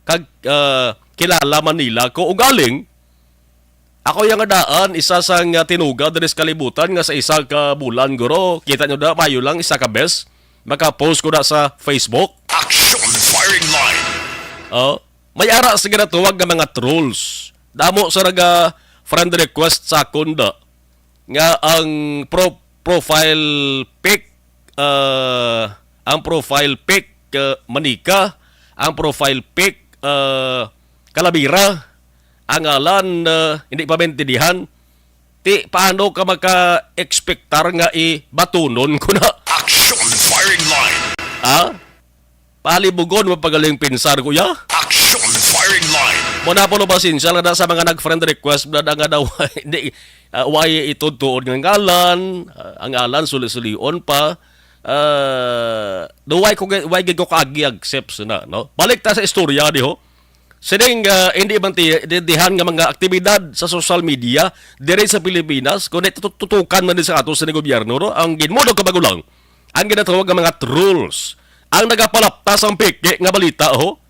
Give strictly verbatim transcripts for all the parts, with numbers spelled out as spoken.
kag, ah, kilala man nila ko. Ugaling, ako yang daan, isa sang, ah, tinuga diri sa kalibutan nga sa isa ka bulan, guro. Kita nyo da, mayo lang, isa ka bes. Maka-post ko na sa Facebook. Action Firing Line. Oh, may ara sa ginatawag nga mga trolls. Damo sa naga friend request sa akon da nga ang pro-, profile pic, ah, ang profile pic, ah, manika, ang profile pic, ah, kalabira, ang ngalan, ah, hindi pa maintindihan. Ti, paano ka maka-expectar nga ibatunon ko na? Action Firing Line. Ha? Palibugon mo pagaling pinsar, kuya? Action Firing Line. Mo na po, pasensya lang na sa mga nag-friend request na nga daw, hindi, ah, way itutuon nga ngalan, ah, ang ngalan, suli-sulion pa. Ah, do why ko, why gid ko kaagi accepts na, no? Balik ta sa istorya, di ho? Sining, ah, hindi man ti-, didihan nga mga aktibidad sa social media diri sa Pilipinas, kundi tu-, tutukan man ni sa ato sa gobyerno, no? Ang ginmudo ka magulang, ang ginatawag nga mga trolls, ang nagapalapta sang peke nga balita, ho?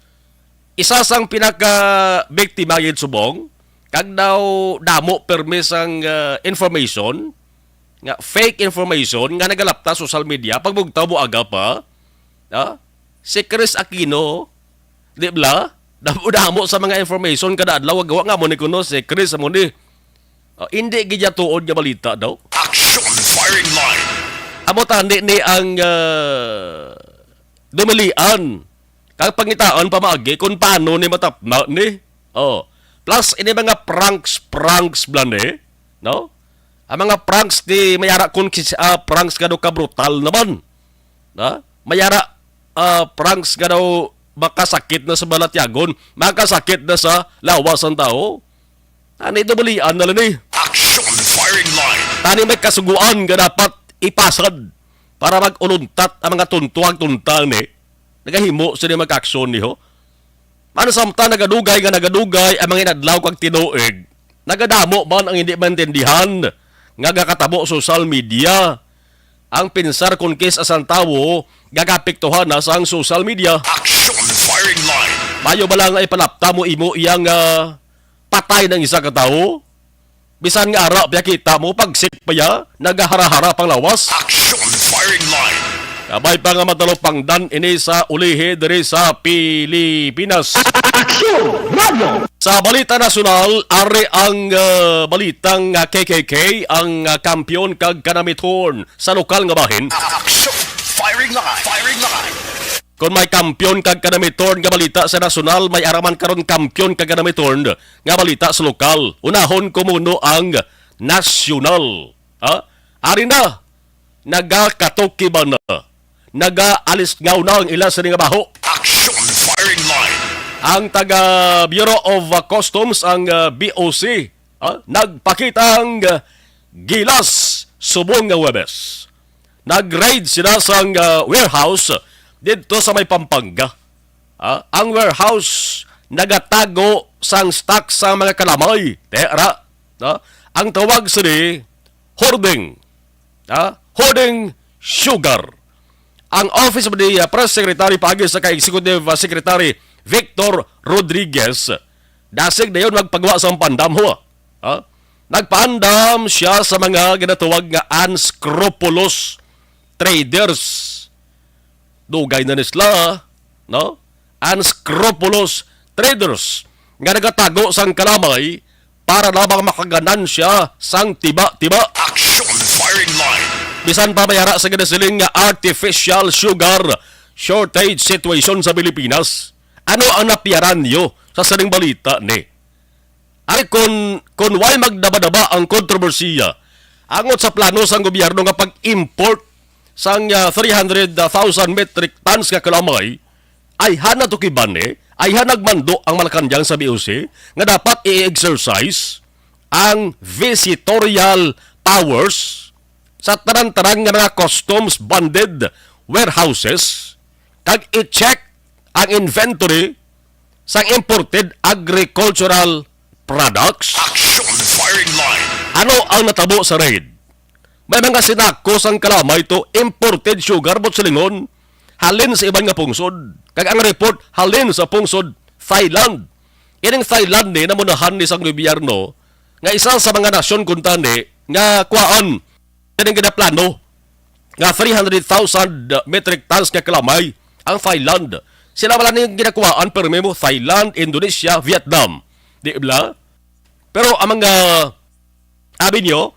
Isa sang pinaka-biktima gid subong, kag daw damo permi sang, ah, information, nga fake information nga nagalapta sa social media, pagbugtaw mo aga pa, ah, si Chris Aquino, di bala? Damo-damo sa mga information kada adlaw, gawa nga mo ni kuno si Chris, amo ni. Ah, hindi gid ya tuod nga balita daw. Action Firing Line. Amo tani ni ang, ah, dumilian. Kag pangitaan pa maagi kung paano ni matapna ni. Oh. Plus, ini mga pranks, pranks bala ni, no? Ang mga pranks ni mayara kung kis-, ah, pranks nga daw kabrutal naman. Ha? Mayara, ah, pranks nga daw makasakit na sa balatyagon, makasakit na sa lawas sang tawo. Tani, dumilian na lang ni. Action Firing Line. Tani may kasuguan nga dapat ipasad para mag-uluntat ang mga tuntuag tunta ni. Nagahimo sila mag-aksyon ni ho. Ano samtang nagadugay nga nagadugay ang mga inadlaw kag tinuig, nagadamo man ang hindi maintindihan nga gakatabo sa social media. Ang pinsar kon kis-a sang tawo gagapektuhan na sang social media. Action Firing Line. Mayo bala nga ipalapta mo imo iya nga patay ng isa ka tawo? Bisan nga ara pa kita mo, pagsik pa ya, nagahara-hara pang lawas. Action Firing Line. Kabay pa nga matalupangdan ini sa ulihi diri sa Pilipinas. Action Radio. Sa balita nasyonal, ari ang, ah, balitang, ah, K K K, ang, ah, kampiyon kag kanamiton sa lokal nga bahin. Action Firing Line. Firing Line. Kon may kampiyon kag kanamiton nga balita sa nasyonal, may ara man karon kampiyon kag kanamiton nga balita sa lokal. Unahon ko muno ang nasyonal. Ha? Ari na, nagakatukiban na, nagaalisngaw na ang ila sini nga baho. Action Firing Line. Ang taga Bureau of, uh, Customs, ang, uh, B O C, ah, nagpakitang, ah, gilas subong nga Huwebes. Nag-raid sila sang, ah, warehouse didto sa may Pampanga. Ah, ang warehouse nagatago sang stock sa mga kalamay. Tera, no? Ang tawag sini hoarding. Ah, hoarding sugar. Ang office of the, ah, press secretary paagi sa kay Executive, ah, Secretary Victor Rodriguez, dasig dayon magpagwa sang pandam, ho. Ha? Nagpaandam siya sa mga ginatawag nga unscrupulous traders. Dugay na ni sila, no? Unscrupulous traders nga nagatago sang kalamay para lamang makaganansya sang tiba-tiba. Action Firing Line. Bisan pa may ara sa ginasiling nga artificial sugar shortage situation sa Pilipinas, ano ang napiyaran niyo sa sining balita ni? Ari kon, kon way magdabadaba ang kontrobersiya angot sa plano sang gobyerno nga pag-import sang, ah, three hundred thousand metric tons nga kalamay, ayhan na to kibani, ayhan nagmando ang Malacañang sa B O C nga dapat i-exercise ang visitorial powers sa tanan-tanan nga mga customs bonded warehouses kag i-check ang inventory sang imported agricultural products. Action Firing Line. Ano ang natabo sa raid? May mga sinako sang kalamay to imported sugar, buot silingon, halin sa iban nga pungsod. Kag ang report, halin sa pungsod Thailand. Ining Thailand ni namunahan ni sang gobyerno nga isa sa mga nasyon kuntani nga kuhaan ining ginaplano nga three hundred thousand metric tons nga kalamay ang Thailand. Sila wala ning ginakuhaan, pero mo Thailand, Indonesia, Vietnam. Di ba? Pero ang mga abi nyo,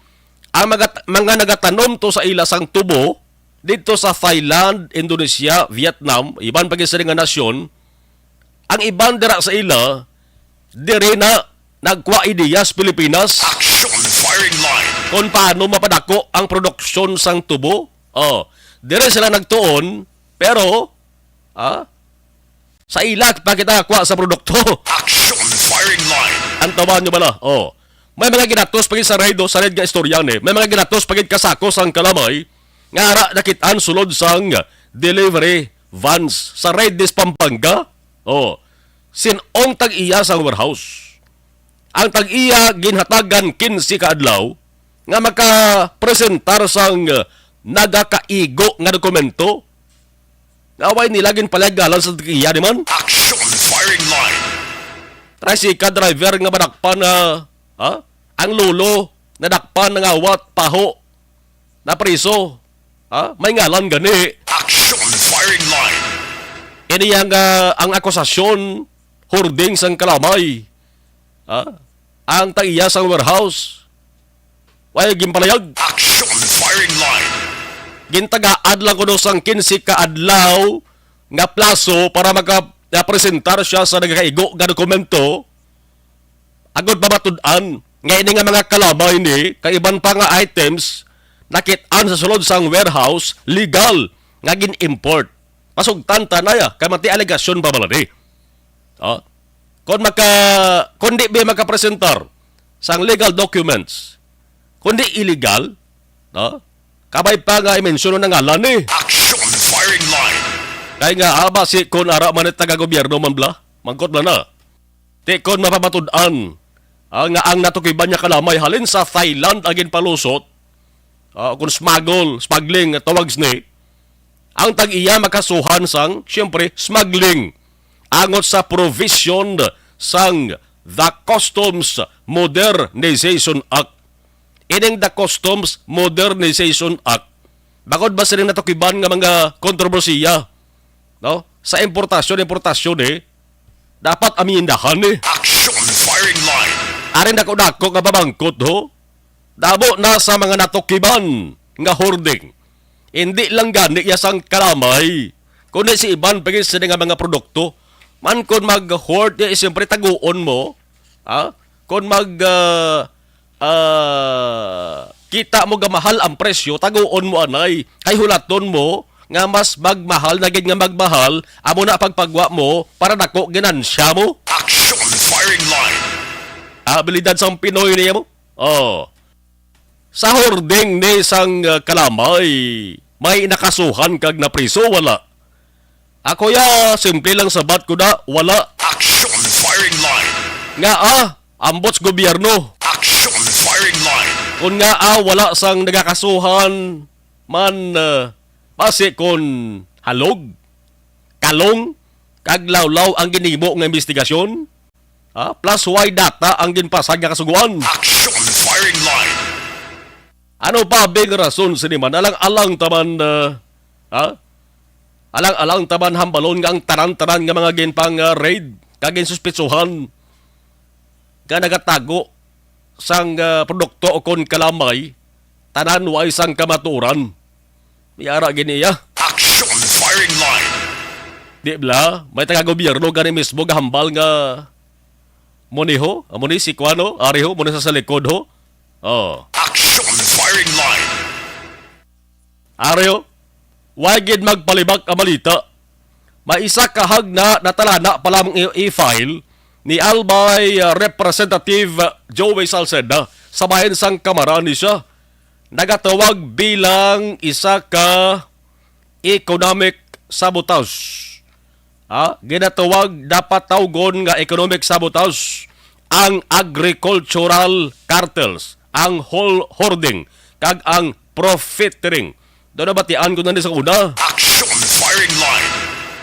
ang mga, mga nagatanom to sa ila sang tubo dito sa Thailand, Indonesia, Vietnam, iban pa gid sila nga nasyon, ang iban dira sa ila, diri na nagkuha ideya sa Pilipinas Action firing line. Kung paano mapadako ang produksyon sang tubo. Oh, diri sila nagtuon, pero, ah, sa ila pa kita kuha sa produkto. Action firing line. Ang tawa nyo bala? Oh. May mga ginatos pa gid sa raid, oh, sa raid nga istorya ni. May mga ginatos pa gid kasako sang kalamay nga ara nakit-an sulod sang delivery vans sa raid dis Pampanga. Oh. Sin-ong tag-iya sang warehouse. Ang tag-iya ginhatagan quince ka adlaw nga makapresentar sang nagakaigo nga dokumento nga way nila ginpalagalan sa tag-iya ni man. Action firing line. Tricycle driver nga madakpan nga, ha? Ang lolo, nadakpan, nangawat, paho, napriso. Ha? May ngalan gani. Action firing line. Ini ang, ah, ang akusasyon, hoarding sang kalamay. Ha? Ang tag-iya sang warehouse. Way ginpalayag. Action firing line. Gintagaad lang kuno sang quince ka adlaw nga plaso para maka-, presentar siya sa nagakaigo nga dokumento. Agod pamatud-an nga ini nga mga kalamay ni kay iban pa nga items nakit-an sa sulod sang warehouse legal nga gin-import. Pasugtan ta na ya, kay mati alegasyon pa bala ni. Oh. Kung maka, kung di ba makapresentar sang legal documents, kung di illegal, no? Kabay pa nga i-mention ang ngalan ni. Action firing line. Kay nga, ah, basi kung ara man ni taga-gobyerno man bla, mangkot bla na. Ti kon mapamatud-an, ah, nga ang natukiban niya kalamay halin sa Thailand ang ginpalusot, ah, kung smuggle, smuggling, nga tawag sini, ang tag-iya makasuhan sang, siyempre, smuggling. Angot sa provision sang the Customs Modernization Act. Ining the Customs Modernization Act, bakod ba sining natukiban nga mga kontrobersiya, no? Sa importasyon, importasyon, eh, dapat amendahan, eh. Action firing line. Aring dako-dako nga pamangkot, ho? Damo na sa mga natukiban nga hoarding. Hindi lang gani iya sang kalamay, kundi si iban pa gid sini nga mga produkto. Man kon mag-hoard, di, siyempre, taguon mo. Ha? Kon mag, ah, ah, kita mo gamahal ang presyo, taguon mo anay. Kay hulaton mo nga mas magmahal na gid nga magmahal, amo na pagpagwa mo para dako ginansya mo. Action firing line. Abilidad sang Pinoy niya mo. Oh. Sa hoarding ni sang, ah, kalamay, may nakasuhan kag napriso, wala? Ako ya, simple lang sabat ko na, wala. Action firing line. Nga, ah, ambots gobyerno. Action firing line. Kung nga, ah, wala sang nagakasuhan man, ah, basi kon halog, kalong, kag lawlaw ang ginhimo nga investigasyon, ha? Plus, way data ang ginpasag nga kasugoan. Action firing line. Ano pa bing rason sini man? Alang-alang taman, ah, ha? Alang-alang taman hambalon nga ang tanan-tanan nga mga ginpang, ah, raid kag ginsuspitsuhan nga nagatago sang, ah, produkto o kon kalamay, tanan way sang kamatuoran. May ara gini iya. Action firing line. Di bala, may taga-gobyerno gani mismo gahambal nga mo ni ho, amo ni si kuan ho, ari ho, mo ni sa, sa likod ho. Oh. Action firing line. Ari ho, wa gid magpalibak ang balita. May isa ka hagna natalana pa lamang i-, i-file ni Albay, uh, Representative Joey Salceda sa bahin sang Kamara ni siya. Nagatawag bilang isa ka economic sabotage. Ha? Ginatawag, dapat tawgon nga economic sabotage ang agricultural cartels, ang hol-, hoarding, kag ang profiteering. Daw nabatian ko na ni sa una. Action firing line.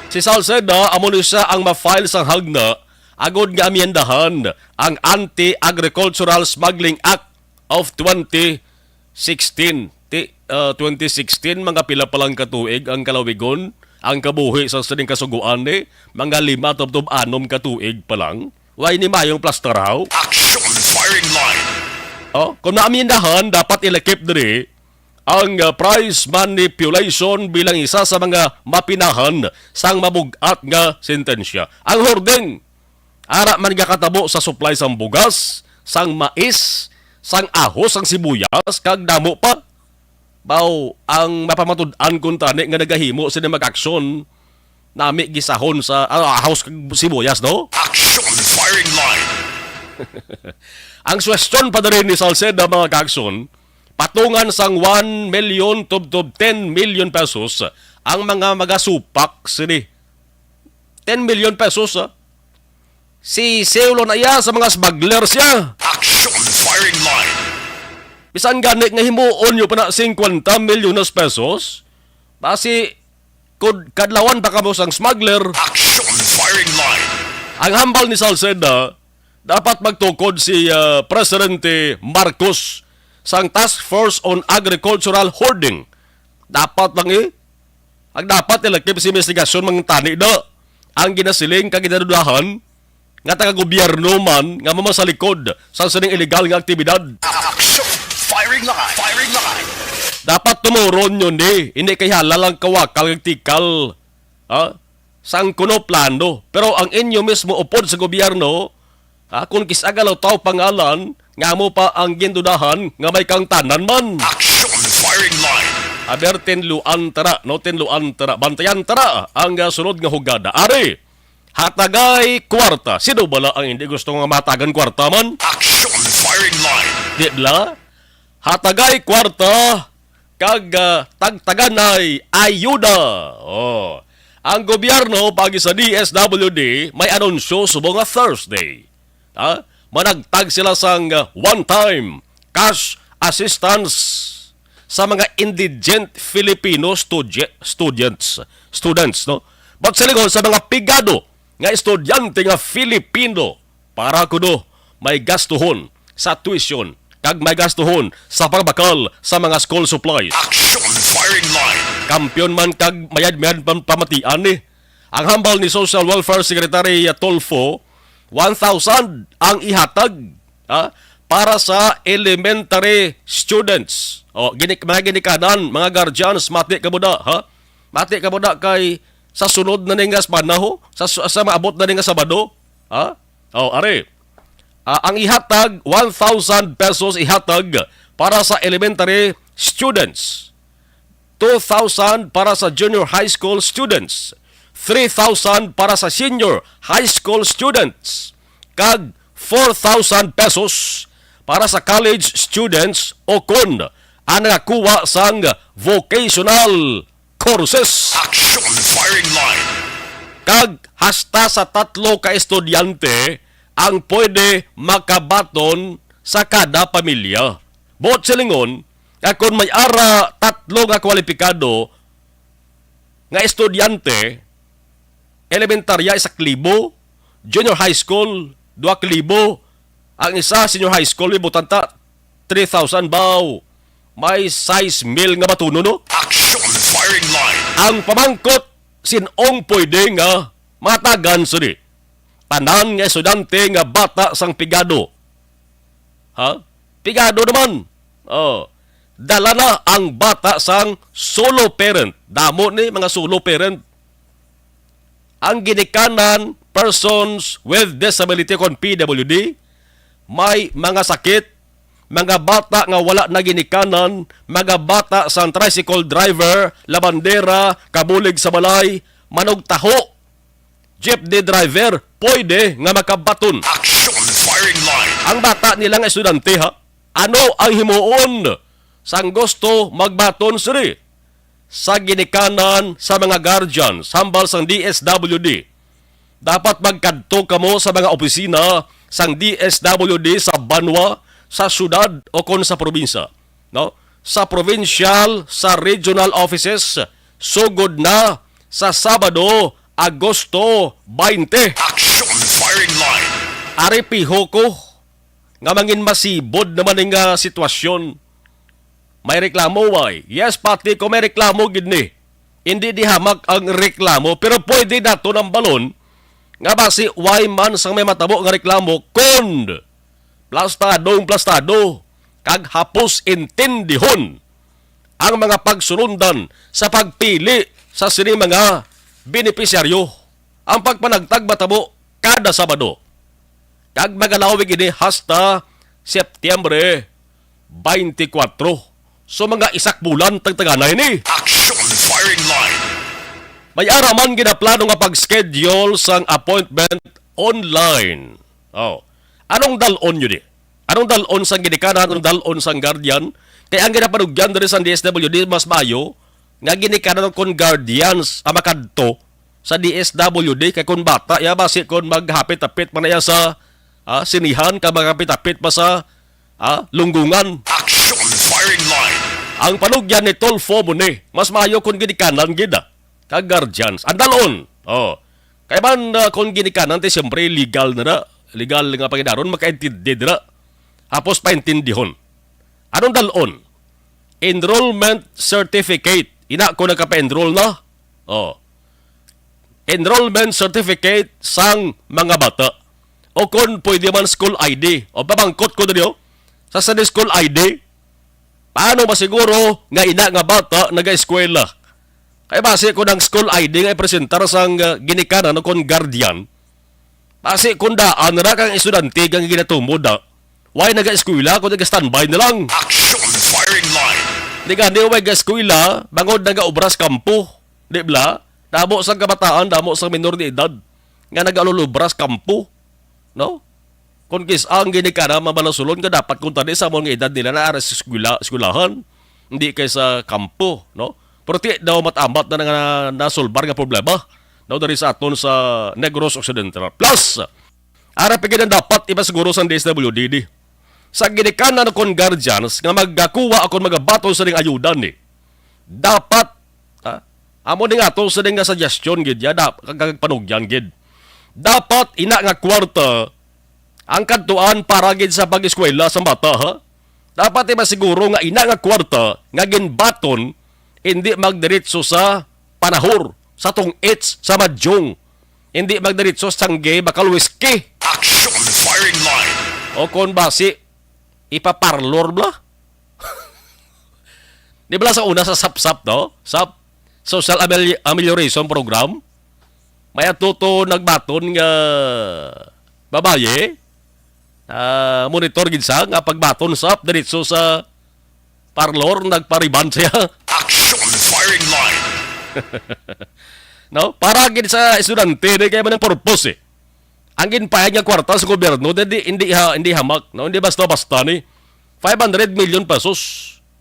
Si Salceda, amo ni siya ang ma-file sang hagna agod nga amyendahan ang Anti-Agricultural Smuggling Act of twenty sixteen. Ti, ah, twenty sixteen, mga pila pa lang ka tuig ang kalawigon, ang kabuhi sa sining kasugoan ni, mga lima tubtob anom ka tuig pa lang. Way ni mayong plastaraw. Action firing line. Oh, kung naamyendahan, dapat ilakip diri ang, ah, price manipulation bilang isa sa mga mapinahan sang mabug-at nga sentensya. Ang hoarding, ara man nga katabo sa supply sang bugas, sang mais, sang ahos, sang sibuyas, kag damo pa. Baw, ang mapamatud-an kun tani nga nagahimo sini mag-aksyon, nami gisahon sa, ah, ahos kag sibuyas, no? Action firing line. Ang suwestyon pa diri ni Salceda, mga kaaksyon, patungan sang one million tubtob ten million pesos ang mga magasupak sini. Ten million pesos, ah. Si Seulo na iya sa mga smuggler siya. Action firing line. Bisan gani nga himuon nyo pa na fifty milyones pesos, basi kud kadlawan pa kamo sang smuggler. Action firing line. Ang hambal ni Salceda, dapat magtukod si, ah, Presidente Marcos sang Task Force on Agricultural Hoarding. Dapat lang, eh. Ang dapat nila kay sa investigasyon, mga tani na ang ginasiling kag ginadudahan nga taga-gobyerno man nga mao man sa likod sa sining illegal nga aktibidad. Action! Firing line! Firing line! Dapat tumuron yun, di. Hindi kay halal ang kawakal kag tikal, ha? Sang kuno plano. Pero ang inyo mismo upod sa gobyerno, ha? Kung kis-a galaw taw pangalan, nga mo pa ang gindudahan nga may kangtanan man. Action! Firing line! Aber, tinluan tara, no? Tinluan tara. Bantayan tara ang, ah, sunod nga hugada. Ari, hatagay kwarta. Sino bala ang hindi gusto nga mahatagan kwarta man? Action! Firing line! Di bala? Hatagay kwarta kag, ah, tagtaganay ayuda. Oh. Ang gobyerno pagi sa D S W D may anunsyo subong nga Thursday. Ha? Managtag sila sang, ah, one-time cash assistance sa mga indigent Filipino studi-, students, students, no? But silingon sa mga pigado nga estudyante nga Filipino para kuno may gastuhon sa tuition kag may gastuhon sa pagbakal sa mga school supplies. Action! Firing line! Kampiyon man kag mayad-mayad pam-, pamatian ni. Ang hambal ni Social Welfare Secretary Tulfo, one thousand ang ihatag, ha, para sa elementary students. O, gini-, mga ginikanan, mga guardians, mati kamo da, ha? Mati kamo da kay sa sunod na ning semana, ho? Sa su-, sa maabot na ning Sabado, ha? O, ari. Ah, ang ihatag, one thousand pesos ihatag para sa elementary students, two thousand para sa junior high school students, three thousand para sa senior high school students, kag four thousand pesos para sa college students o kon ang nagakuha sang vocational courses. Action! Firing line! Kag hasta sa tatlo ka estudyante ang pwede makabaton sa kada pamilya. Buot silingon, nga kon may ara tatlo nga kwalipikado nga estudyante, elementarya, isa ka libo, junior high school, duha ka libo, ang isa, senior high school, may butanta, three thousand baw. May sais mil nga batunon, no? Action! Firing line! Ang pamangkot, sin-ong pwede nga matagan sini? Tanan nga estudyante nga bata sang pigado. Ha? Pigado naman. Oh. Dala na ang bata sang solo parent. Damo ni mga solo parent. Ang ginikanan, persons with disability, kon P W D, may mga sakit, mga bata nga wala na ginikanan, mga bata sang tricycle driver, labandera, kabulig sa balay, manugtaho, jeepney driver, pwede nga makabaton. Action! Firing line! Ang bata nila nga estudyante, ha? Ano ang himuon sang gusto magbaton sini? Sa ginikanan sa mga guardians hambal sang D S W D, dapat magkadto kamo sa mga opisina sang D S W D sa banwa, sa syudad, o kon sa probinsya, no? Sa provincial, sa regional offices, sugod na sa Sabado, Agosto twenty. Action! Firing line. Ari piho ko nga mangin masibod naman ning, ah, sitwasyon. May reklamo, way? Yes, pati ko may reklamo gid ni. Hindi di hamak ang reklamo, pero pwede nato nang balon nga basi way man sang may matabo nga reklamo kon plastadong plastado kag hapos intindihon ang mga pagsulundan sa pagpili sa sini mga benepisyaryo. Ang pagpanagtag matabo kada Sabado kag magalawig ini hasta Setyembre twenty-four. So, mga isak bulan tagtaganay ni. Action firing line. May ara man ginaplano nga pag-schedule sang appointment online. Oh. Anong dal-on yun eh? Anong dal-on sang ginikanan, anong dal-on sang guardian? Kay ang ginapanugyan diri sa D S W D, mas maayo nga ginikanan kon guardians ang makadto sa D S W D, kay kon bata ya, basi kon maghapit-hapit man na ya sa, ah, sinihan, ka maghapit-hapit pa sa, ah, lunggungan. Action firing line. Ang panugyan ni Tulfo mo ni, mas maayo kon ginikanan gid, ah, kag guardians. Ang dal-on. Oh. Kay man, ah, kon ginikanan, ti siyempre legal na na. Legal nga pangidaron, makaintindi na. Hapos paintindihon. Anong dal-on? Enrollment certificate. Ina ko nagkapa-enroll na. Oh. Enrollment certificate sang mga bata. O kon pwede man school I D. O pabangkot ko diri, oh. Sa Sunday school I D, paano masiguro nga ina nga bata nagaeskwela? Kay basi kon ang school I D nga ipresentar sang, uh, ginikanan o kon guardian, basi kon daan ra kang estudyante kang ginatumod, ah, why nagaeskwela kung naga-standby na lang? Action firing line. Di gani, way gaeskwela, bangod nagaobra sa kampo. Di bala? Damo sang kabataan, damo sang minor de edad nga nagaulobra sa kampo, no? Kung kis-, ang ginikanan, mabalasulon nga dapat kung tani sa mga edad nila na ara sa eskwela, eskwelahan, hindi kay sa kampo, no? Pero ti daw mat-amat na nga nasulbar nga problema, no, diri sa aton sa Negros Occidental. Plus, ara pa gid ang dapat ipasiguro sang D S W D D. Sa ginikanan kon guardians nga magakuha akon magabaton sa ning ayuda ni, dapat, ha? Amo ni nga ato sa ning nga suggestion gid ya, dap-, kag, kag panugyan gid. Dapat ina nga kwarta ang kadtuan para gid sa pag-eskwela sa bata, ha? Dapat ipasiguro nga ina nga kwarta nga ginbaton hindi magdiretso sa panahor, sa tong-its, sa madyong. Hindi magdiretso sa tiyangge, bakal, whisky. Action firing line. O kon basi, ipaparlor bala. Di bala sa una sa sapsap, no? Sa Social Ameli-, Amelioration Program, may atuto nagbaton nga babayi, ah, monitor gid sa nga pagbaton sa diretso sa parlor, nagpariban siya. Action firing line. No? Para gid sa estudyante, di kay man ang purpose eh. Ang ginpayad nga kwarta sa gobyerno, di, di, hindi ha-, hindi hamak, no? Hindi basta-basta ni. Five hundred million pesos.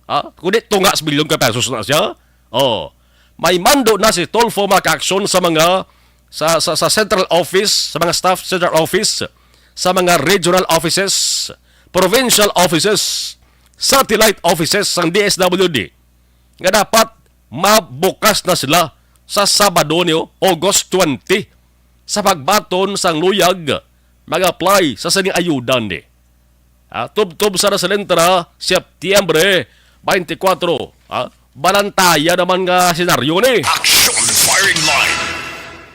Ha? Kundi tunga sa bilyon ka pesos na siya. Oh. May mando na si Tulfo makaaksyon sa mga, sa, sa, sa central office, sa mga staff central office, sa mga regional offices, provincial offices, satellite offices sang D S W D nga dapat mabukas na sila sa Sabado ni August twenty sa pagbaton sang luyag mag-apply sa sining ayuda ni. Ah, tubtob sa Nasalentara, Setyembre twenty-four. Ah, balantaya naman nga senaryo ni. Action firing line.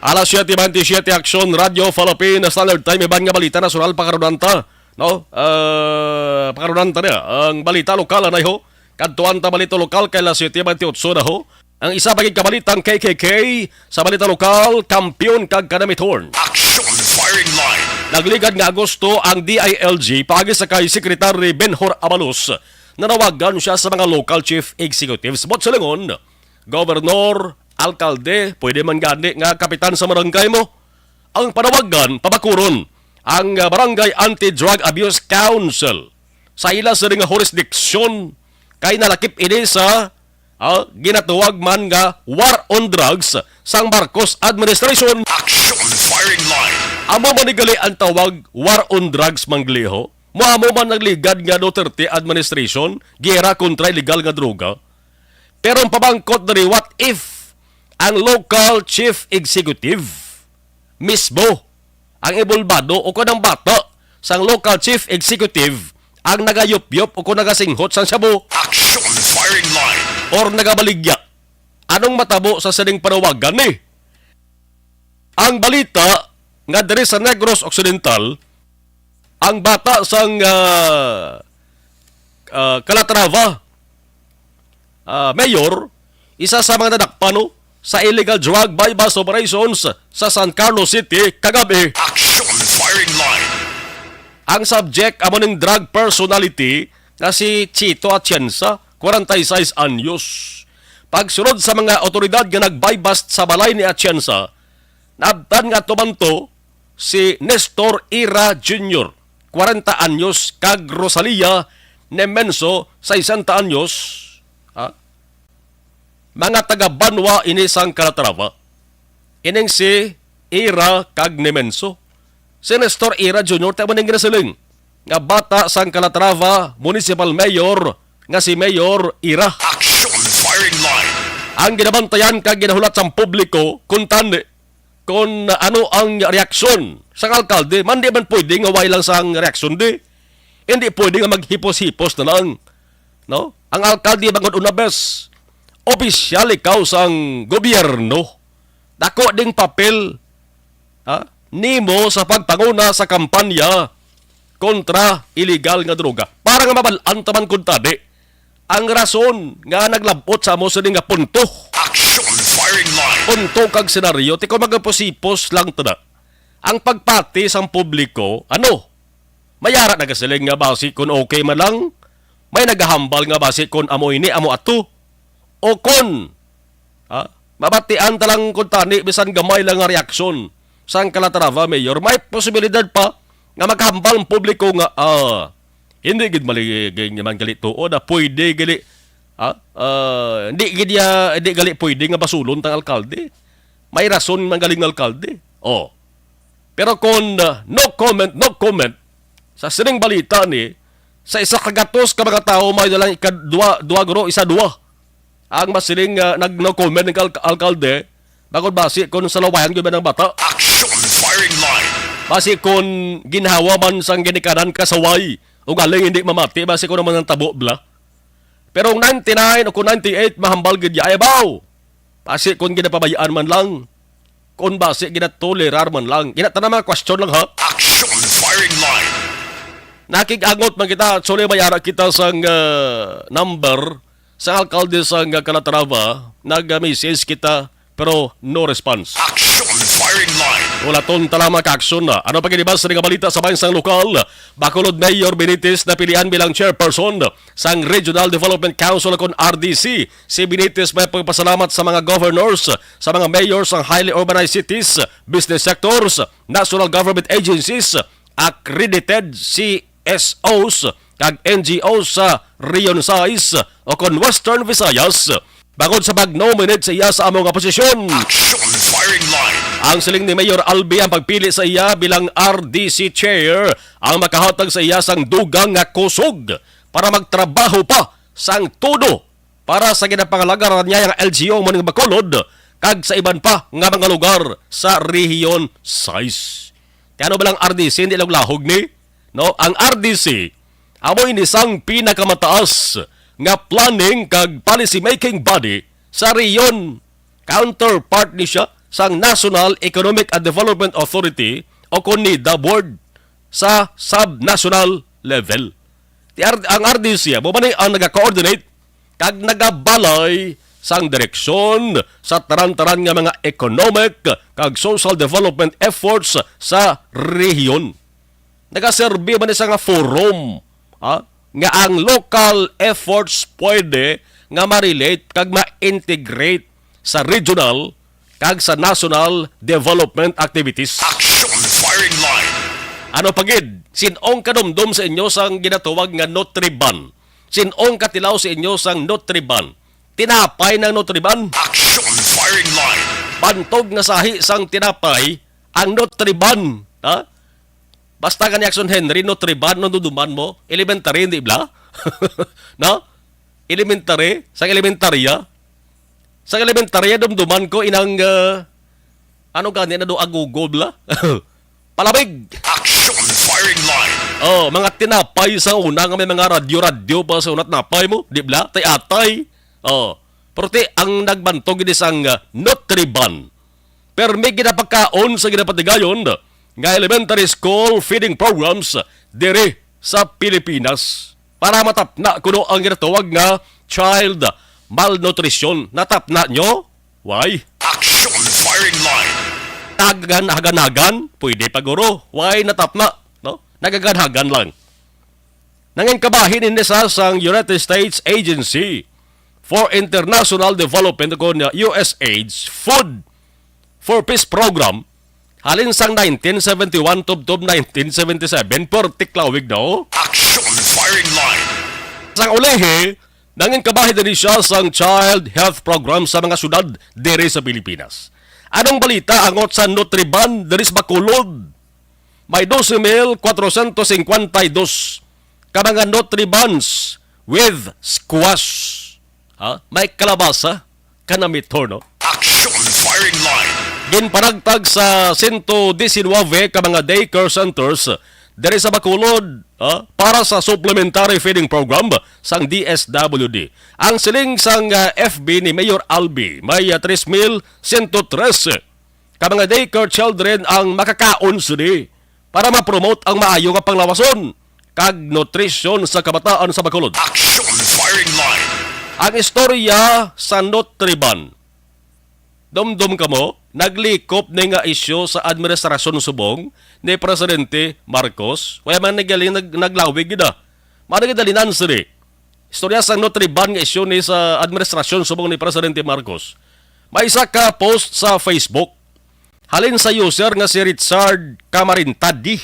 Alas siete twenty-seven, Action Radio Philippine Standard Time, iban nga balita nasyonal, pakarunanta, no? Ah, pakarunanta na ang balita lokal, anay ho. Kadtuan ta balita lokal kay alas siete twenty-eight na ho. Ang isa pa gid kabalitang K K K sa balita lokal, kampiyon kag kanamithorn. Action firing line. Nagligad nga Agosto ang D I L G paagi sa kay Secretary Benhur Abalos. Nanawagan siya sa mga local chief executives. Buot silingon, gobernador, alkalde, pwede man gani nga kapitan sa barangay mo. Ang panawagan, pabakuron ang, ah, Barangay Anti-Drug Abuse Council sa ila sini nga jurisdiction kay nalakip ini sa, ah, ginatawag man nga war on drugs sang Marcos administration. Action firing line. Amo man ni gali ang tawag war on drugs, Mangliho? Mo amo man nagligad nga Duterte administration, giyera kontra illegal nga droga? Pero ang pabangkot diri, what if ang local chief executive mismo Ang ebulbado o kon ang bata sang local chief executive ang nagayupyop o kon nagasinghot sang shabu Action Firing Line. Or nagabaligya? Anong matabo sa sining panawagan ni? Ang balita nga diri sa Negros Occidental, ang bata sang, ah, ah, Calatrava, ah, mayor, isa sa mga nadakpan, no, sa illegal drug buy-bust operations sa San Carlos City kagabi. Action Firing Line. Ang subject amo ning drug personality nga si Chito Atienza, kwarenta y seis anyos. Pagsulod sa mga awtoridad nga nag-buy-bust sa balay ni Atienza, naabtan nga tumanto si Nestor Ira Junior, kwarenta anyos, kag Rosalia Nemenso, sesenta anyos, ha? Mga taga-banwa ini sang Calatrava. Ining si Ira kag Nemenso. Si Nestor Ira Junior, ti amo ning ginasiling nga bata sang Calatrava Municipal Mayor nga si Mayor Ira. Action Firing Line. Ang ginabantayan kag ginahulat sang publiko kung tani, kung ano ang reaksyon sang alkalde. Man, di man pwede nga way lang sang reaksyon, di. Hindi pwede nga maghipos-hipos na lang, no? Ang alkalde, bangod una, bes, opisyal ikaw sang gobyerno. Dako ding papel, ha, nimo sa pagpanguna sa kampanya kontra iligal nga droga. Para nga mabal-an ta man kuntani ang rason nga naglab-ot sa amo sini nga punto. Action Firing Line. Punto kag senaryo, ti kon magapusipos lang ta na. Ang pagpati sang publiko, ano? May ara nagasiling nga basi kon okay man lang, may nagahambal nga basi kon amo ini, amo ato. O kon, ha, mabatian ta lang kuntani bisan gamay lang nga reaksyon sang Calatrava Mayor, may posibilidad pa nga maghambal ang publiko nga, ah, hindi gid mali, gid man gali tuod, ah, pwede gali, ha? Ah, hindi gid ya, hindi gali pwede nga basulon tang alkalde. May rason man galing alkalde. Oh. Pero kung, ah, no comment, no comment, sa sining balita ni, sa isa ka gatos ka mga tawo, may dalang ikadwa, dua guro, isa, dua. Ang masiling, ah, nag-, no comment ng al-, alkalde, bangod basi kung salawayan gyud man ang bata. Action Firing Line. Basi kung ginhawa man sang ginikanan kasaway, ugaling hindi mamati, basi kung naman ang tabo, bla. Pero ang ninety-nine o kung ninety-eight, mahambal gid ya, ay baw. Basi kung ginapabayaan man lang, kung basi ginatolerar man lang. Ginatana mga question lang, ha? Action Firing Line. Nakig-angot man kita, actually, may ara kita sang, ah, number sang alkalde sang, ah, Calatrava. Nag-message kita, pero no response. Action Firing Line. Wala ton ta lang makaaksyon na. Ano pa ginibas sa nga balita sa bayan sang lokal? Bacolod Mayor Benitez napilian bilang chairperson sang Regional Development Council o kon R D C. Si Benitez may pagpasalamat sa mga governors, sa mga mayors sang highly urbanized cities, business sectors, national government agencies, accredited C S Os, kag N G Os sa Region sais o kon Western Visayas, bangod sa pag-nominate sa iya sa amo nga posisyon. Action Firing Line. Ang siling ni Mayor Albi ang pagpili sa iya bilang R D C chair ang makahatag sa iya sang dugang nga kusog para magtrabaho pa sang todo para sa ginapangalaga niya nga L G U mo ning Bacolod kag sa iban pa nga mga lugar sa Rehiyon sais. Kay ano ba lang R D C, hindi lang lahog ni? No, ang R D C amo ini sang pinakamataas nga planning kag policy making body sa rehiyon. Counterpart ni siya sang National Economic and Development Authority o kon NEDA board sa sub-national level. Ti R-, ang R D C, amo man ni ang naga-coordinate kag nagabalay sang direksyon sa tanan-tanan nga mga economic kag social development efforts sa rehiyon. Nagaserbi man ni sa nga forum, ha, nga ang local efforts pwede nga ma-relate kag ma-integrate sa regional kag sa national development activities. Action Firing Line. Ano pa gid? Sin-ong kadumdom sa inyo sang ginatawag nga Nutriban? Sin-ong katilaw sa inyo sang Nutriban? Tinapay ng Nutriban? Action Firing Line. Bantog nga sahi sang tinapay ang Nutriban, ha? Basta gani, Action Henry, Nutriban, no, duduman mo, elementary, hindi bla? No? Elementary, sa elementarya. Sa elementarya, dumduman ko, inang, ah, ano gani na do, agogo, bla? Palamig. Action firing line. Oh, mga tinapay sa una nga may mga radyo-radyo pa sa una, tinapay mo, di bla? Tay-atay. Oh, pero ti ang nagbantog ini sang, ah, Nutriban. Permi ginapakaon sa ginapatigayon nga elementary school feeding programs diri sa Pilipinas para matapna kuno ang ginatawag nga child malnutrition. Natapna nyo? Why? Action firing line. Tagan, hagan-hagan, pwede pa guro. Why natapna? No? Nagaganhagan lang. Nangin kabahin ini sa sang United States Agency for International Development o kon U S A I D S Food for Peace Program halin sang nineteen seventy-one tubtob nineteen seventy-seven, perti ka lawig, no? Action firing line. Sang ulihi, nangin kabahin ini siya sang Child Health Program sa mga syudad diri sa Pilipinas. Anong balita angot sa Nutriban diri sa Bacolod? May doce mil kwatrocientos cincuenta y dos ka mga Nutribans with squash. Ha? May kalabasa, kanamitor, no? Action firing line. Ginpanagtag sa sento disinwebe ka mga daycare centers diri sa Bacolod, ha, para sa supplementary feeding program sang D S W D. Ang siling sang, ah, F B ni Mayor Albi, may, ah, tres mil sento trese ka mga daycare children ang makakaon sini para ma-promote ang maayo nga panglawason kag nutrisyon sa kabataan sa Bacolod. Action firing line. Ang istorya sa Nutriban. Dumdum kamo, naglikop ni nga isyu sa administrasyon subong ni Presidente Marcos. Wala man nagaling nag-, naglawig gid, ah. Mao na gidalinan sini. Istorya sang Nutriban nga isyu ni sa administrasyon subong ni Presidente Marcos. May isa ka post sa Facebook halin sa user nga si Richard Camarintadi,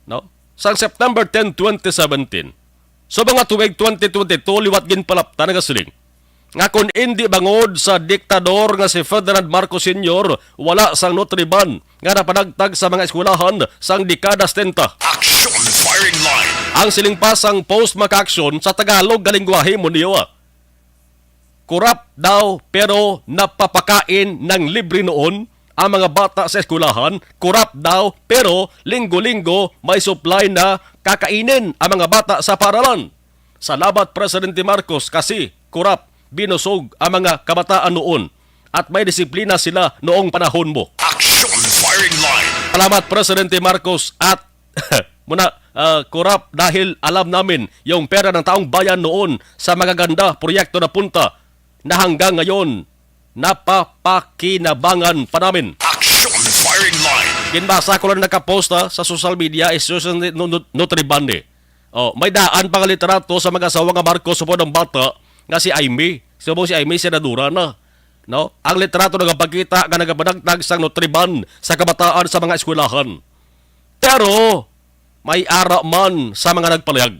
no? Sang September ten, twenty seventeen. Sa mga tuig twenty twenty-two, liwat ginpalapta nga siling nga kon indi bangod sa diktador nga si Ferdinand Marcos Senior, wala sang Nutriban nga napanagtag sa mga eskwelahan sang dekada setenta. Action firing line. Ang siling pa sang post makaaksyon sa Tagalog nga lingwahe mo niyo, ah. Kurap daw, pero napapakain ng libre noon ang mga bata sa eskwelahan. Kurap daw, pero linggo-linggo may supply na kakainin ang mga bata sa paaralan. Salamat, Presidente Marcos, kasi kurap, binusog ang mga kabataan noon at may disiplina sila noong panahon mo. Action firing line. Salamat, Presidente Marcos, at muna, ah, kurap dahil alam namin yung pera ng taong bayan noon sa magaganda proyekto na punta na hanggang ngayon napapakinabangan pa namin. Action firing line. Ginbasa ko lang nakapost, ha, sa social media, is Susan Nu-, Nu-, Nutribande. Oh, may daan pa nga litrato sa mag-asawa nga Marcos upod ang bata nga si Aimee. Subong si Aimee, senadora na. No? Ang litrato nagapakita nga nagapanagtag sang Nutriban sa kabataan sa mga eskwelahan. Pero may ara man sa mga nagpalayag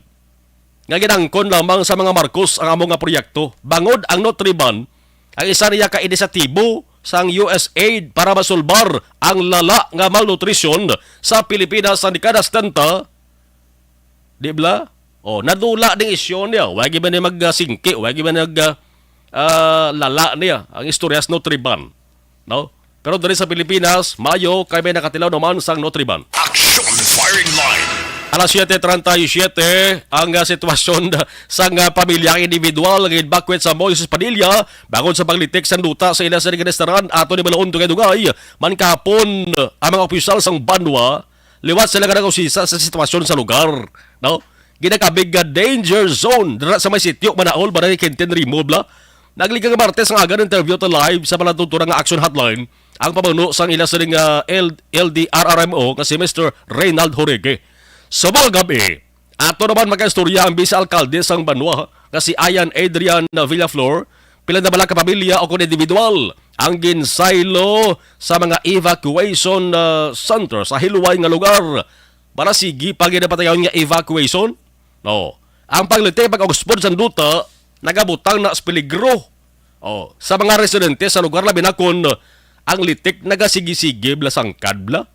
nga ginangkon lamang sa mga Marcos ang amo nga proyekto, bangod ang Nutriban ang isa niya ka inisyatibo sang U S aid para masulbar ang lala nga malnutrisyon sa Pilipinas sa dekada setenta. Di bala? Oh, nadula ding isyu niya. Wa gyud man ni magsingki, wa gyud man nag, ah, ah, lala niya ang istorya sa Nutriban, no? Pero diri sa Pilipinas, maayo kay may nakatilaw naman sang Nutriban. Action firing line. Alas siete treinta y siete ang, ah, sitwasyon sang, ah, pamilya, individual nga ginbakwit sa Moises Padilla bangod sa paglitik sang duta sa ila sa restaurant. Ato ni Balaon Dugay-Dugay man kahapon, ah, ang mga opisyal sang banwa. Liwat sila nga nag-usisa sa sitwasyon sa lugar, no? Ginakabig nga danger zone dira sa may sitio Manaol, Barangay Quintin, Rimo, bala. Nagligad nga Martes ang aga, interview ta live sa palatuntunan nga action hotline ang pamuno sang ila sining, ah, L-, L D R R M O nga si Mister Reynald Jorge. Subong gab-i, ato naman makaistorya ang vice alkalde sang banwa nga si Ian Adrian Villaflor. Pila na bala ka pamilya o kon individual ang ginsaylo sa mga evacuation, ah, center sa hilway nga lugar? Para sige pa gid ang padayon nga evacuation? No. Ang paglitik pag-uspod sa duta nagabutang na sa peligro, oh, sa mga residente sa lugar, labi na kon ang litik nagasigi-sige bala sangkad bala.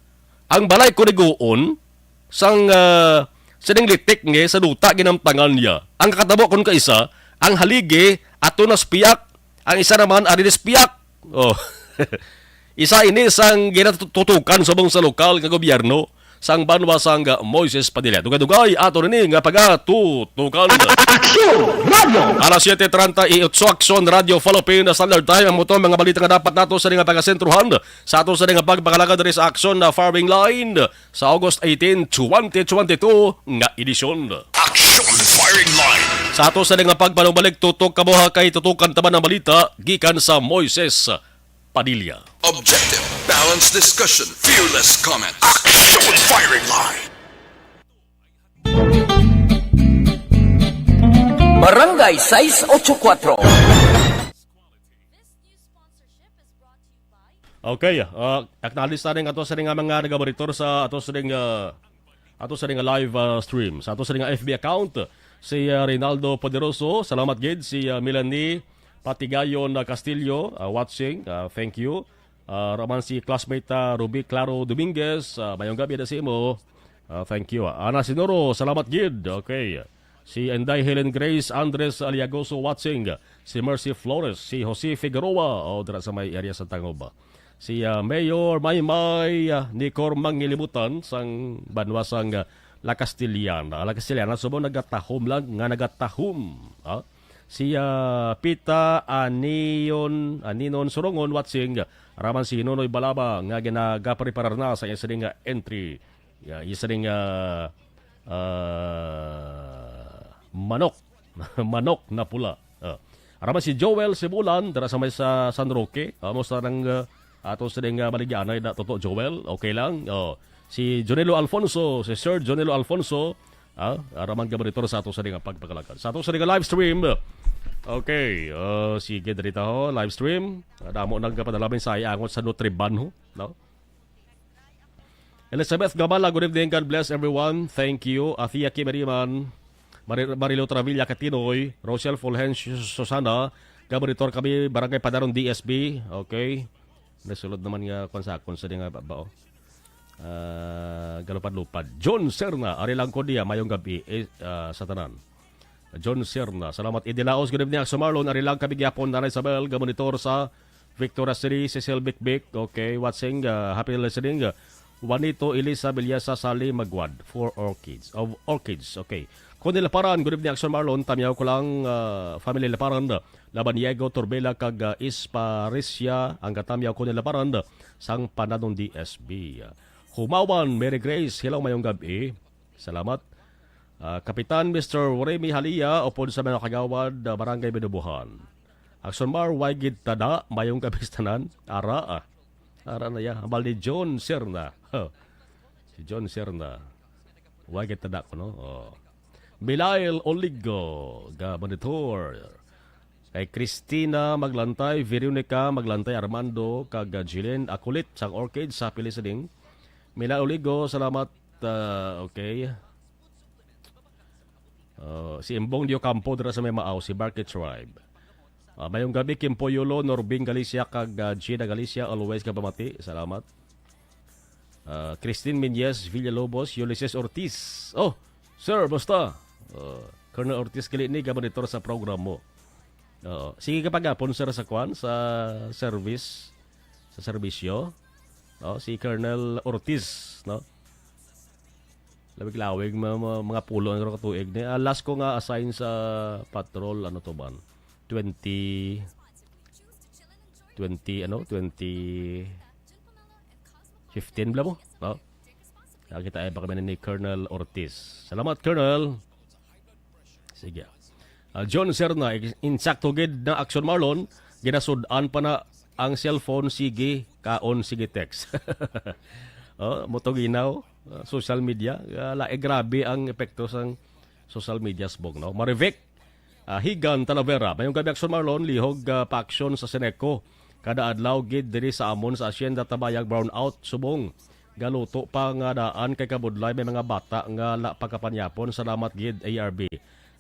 Ang balay kuniguon sang, ah, sining litik nga sa duta ginamtangan niya. Ang kakatabo kon kaisa, ang haligi ato na sa piyak, ang isa naman ari na sa piyak. Oh. Isa ini sang ginatutukan subong sa lokal nga gobyerno sang banwa sang Moises Padilla. Dugay-dugay ato nini nga pagatutukan. Aksyon Radio! Alas siyete treinta y ocho, Aksyon Radio Philippines Standard Time. Amo to mga balita nga dapat nato sa nga pagasentrohan sa ato sa nga pagpakalagad diri sa Aksyon na Firing Line sa August eighteen, twenty twenty-two nga edisyon. Action Firing Line. Sa ato sa nga pagpanumbalik, tutok kabuha kay tutukan taman ang balita gikan sa Moises Padilla. Objective, balanced discussion, fearless comment. Action Firing Line. Barangay sais ocho kuatro. Okay, uh, acknowledge tayo nga ato sa nga mga nagabaritor sa ato sa nga ato sa nga live uh, stream, sa ato sa nga F B account. Si uh, Reynaldo Poderoso, salamat gid. Si uh, Melanie Patigayon uh, Castillo, uh, watching, uh, thank you. Uh, raman si classmate uh, Ruby Claro Dominguez, uh, mayong gabi na sa imo. Uh, thank you. Uh, Ana Sinoro, salamat gid. Okay. Si Inday Helen Grace Andres Aliagoso watching. Si Mercy Flores, si Jose Figueroa, o dira sa may area sa Tangob. Si uh, Mayor Maymay uh, Nicor Mangilibutan sang banwa sang uh, La Castellana. La Castellana, subong nagatahom lang nga nagatahom. Ha? Si uh, Pita Anion, Aninon Surongon watching. Raman si Nonoy Balaba nga ginagapreparar na sa isa nga entry. Ya, isa ning uh, uh, manok. Manok na pula. Uh. Araman si Joel Sibulan, dara sa may sa San Roque. Uh, musta nang uh, ato sa ding uh, maligyanay na toto, Joel? Okay lang? Oh. Si Jonelo Alfonso, si Sir Jonelo Alfonso, ah, araman ka monitor sa ato sa ding pagpakalakad. Sa ato sa ding live stream. Okay, uh, sige, dali ta ho, live stream. Uh, damo nang kapadala mensahe angot sa Nutriban ho, no? Elizabeth Gabala, good evening. God bless everyone. Thank you. Athea Kimeriman, Mari- Marilo Travilla Katinoy, Rochelle Fulgencio Susana, Gaboritor kami, Barangay Padaron D S B. Okay. Nasulod naman nga kung sa akon sa nga ba, ba, oh. Ah, galupad-lupad. John Serna, ari lang ko diya, mayong gabi eh, ah, sa tanan. John Serna, salamat. Idilaos, good evening, Akso Marlon. Ari lang kami gyapon, Nanay Isabel, gamonitor sa Victoria City, Cecil Bikbik. Okay, watching, uh, happy listening. Juanito Elisa Villasa Sali Magwad for Orchids, of Orchids. Okay. Connie Laparan, good evening, Action Marlon. Tamyaw ko lang, uh, family Laparan. Labaniego, Torbela, kag uh, Isparisia, ang katamyaw Connie Laparan sang Panadong D S B. Humawan, Mary Grace, hello, mayong gabi. Salamat. Ah, Kapitan Mister Remy Halia, upod sa mga kagawad, ah, Barangay Binubuhan. Action Mar, way gid tada, mayong gabi sa tanan. Ara, ah. Ara na ya. Hambal ni John Serna. Huh. Si John Serna. Way gid tada ko, no? Oh. Milail Oligo, ga monitor. Kay Christina Maglantay, Veronica Maglantay, Armando, kag ah, Jilin Akulit, sang Orchid, sa Pilisading. Milail Oligo, salamat. Ah, okay. Oh, si Imbong Diocampo dira sa may Maaw, si Barkit Tribe. Ah, mayong gabi, Kimpo Yulo, Norbing Galicia, kag ah, Gina Galicia, always ka pamati. Salamat. Ah, Christine Menyes Villalobos, Ulysses Ortiz. Oh, sir, basta. Ah, Colonel Ortiz, kili ni gabanitor sa program mo. Oo. Sige ka pagapon, sir, sa kwan, sa service, sa serbisyo. Oh, si Colonel Ortiz, no? Lawig-lawig, mga, mga, mga pulo ang katuig ni. Ah, last ko nga assign sa patrol, ano to man? Twenty, twenty, ano? Twenty fifteen bala mo, no? Nakita ay pa kami ni Colonel Ortiz. Salamat, Colonel. Sige. Ah, John Serna, insakto gid na aksyon, Marlon. Ginasud-an pa na ang cellphone, sige, kaon, sige, text. Oh, mutuginaw, ah, social media. Ah, lae, grabe ang epekto sang social media, subong, no? Marivic, ah, Higan Talavera, mayong gabi, Aksyon Marlon, lihog ah, pa-aksyon sa Seneco. Kada adlaw gid diri sa amon sa Hacienda Tabayag, brown out, subong. Galuto pa nga daan kay kabudlay, may mga bata nga la pagkapanyapon. Salamat gid, A R B.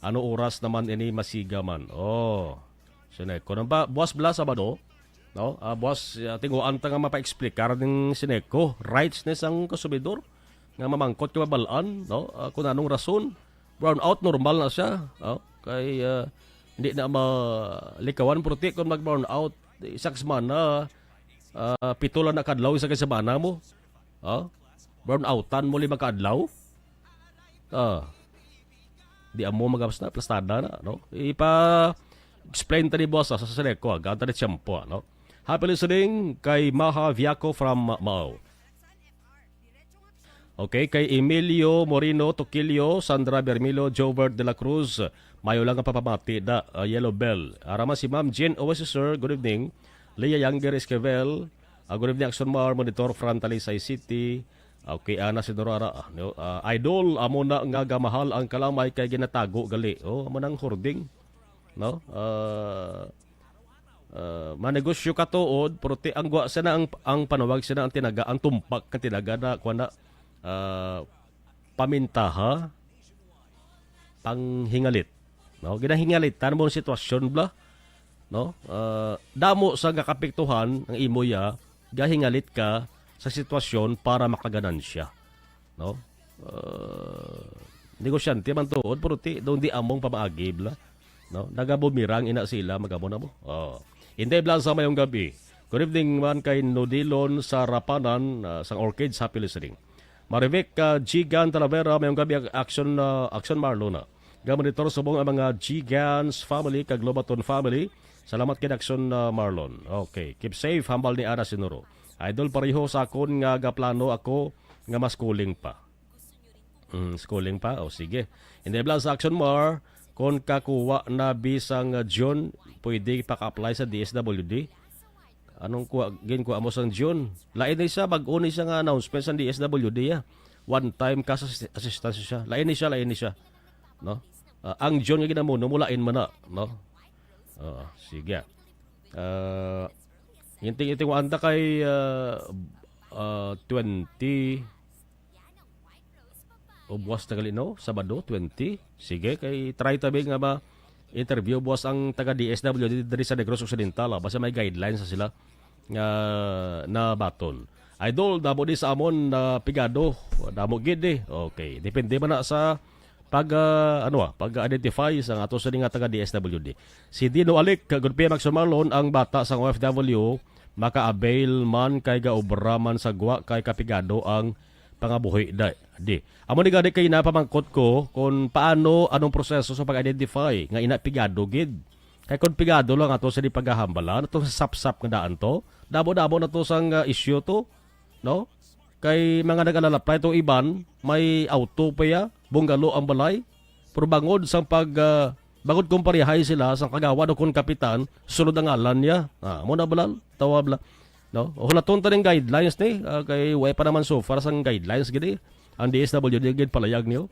Ano oras naman ini masiga man? Oh. Seneco. Nang ba, buwas bala Sabado? No? Ah, buwas, ah, tinguan ta nga mapa-explicar ning Seneco. Rights ni sang konsumidor nga mamangkot ka mabal-an, no? Ah, kung anong rason. Brown out, normal na siya. Oh, kay ah, hindi na malikawan, puti kung mag-brown out, isa ka semana, Ah, pito lang na kadlaw sa kasamana mo. Ah? Brown outan mo lima kadlaw. Ah. Di amo magapos na, plastada na, no? Ipa-explain ta ni boss, ah, sa Seleco, ah. Ganta ni tiyempo, ah, no? Happy listening kay Maha Viaco from Ma-, Mao. Okay, kay Emilio Moreno Toquillo, Sandra Bermilo, Jobert de la Cruz, mayo lang ang papamati da, uh, Yellow Bell. Arama si Ma'am Jean Oasis, sir. Good evening. Leah Younger Esquivel, uh, good evening, Action Mar, Monitor from Talisay City. Okay, Ana Sidorara, uh, no, uh, idol, amo na nga gamahal ang kalamay kay ginatago gali. Oh, amo nang hoarding, no? Uh, uh, manegosyo ka tuod, pero ti-, ang gwa sana ang, ang panawag sana ang tinaga, ang tumpak ka tinaga na, kuwan na, uh, pamintaha, panghingalit. No? Ginahingalitan mo ang sitwasyon, bla? No? Ah, damo sa gakapektuhan ang imo ya, gahingalit ka sa sitwasyon para makaganansya. No? Ah, negosyante man tuod, pero ti, doon di among pamaagi, bla? No? Nagabumirang ina sila, magamo na mo. Oh. Inday Blanza, mayong gabi. Good evening man kay Nodilon sa Rapanan, ah, sang Orchids, happy listening. Marivic, ah, Gigan Talavera, mayong gabi, Action, ah, Action Marlon, ah. Gamonitor subong ang mga Gigans family kag Lobaton family. Salamat kay Action, ah, Marlon. Okay, keep safe, hambal ni Ana Sinuro. Idol, pareho sa akon nga gaplano ako nga mas schooling pa. Mm, schooling pa? O, sige. Hindi lang sa Action Mar, kung kakuha na bisang, ah, June, pwede pa ka-apply sa D S W D. Anong kuha, ginkuha mo sang June? Lain ni siya, bag-o ni siya nga announcement sang D S W D, ah. One time cash assi-, assistance siya. Lain ni siya, lain ni siya. No? Ah, ang June nga ginamuno mo, lain man na, no? Oo, sige. Ah, inting-inting anda kay, ah, ah, twenty, o buwas na gali, no? Sabado, twenty. Sige, kay try tabi nga ma-interview buwas ang taga D S W D diri sa Negros Occidental, ah. Basta may guidelines sa sila nga nabaton. Idol, damo di sa amon na pigado. Damo gid eh. Okay. Depende man na sa pag, ah, ano, ah, pag-identify sa ato sa nga taga D S W D. Si Dino Alic, good P M Action Marlon, ang bata sa O F W, maka-avail man kay gaobra man sa gwa kay kapigado ang pangabuhi da, di. Amo ni gani kay napamangkot ko kung paano, anong proseso sa pag-identify nga ina pigado gid. Kay kung pigado lang ato sa di paghahambalan, ato sa sapsap nga daan to, damo-damo na to sang, ah, issue to, no? Kay mga nag-alalapay to iban, may auto pa ya, bungalo ang balay. Pero bangod sang pag, ah, bangod kung parihay sila sang kagawad o kung kapitan, sunod ang ngalan niya. Ah, mo na balal, tawag la. No? Hulaton ta ning guidelines ni, ah, kay way pa naman so far sang guidelines gid eh. Ang D S W D gid palayag niyo.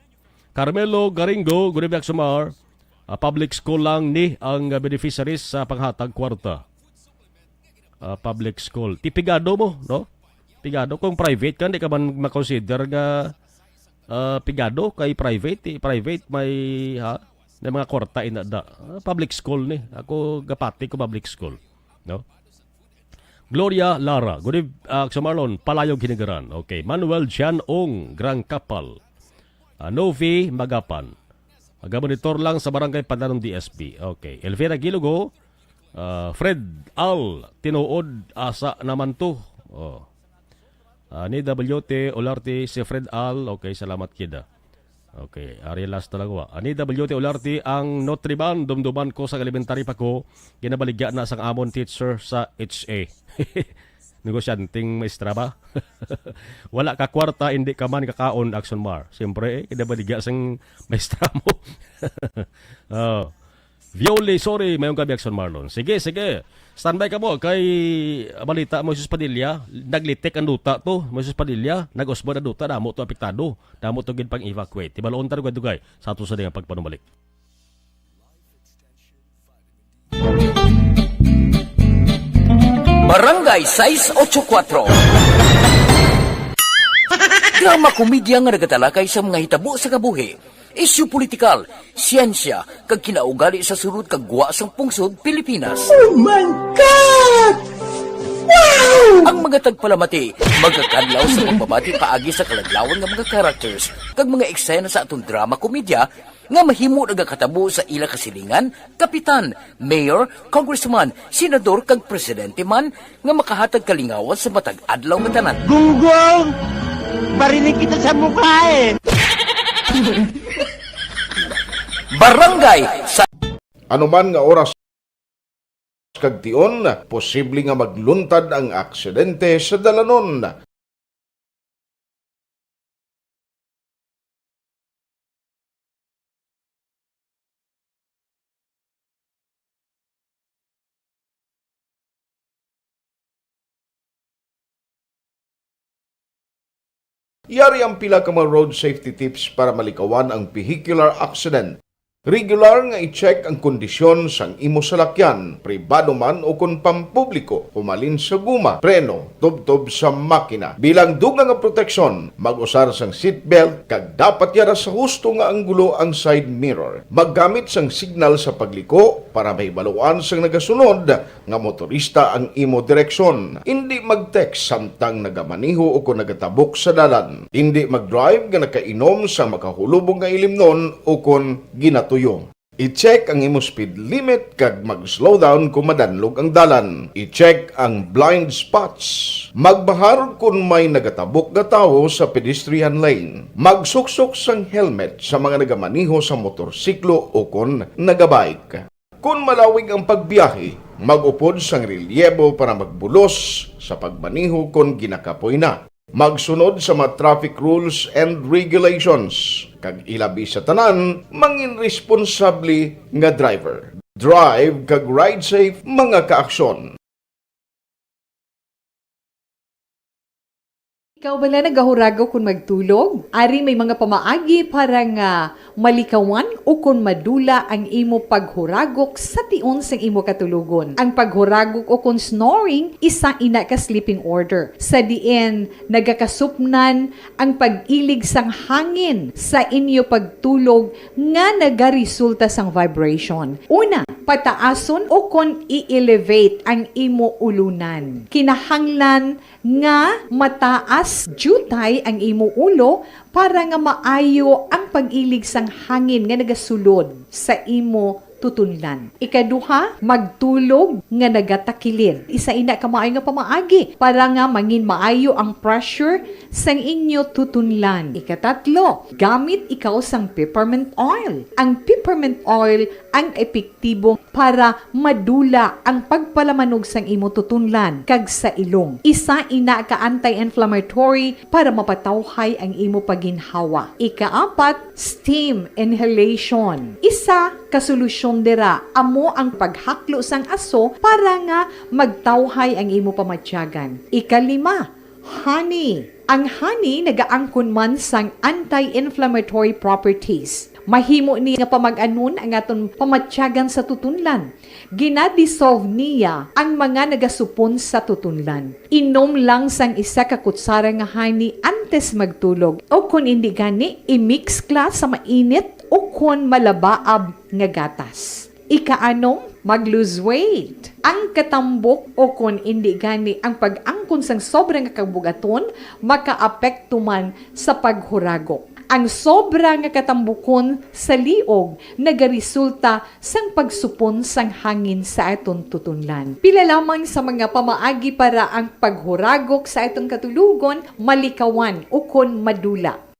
Carmelo Garingo, good evening, Action Mar. Ah, public school lang ni ang, ah, beneficiaries sa panghatag kwarta. Ah, public school. Ti pigado mo, no? Pigado kung private ka, hindi ka man makonsider nga, ah, pigado kay private. Ti private may, ha? May mga kwarta ina da. Ah, public school ni. Ako gapati ko public school, no? Gloria Lara, good eve-, ah, Action Marlon, Palayog Hinigaran. Okay, Manuel Jan Ong, Grand Kapal. Ah, Novi Magapan. Nagamonitor lang sa Barangay Pandanon D S B. Okay. Elvira Gilogo, ah, Fred Al, tinuod, asa naman to? Oh. Ah, ni W T Olarte, si Fred Al. Okay, salamat kida. Okay, ari last talaga wa. Ani W T Olarte, ang Nutriban, dumduman ko sa elementary pa ko, ginabaligya na sang amon teacher sa H A. Negosyanteng maestra ba? Wala ka kwarta, hindi ka man kakaon, Action Mar. Siyempre, eh, ginabaligya sang maestra mo. Oh. Violi, sorry, mayong gabi, Action Marlon. Sige, sige. Standby ka mo kay balita mo, Jesus Padilla. Naglitik ang duta to, mo, Jesus Padilla. Nag-usbon ang duta, damo to apektado. Damo to gid pang-evacuate. Tibalon ta dugay-dugay sa ato sa ding pagpanumalik. Barangay sais ocho kuatro. Drama komedya nga nagatalakay sa mga hitabo sa kabuhi, isyu politikal, siyensya, kag kinaugali sa sulod kag gwa sang pungsod Pilipinas. Oh my God! Ang mga tagpalamati magakadlaw sa pagbabati paagi sa kaladlawan nga mga characters kag mga eksena sa aton drama komedya nga mahimo nagakatabo sa ila kasilingan, kapitan, mayor, congressman, senador, kag presidente man nga makahatag kalingawan sa matag adlaw nga tanan. Gunggong! Barinig kita sa mukha eh! Barangay sa Anuman nga oras kag tion, posible nga magluntad ang aksidente sa dalanon. Yari ang pila ka mga road safety tips para malikawan ang vehicular accident. Regular nga i-check ang kondisyon sang imo salakyan, pribado man o kon pampubliko, humalin sa guma, preno, tubtob sa makina. Bilang dugang nga proteksyon, mag-usar sang seatbelt kag dapat yara sa husto nga anggulo ang side mirror. Maggamit sang signal sa pagliko para mahibaluan sang nagasunod nga motorista ang imo direksyon. Indi mag-text samtang nagamaneho o kon nagatabok sa dalan. Indi mag-drive nga nakainom sa makahulubong nga ilimnon o kon ginatuyo. I-check ang imo speed limit kag mag-slow down kon madanlog ang dalan. I-check ang blind spots. Magbahar kon may nagatabok nga tawo sa pedestrian lane. Magsuksok sang helmet sa mga nagamaneho sa motorsiklo o kon nagabike. Kon malawig ang pagbiyahe, mag-upod sang relyebo para magbulos sa pagmaneho kon ginakapoy na. Magsunod sa mga traffic rules and regulations, kag ilabi sa tanan, mangin responsable nga driver. Drive kag ride safe, mga kaaksyon. Ikaw bala nagahuragok kon magtulog? Ari may mga pamaagi para nga malikawan o kon madula ang imo paghuragok sa tion sang imo katulogon. Ang paghuragok o kon snoring, isa ina ka sleeping order, sa diin nagakasupnan ang pag-ilig sang hangin sa inyo pagtulog nga nagaresulta sang vibration. Una, pataason o kon i-elevate ang imo ulunan. Kinahanglan nga mataas diutay ang imo ulo para nga maayo ang pag-ilig sang hangin nga nagasulod sa imo tutunlan. Ikaduha, magtulog nga nagatakilid. Isa ina ka maayo nga pamaagi para nga mangin maayo ang pressure sang inyo tutunlan. Ikatatlo, gamit ikaw sang peppermint oil. Ang peppermint oil ang epektibo para madula ang pagpalamanog sang imo tutunlan kag sa ilong. Isa ina ka anti-inflammatory para mapatawhay ang imo paginhawa. Ikaapat, steam inhalation. Isa ka solusyon dira amo ang paghaklo sang aso para nga magtawhay ang imo pamatyagan. Ikalima, honey. Ang honey nagaangkon man sang anti-inflammatory properties. Mahimo ni nga pamag-anon ang aton pamatyagan sa tutunlan. Gina-dissolve niya ang mga nagasupon sa tutunlan. Inom lang sang isa ka kutsara nga honey antes magtulog, o kon indi gani, i-mix kla sa mainit o kon malabaab nga gatas. Ikaanom, mag-lose weight. Ang katambok o kon indi gani ang pag-angkon sang sobra nga kabug-aton makaapekto man sa paghuragok. Ang sobra nga katambukon sa liog nagaresulta sang pagsupon sang hangin sa aton tutunlan. Pila lamang sa mga pamaagi para ang paghuragok sa aton katulogon malikawan ukon madula.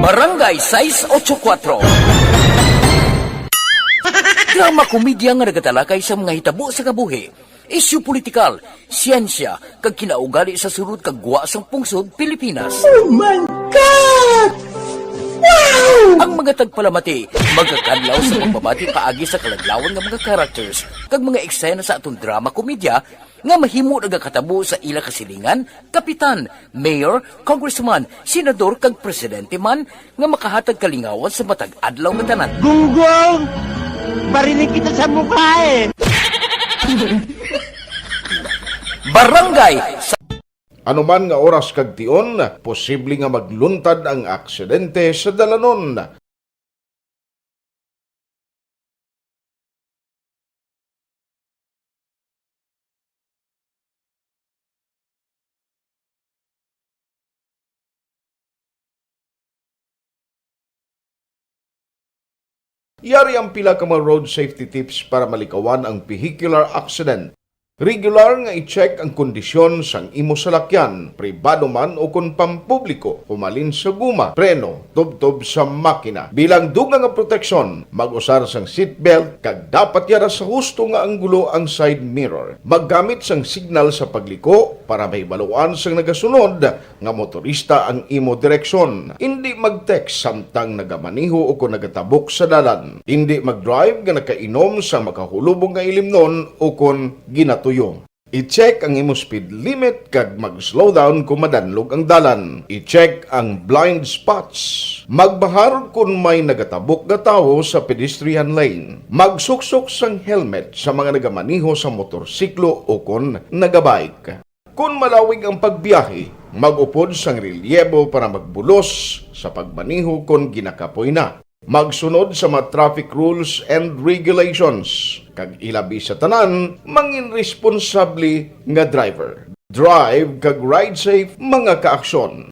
Barangay sais ocho kuatro. Drama komedya nga nagatalakay sa mga hitabo sa kabuhi, isyu politikal, siyensya, kag kinaugali sa sulod kag gwa sang pungsod Pilipinas. Oh my God! Wow! Ang mga tagpalamati magakadlaw sa pagbabati paagi sa kaladlawan nga mga characters kag mga eksena sa aton drama komedya nga mahimo nagakatabo sa ila kasilingan, kapitan, mayor, congressman, senador, kag presidente man nga makahatag kalingawan sa matag adlaw nga tanan. Gunggong! Barinig kita sa mukha eh! Barangay sa Anuman nga oras kag tion, posible nga magluntad ang aksidente sa dalanon. Yari ang pila ka mga road safety tips para malikawan ang vehicular accident. Regular nga i-check ang kondisyon sang imo salakyan, pribado man o kon pampubliko, humalin sa guma, preno, tubtob sa makina. Bilang dugang nga proteksyon, mag-usar sang seatbelt kag dapat yara sa husto nga anggulo ang side mirror. Maggamit sang signal sa pagliko para mahibaluan sang nagasunod nga motorista ang imo direksyon. Indi mag-text samtang nagamaneho o kon nagatabok sa dalan. Indi mag-drive nga nakainom sang makahulubong nga ilimnon o kon ginatuyo. I-check ang imo speed limit kag mag-slow down kon madanlog ang dalan. I-check ang blind spots. Magbahar kon may nagatabok nga tawo sa pedestrian lane. Magsuksok sang helmet sa mga nagamaneho sa motorsiklo o kon nagabike. Kon malawig ang pagbiyahe, mag-upod sang relyebo para magbulos sa pagmaneho kon ginakapoy na. Magsunod sa mga traffic rules and regulations, kag ilabi sa tanan, mangin responsable nga driver. Drive kag ride safe, mga kaaksyon.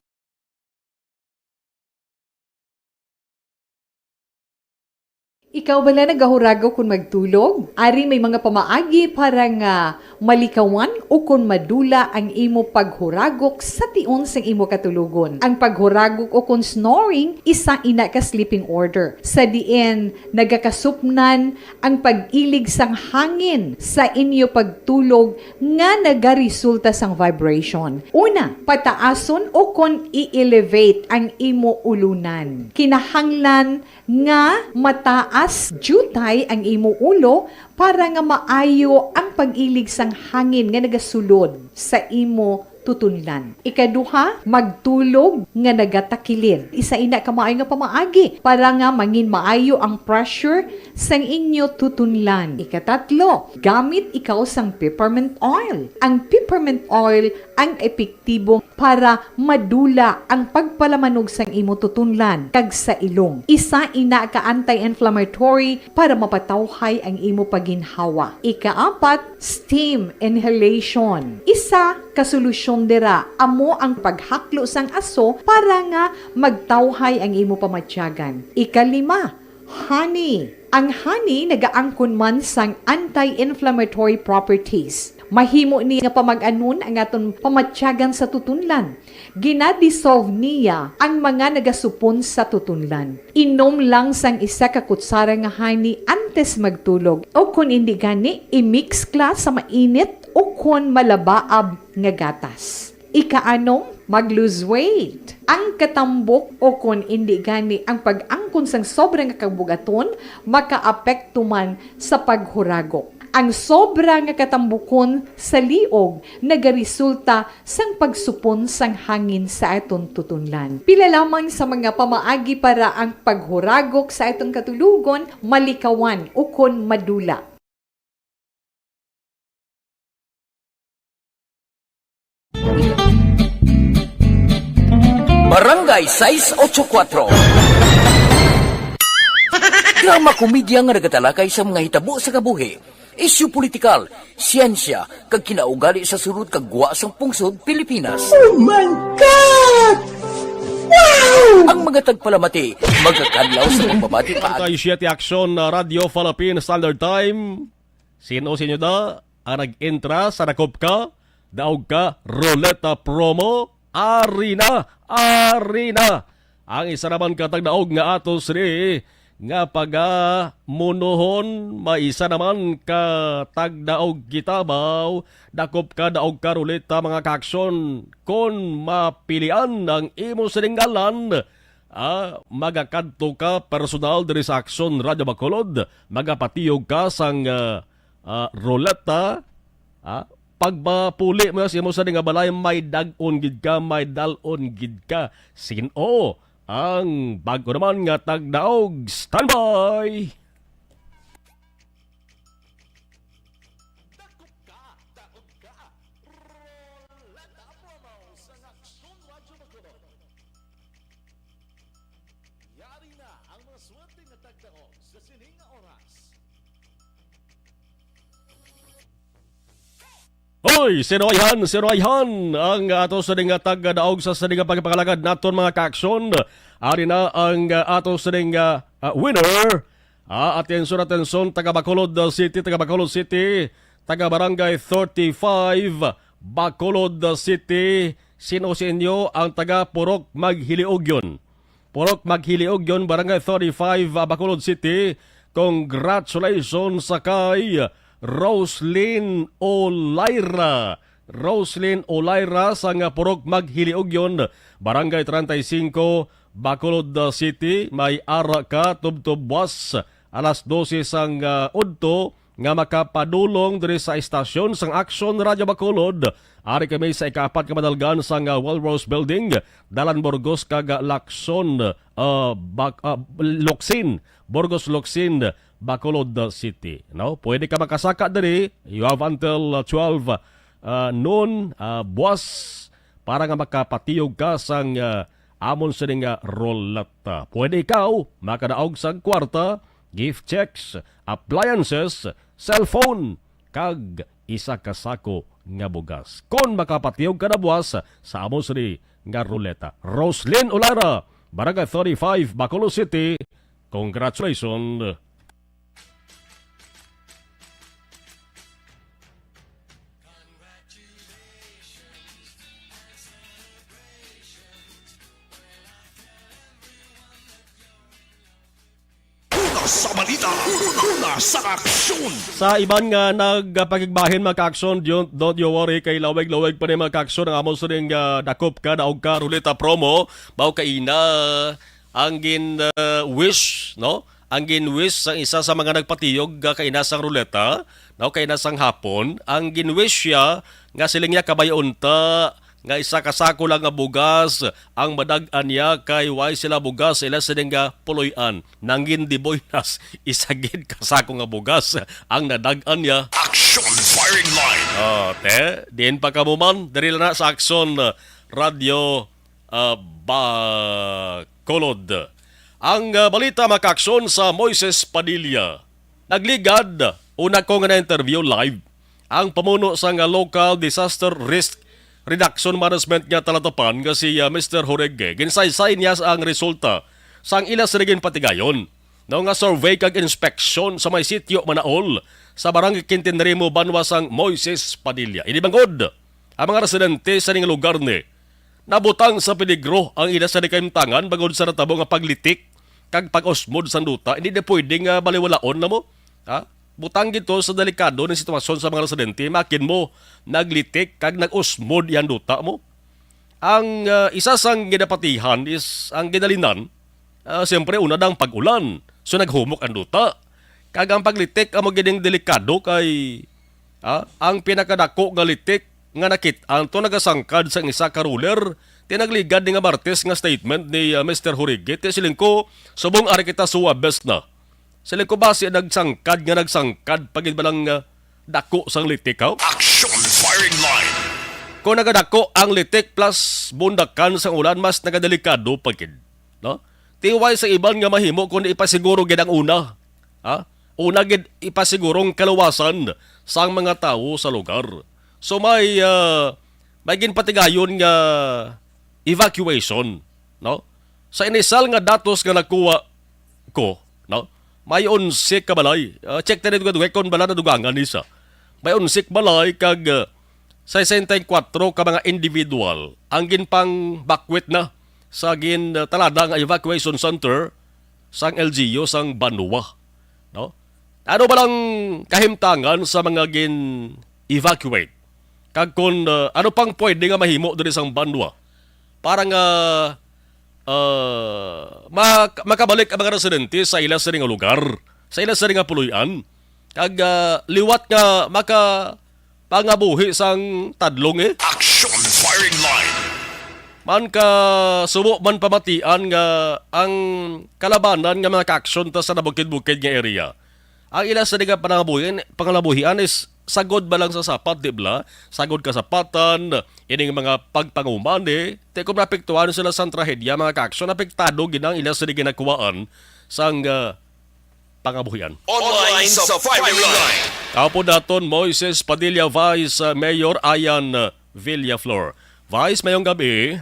Ikaw bala nagahuragok kon magtulog? Ari may mga pamaagi para nga malikawan ukon madula ang imo paghuragok sa tion sang imo katulogon. Ang paghuragok ukon snoring, isa ina ka sleeping order, sa diin nagakasupnan ang pag-ilig sang hangin sa inyo pagtulog nga nagaresulta sang vibration. Una, pataason ukon i-elevate ang imo ulunan. Kinahanglan nga mataas diutay ang imo ulo para nga maayo ang pag-ilig sang hangin nga nagasulod sa imo tutunlan. Ikaduha, magtulog nga nagatakilid. Isa ina ka maayo nga pamaagi para nga mangin maayo ang pressure sang inyo tutunlan. Ikatatlo, gamit ikaw sang peppermint oil. Ang peppermint oil ang epektibo para madula ang pagpalamanog sang imo tutunlan kag sa ilong. Isa ina ka anti-inflammatory para mapatawhay ang imo paginhawa. Ikaapat, steam inhalation. Isa ka solusyon dira amo ang paghaklo sang aso para nga magtawhay ang imo pamatyagan. Ikalima, honey. Ang honey nagaangkon man sang anti-inflammatory properties. Mahimo ni nga pamag-anon ang aton pamatyagan sa tutunlan. Ginadissolve niya ang mga nagasupon sa tutunlan. Inom lang sang isa ka kutsara nga honey antes magtulog, o kon indi gani, i-mix ka sa mainit o kon malabaab nga gatas. Ikaanom, mag-lose weight. Ang katambok o kon indi gani ang pag-angkon sang sobra nga kabugaton makaapekto man sa paghuragok. Ang sobra nga katambukon sa liog nagaresulta sang pagsupon sang hangin sa aton tutunlan. Pila lamang sa mga pamaagi para ang paghuragok sa aton katulogon malikawan ukon madula. Barangay sais ocho kuatro. Drama komedya nga nagatalakay sa mga hitabo sa kabuhi, isyu politikal, siyensya, kag kinaugali sa sulod kag gwa sang pungsod Pilipinas. Oh my God! Wow! Ang mga tagpalamati magakadlaw sa pagbabati pa. Tayo siya ti Aksyon, uh, Radyo Philippine Standard Time. Sino, sino da ang nag-entra sa Dakop Ka, Daog Ka Ruleta Promo? Ari na! Ari na! Ang isa naman ka tagdaog nga ato sini nga pagamunohon, may isa naman ka tagdaog kita baw, Dakop Ka Daog Ka Ruleta, mga kaaksyon. Kon mapilian ang imo sining ngalan, ah, magakadto ka personal diri sa Aksyon Radyo Bacolod, magapatiyog ka sang, ah, ah, ruleta, ah, pagpapuli mo sa imo sa nga balay, may dag-on gid ka, may dal-on gid ka. Sin-o ang bag-o naman nga tagdaog? Standby! Dakop ka, daog ka. Ruleta promo sa Aksyon Radyo Bacolod. Yari na ang mga swerte nga tagdaog sa sining nga oras. Hoy, sino ayhan, sino ayhan ang ato sa nga tagdaog sa sining nga pagpangalagad naton, mga kaaksyon? Ari na ang, ah, ato sa nga, ah, winner. Ah, atensyon, atensyon, taga Bacolod, uh, City, taga Bacolod City, taga Barangay thirty-five, Bacolod, uh, City. Sino sa inyo ang taga Purok Maghiliugyon? Purok Maghiliugyon, Barangay thirty-five, uh, Bacolod City. Congratulations sa kay Roslyn Olaira. Roslyn Olaira sang Purok Maghiliugyon, Barangay treinta y cinco, Bacolod, uh, City. May ara ka tubtob buwas alas dose sang, uh, udto nga makapadulong diri sa estasyon sang Action Radio Bacolod. Ari kami sa ikaapat nga madalgan sang, uh, Walrus Building, Dalan Burgos kag, uh, Lacson, uh, Bac-, uh, Locsin, Burgos Locsin, Bacolod City, no? Pwede ka makasaka diri. You have until, uh, twelve, uh, noon, uh, buwas para nga makapatiyog ka sang, uh, amon sini nga ruleta. Pwede ikaw makadaog sang kwarta, gift checks, appliances, cellphone, kag isa ka sako nga bugas kon makapatiyog ka na buwas sa amon sini nga ruleta. Roslyn Olara, Barangay thirty-five, Bacolod City, congratulations! Una sa balita, una sa aksyon. Sa iban nga nagpakigbahin, mga ka-aksyon, don't, don't you worry, kay lawig-lawig pa ni, mga ka-aksyon, ang amo sining, ah, dakop ka, daog ka, ruleta promo, mao kaina ang gin, ah, wish, no? Ang gin-wish sang isa sa mga nagpatiyog, ah, kaina sang ruleta, no? Kaina sang hapon, ang gin-wish siya nga siling niya, kabay unta nga isa ka sako lang nga bugas ang madag-an niya, kay way sila bugas sa ila sining nga puloy-an. Nangin di boynas, isa gid ka sako nga bugas ang nadag-an niya. Action Firing Line. Oh, te, diin pa kamo man? Diri lang na sa Action, uh, Radio, uh, Bacolod. Ang, uh, balita, mga ka-aksyon, sa Moises Padilla. Nagligad, una ko nga na-interview live ang pamuno sang, ah, Local Disaster Risk Reduction Management nga Talatapan nga si, ah, Mister Jorge. Ginsaysay niya ang resulta sang ila sini ginpatigayon, no, nga survey kag inspeksyon sa may sitio Manaol sa Barangay Quintinrimo, banwa sang Moises Padilla. Ini bangod, ang mga residente sa ning lugar ni nabutang sa peligro ang ila sa kahimtangan bangod sa natabo nga paglitik kag pag-usmod sang duta. Hindi na pwede nga baliwalaon na mo. Ha? Butang gito sa delikado ng sitwasyon sa mga residente, makin mo naglitik kag nag-usmod yan duta mo. Ang, ah, isa sang ginapatihan is ang ginalinan, ah, siyempre, una dang pag-ulan. So, naghumok ang duta. Kag ang paglitik amo gining delikado kay, ah, ang pinakadako nga litik nga nakit-an to nagasangkad sang isa ka ruler, ti nagligad ni nga Martes nga statement ni, ah, Mister Hurigit. Ti siling ko, subong ari kita suwabes na. Siling ko, basi nagsangkad nga nagsangkad pa gid ba lang, ah, dako sang litik, ha? Action Firing Line. Kung nagadako ang litik plus bundakan sang ulan, mas nagadelikado pa gid, no? Ti way sa iban nga mahimo kung ipasiguro gid ang una, ha? Una gid ipasiguro ang kaluwasan sang mga tawo sa lugar. So may, ah, may ginpatigayon nga evacuation, no? Sa inisal nga datos nga nakuha ko, no? May onse ka balay. Ah, check ta dito kadugay kung bala nadugangan ni sa. May onse ka balay kag, ah, sesenta y kuwatro ka mga individual ang ginpangbakwit na sa gin, ah, talada nga evacuation center sang L G U sang banwa, no? Ano ba lang kahimtangan sa mga gin-evacuate? Kag kung, ah, ano pang pwede nga mahimo diri sang banwa para nga, ah, mak-, makabalik ang mga residente sa ila sini nga lugar, sa ila sini nga puloy-an, kag, ah, liwat nga makapangabuhi sang tadlong, eh? Action Firing Line. Man ka subo man pamatian nga ang kalabanan nga mga kaaksyon ta sa nabukid-bukid nga area. Ang ila sa nga panangabuhian, pangalabuhian is sagod ba lang sa sapat, di bala? Sagod kasapatan, ining mga pagpangumani, ti kung maapektuhan sila sang trahedya, mga kaaksyon, apektado gid ang ila sa ginakuwaan sang, ah, pangabuhian. Online sa Firing Line. Kaupod naton, Moises Padilla, Vice, ah, Mayor Ian, ah, Villaflor. Vice, mayong gabi.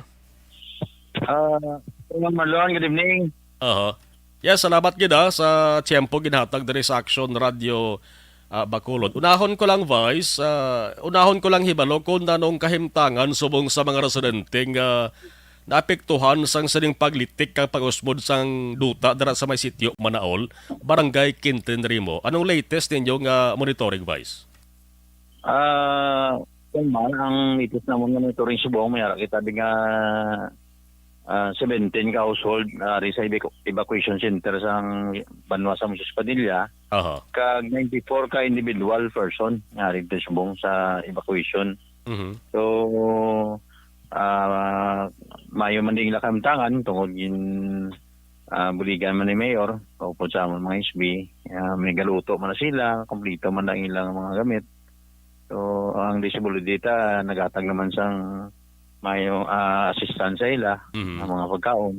Ah, Sir Marlon, good evening. Aha. Yes, salamat gid, ah, sa tiyempo ginhatag diri sa Action Radio, ah, Bacolod. Unahon ko lang, Vice, ah, unahon ko lang hibalo kung nanong kahimtangan subong sa mga residente nga naapektuhan sang sining paglitik kag pag-usbod sang duta dira sa may sitio Manaol, Barangay Quintin Rimo. Anong latest ninyo nga monitoring, Vice? Ah, kung man, ang latest namon nga monitoring subong, may ara kita di nga ah, seventeen ka household ari sa evacu- evacuation center sa banwa sa Moses Padilla, Aha. Kag ninety-four ka individual person nga ari subong sa evacuation. Mhm. So, ah, mayo man din ila kamtangan tungod gin ah, buligan man ni Mayor, kaupod sa amon mga S B, ah, may galuto man na sila, kompleto man ang ilang mga gamit. So, ang D S W D ta nagatag naman sang mayo, ah, assistance sa ila, Mhm. ang mga pagkaon.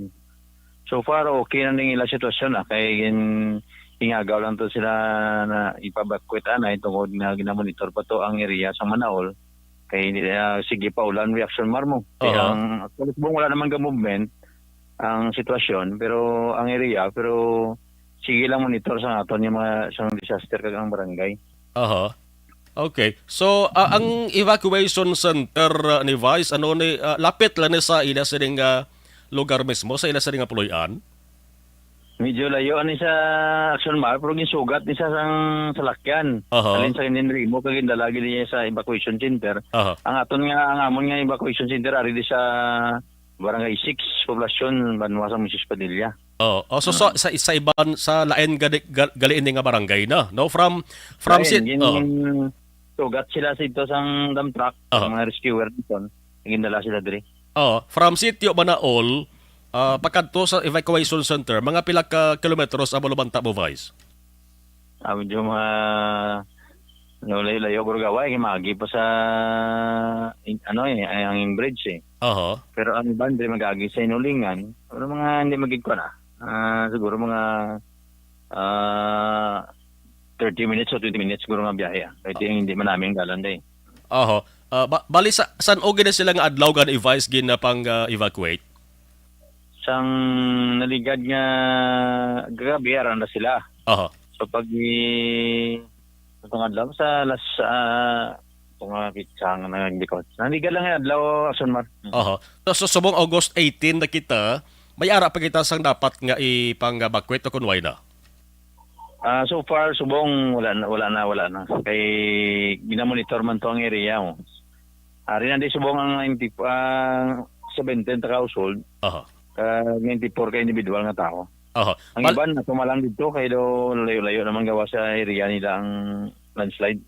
So far, okay na ning ila sitwasyon, ah, kay gin-, ingagaw lang to sila na ipabakwit anay tungod nga ginamonitor pa to ang area sa Manaol. Kay, ah, sige pa ulan reaction marmo. Kay Oo. ang actually, wala naman ka movement ang sitwasyon, pero ang area, pero sige lang monitor sa aton yung mga sang disaster kag ang barangay. Aha. Okay. So, ah, ang evacuation center, ah, ni Vice, ano ni, ah, lapit lang ni sa ila sining, ah, lugar mismo, sa ila sining nga puloy-an? Medyo layo ani sa Action Mall, pero ginsugat ni sa sang salakyan. Aha. Alin sa Indinrimo, kag gindala gid niya sa evacuation center. Aha. Ang aton nga, ang amon nga evacuation center ari di sa Barangay six, Poblacion, Banwa sa Moses Padilla. Oh, oh, so sa, sa, sa iban, sa lain gali, gal- gali ini nga barangay na, no? From from Lain, sit gin-, oh, sugat sila sa ito sang dump truck, Aha. Mga rescuer dito. Gindala sila diri. Oh, from Sitio Manaol, ah, pakadto sa evacuation center, mga pila ka kilometros ang malubanta mo, Vice? Ah, medyo mga no, layo-layo, pero gaway, magi pa sa in- ano eh, ay ang bridge eh. Aha. Pero ang iban diri magagi sa Inulingan, pero mga hindi magigko na. Ah, siguro mga ah thirty minutes o twenty minutes siguro nga biyahe. Ah. Kaya hindi man namin galan day. Aha. Ah, ba- bali sa san-o gid sila nga adlaw gan i-Vice gin na pang ah, evacuate? Sang naligad nga gabi, aran na sila. Aha. So pag i- itong adlaw sa las ah, itong mga pitsang na hindi ko. Naligad lang nga adlaw, Asunmar. Aha. So, so subong August eighteen na kita, may ara pa kita sang dapat nga ipang-evacuate o kun way na? Ah, so far, subong wala na, wala na, wala na. Kay ginamonitor man to ang area mo. Ari na di subong ang ninety, ah, seventeen ka household, Aha. ah, ninety-four ka individual nga tao. Aha. Ang Bal- iban, nato malang dito, kay do layo-layo naman gawa sa area nila ang landslide.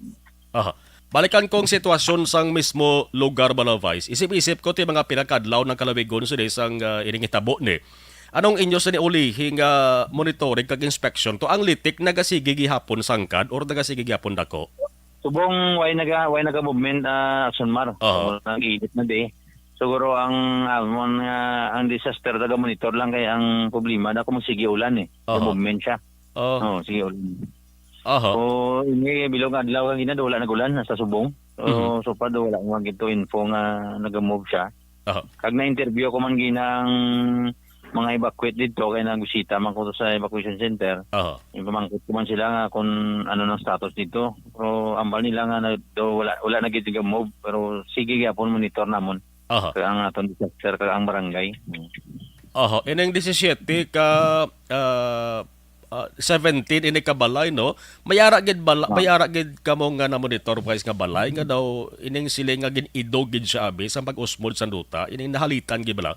Aha. Balikan ko ang sitwasyon sang mismo lugar, Bala Vice. Isip-isip ko ti mga pinakadlaw ng kalawigon sa sang ah, ining hitabo ni. Anong inyo sa niulihi nga monitoring kag inspection to ang litik nagasige gihapon sangkad or nagasige gihapon dako? Subong way naga way naga movement, ah, Asunmar. Oo. So, nag-init na di. Siguro ang amon nga ang disaster taga monitor lang kay ang problema na kung magsige ulan eh. Oo. Movement siya. Oh, Oh, sige ulan. aha. So, ini bilog adlaw kag ina wala nag-ulan sa subong. So, Mhm. so pa do wala mo gito info nga naga-move siya. Aha. Kag na-interview ko man ginang mga evacuate dito kay nagbisita man ko sa evacuation center. Aha. Yung pamangkot ko man sila nga kung ano nang status dito. Pero ambal nila nga na, do, wala wala na gid move pero sige gyapon monitor namon Aha. kag ang aton disaster kag ang barangay. Aha. Ining disisiete ka ah, ah, seventeen ini ka balay, no? May ara gid bala, may ara gid kamo nga na-monitor, guys, nga balay nga daw ining sila nga gin-idog gid siya abi sa pag-usmod sa duta, ining nahalitan gid bala?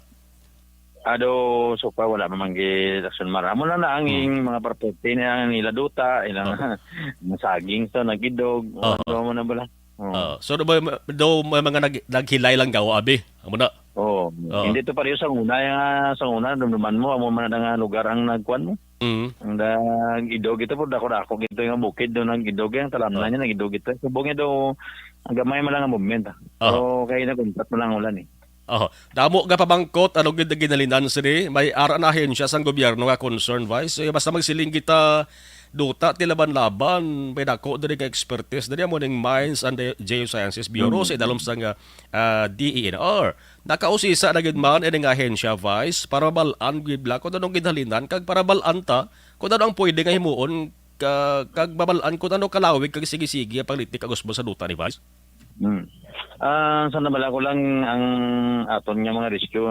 Ado, so far wala man gid action mara. Amo na na ang ing mga property na ang nila duta, ilang mga saging to nagidog, Oo. Ano mo na bala? Oo. Ah, so do may, do may mga nag, naghilay lang gawa abi? Amo na. Oo. Oo. Hindi to pareho sa una, yung, ah, sa una dumduman mo amo man na nga lugar ang nagkuan mo. Mm. Ang nag-idog ito po dako-dako gito yung bukid do nag-idog yung talamnan niya nag-idog ito. Subong ito ang gamay man lang ang movement. Ah. Oo. So kaya nag-untat mo lang ang ulan eh. Oh, damo nga pamangkot ano gid ang ginhalinan sini. May ara na ahensya sang gobyerno nga concern, Vice. Eh, basta magsiling kita duta ti laban-laban, may dako diri nga expertise diri, amo ning Mines and the Geosciences Bureau Mm. sa idalom sang, ah, ah, D E N R. Nakausisa na gid man ini nga ahensya, Vice, para mabal-an gid bala kung anong ginhalinan kag para mabal-an ta kung ano ang pwede nga himuon ka, kag mabal-an kung ano kalawig kag sige-sige ang paglitik kag usbon sa duta ni Vice. Mm. Ah, sa nabala ko lang, ang aton nga mga rescue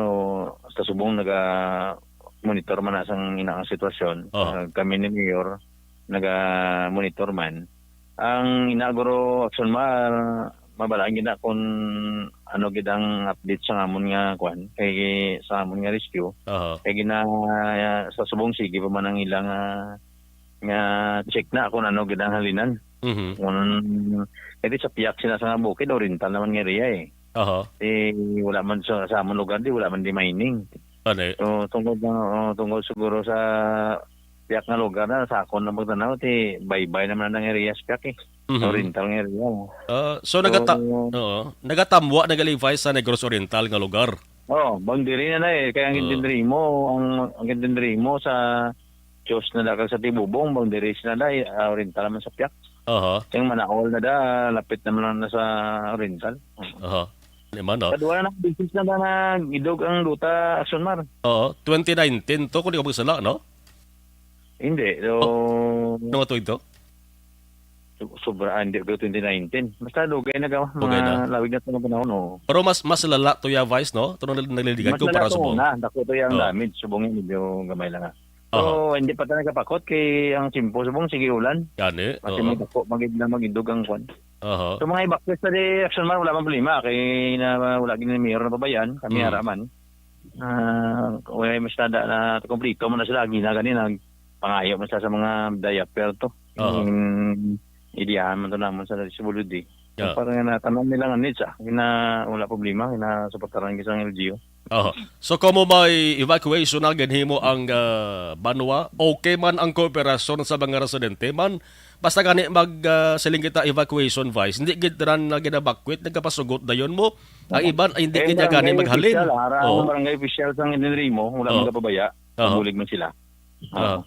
sa subong naga-monitor man na sang ina ang sitwasyon. Aha. Ah, kami ni Mayor, naga-monitor man. Ang ina guro, Action Mar, mabalaan gid na kung ano gid ang update sa amon nga kwan, kay sa amon nga rescue. Aha. Kay gina-, sa subong sige pa man ang ilang, ah, nga check na kung ano gid ang halinan. Mhm. Kung, kay sa piyak sila sa nga bukid, oriental naman nga area eh. Aha. Eh, wala man sa, sa amon lugar, di wala man di mining. Ano eh? So, tungod na, oh, tungod siguro sa piyak nga lugar na, sa akon na pagtanaw, ti baybay naman ang area sa piyak eh. Mhm. Oriental nga area. Ah, so, nagata-, So, oo, nagatamwa, nagalibay sa Negros Oriental nga lugar. Oh, boundary na na eh. Kaya ang Oo. Intindrimo, ang, ang Intindrimo sa Diyos na dakal sa Tibubong, boundaries na da, eh, ah, oriental naman sa piyak. Aha. Yung Manaol na da, lapit naman lang na sa oriental. Aha. Di man, no? Kadwa na, business na da na idog ang duta, Action Mar. Oo, twenty nineteen to, kung di ko magsala, no? Hindi. So, Oh, ano nga tuig to? so-, sobra, ah, hindi ko twenty nineteen. Basta dugay na gawa, Dugay mga na. lawig na to nga panahon, oo. Pero mas, mas lala to ya, Vice, no? Ito nang nag-, nagliligad Mas ko lala para to sa buhok. Una, dako to yung Oh. damage. Subong yung medyo gamay lang, ah. Aha. So, hindi pa tayo kapakot kay ang simpo subong, sige ulan. Gani, Kasi oo. magdako, magid lang, magidog ang kwan. Aha. So, mga evacuees na di, Action Mar, wala man problema. Kay na, wala gid ni Mayor na pabayaan. Kami Mm. ara man. Ah, wala mas tada na kumplito mo na sila. Gina gani, nagpangayo mo sa, sa mga diaper to. Aha. Yung ideahan man to naman sa, sa Bulod, eh. Yeah. Para nga natanan nila nga needs, ah. Gina, wala problema. Ginasuportaran gid sa L G U. Aha. So, kamo may evacuation na ginhimo ang, ah, banwa, okay man ang kooperasyon sa mga residente man, basta gani mag, ah, siling kita evacuation, Vice, hindi gid ran na ginabakwit, nagkapasugot dayon mo. Ang Aha. iban, ay hindi Eh, gid niya gani barangay maghalin. official, ah, ang Oo. barangay official sa Intinrimo, wala Oo. man kapabaya. Oo. Bulig man sila. Ah. Oo.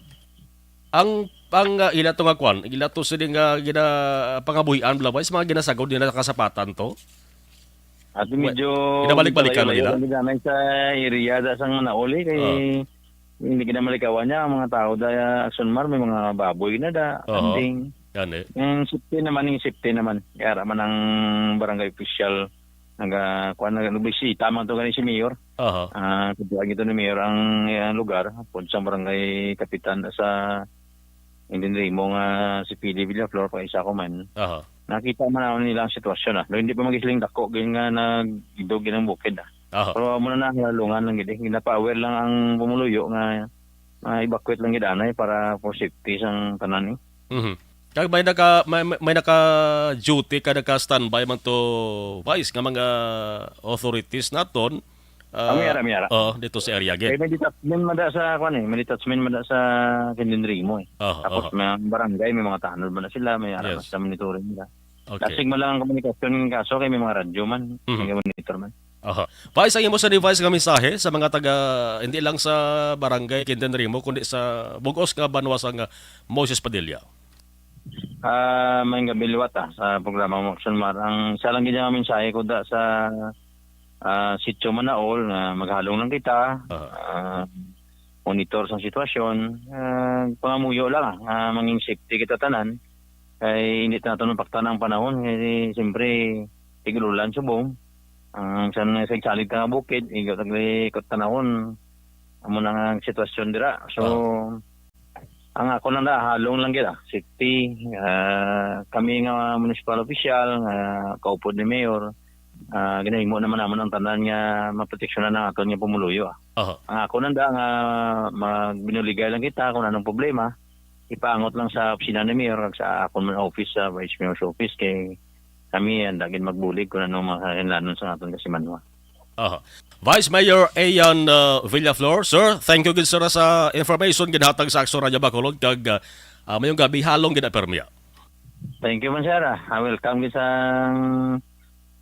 Ang, ang, ah, ila to nga kwan, ila to sini nga gina-, pangabuhian, bala, Vice, mga ginasagod nila sa kasapatan to? At Wa-, medyo ginabalik-balikan na ila? Medyo sa area da sang Manaol, eh, kay Ah. hindi ginamalikawan niya ang mga tao da, Action Mar, may mga baboy na da, Aha. kanding. Gani. Yung safety naman, yung safety naman. Kaya ra man ang barangay official, naga-, kuwan, nagbisita man to gani si Mayor. Aha. Ah, katuwag ito ni Mayor ang, ang lugar, pud sa barangay kapitan sa Intinrimo nga si P D Villaflor, pa isa ko man. Aha. Nakita man naman nila ang sitwasyon, ah. Pero hindi pa magisiling dako, gid nga nagidog gid ang bukid, ah. Aha. Pero amo na na, halungan lang gid, eh. Ginapa-aware lang ang pumuluyo nga, ah, evacuate lang gid anay para for safety sang tanan, eh. Mhm. Kag may naka, may, may, may naka-duty ka, naka-standby man to, Vice, nga mga authorities naton, Ah, may ara, may ara. Oo, dito sa area gid. Eh, may detachment man da sa, kwan eh, may detachment man da sa Quindanrimo eh. Oo, Tapos oo. May barangay, may mga tanod man na sila, may ara Yes. man sa monitoring nila. Okay. Dasig man lang ang komunikasyon ng kaso kay may mga radyo man, Mhm. may monitor man. Aha. Pa, isang imo sa device nga mensahe sa mga taga, hindi lang sa barangay Quindanrimo, kundi sa bugos nga banwa sa nga Moises Padilla. Ah, may gabi liwat, ah, sa programa mo, Action Mar. Ang isa lang gid nga mensahe ko da sa, ah, Sitio Manaol nga maghalong lang kita, Aha. ah, monitor sa sitwasyon, ah, pangamuyo lang, ah, nga mangin safety kita tanan. Kay hindi ta nato mapaktan ang panahon, kay siyempre, tigululan subong. Ang sa, sa igsalig ta nga bukid, igo taglikot tanawon. Amo na nga ang sitwasyon dira. So, Aha. ang ako lang na, halong lang gid, ah. Safety, ah, kami nga municipal official, nga kaupod ni Mayor, ah, ginahimo naman naman ang tanan nga maproteksyonan ang aton nga pumuluyo, ah. Aha. Ang ako nanda nga magbinuligay lang kita kung anong problema, ipaangot lang sa opisina ni Mayor kag sa akon man office, sa Vice Mayor's office, kay kami ang dagin magbulig kung anong mga kinahanglanon sa aton kasimanwa. Aha. Vice Mayor Ian, uh, Villaflor, sir, thank you gid, sir, sa information ginhatag sa Action Radio Bacolod kag, uh, uh, mayong gabi, halong gid na permiya. Thank you man, sir, ah. Ah, welcome gid sa,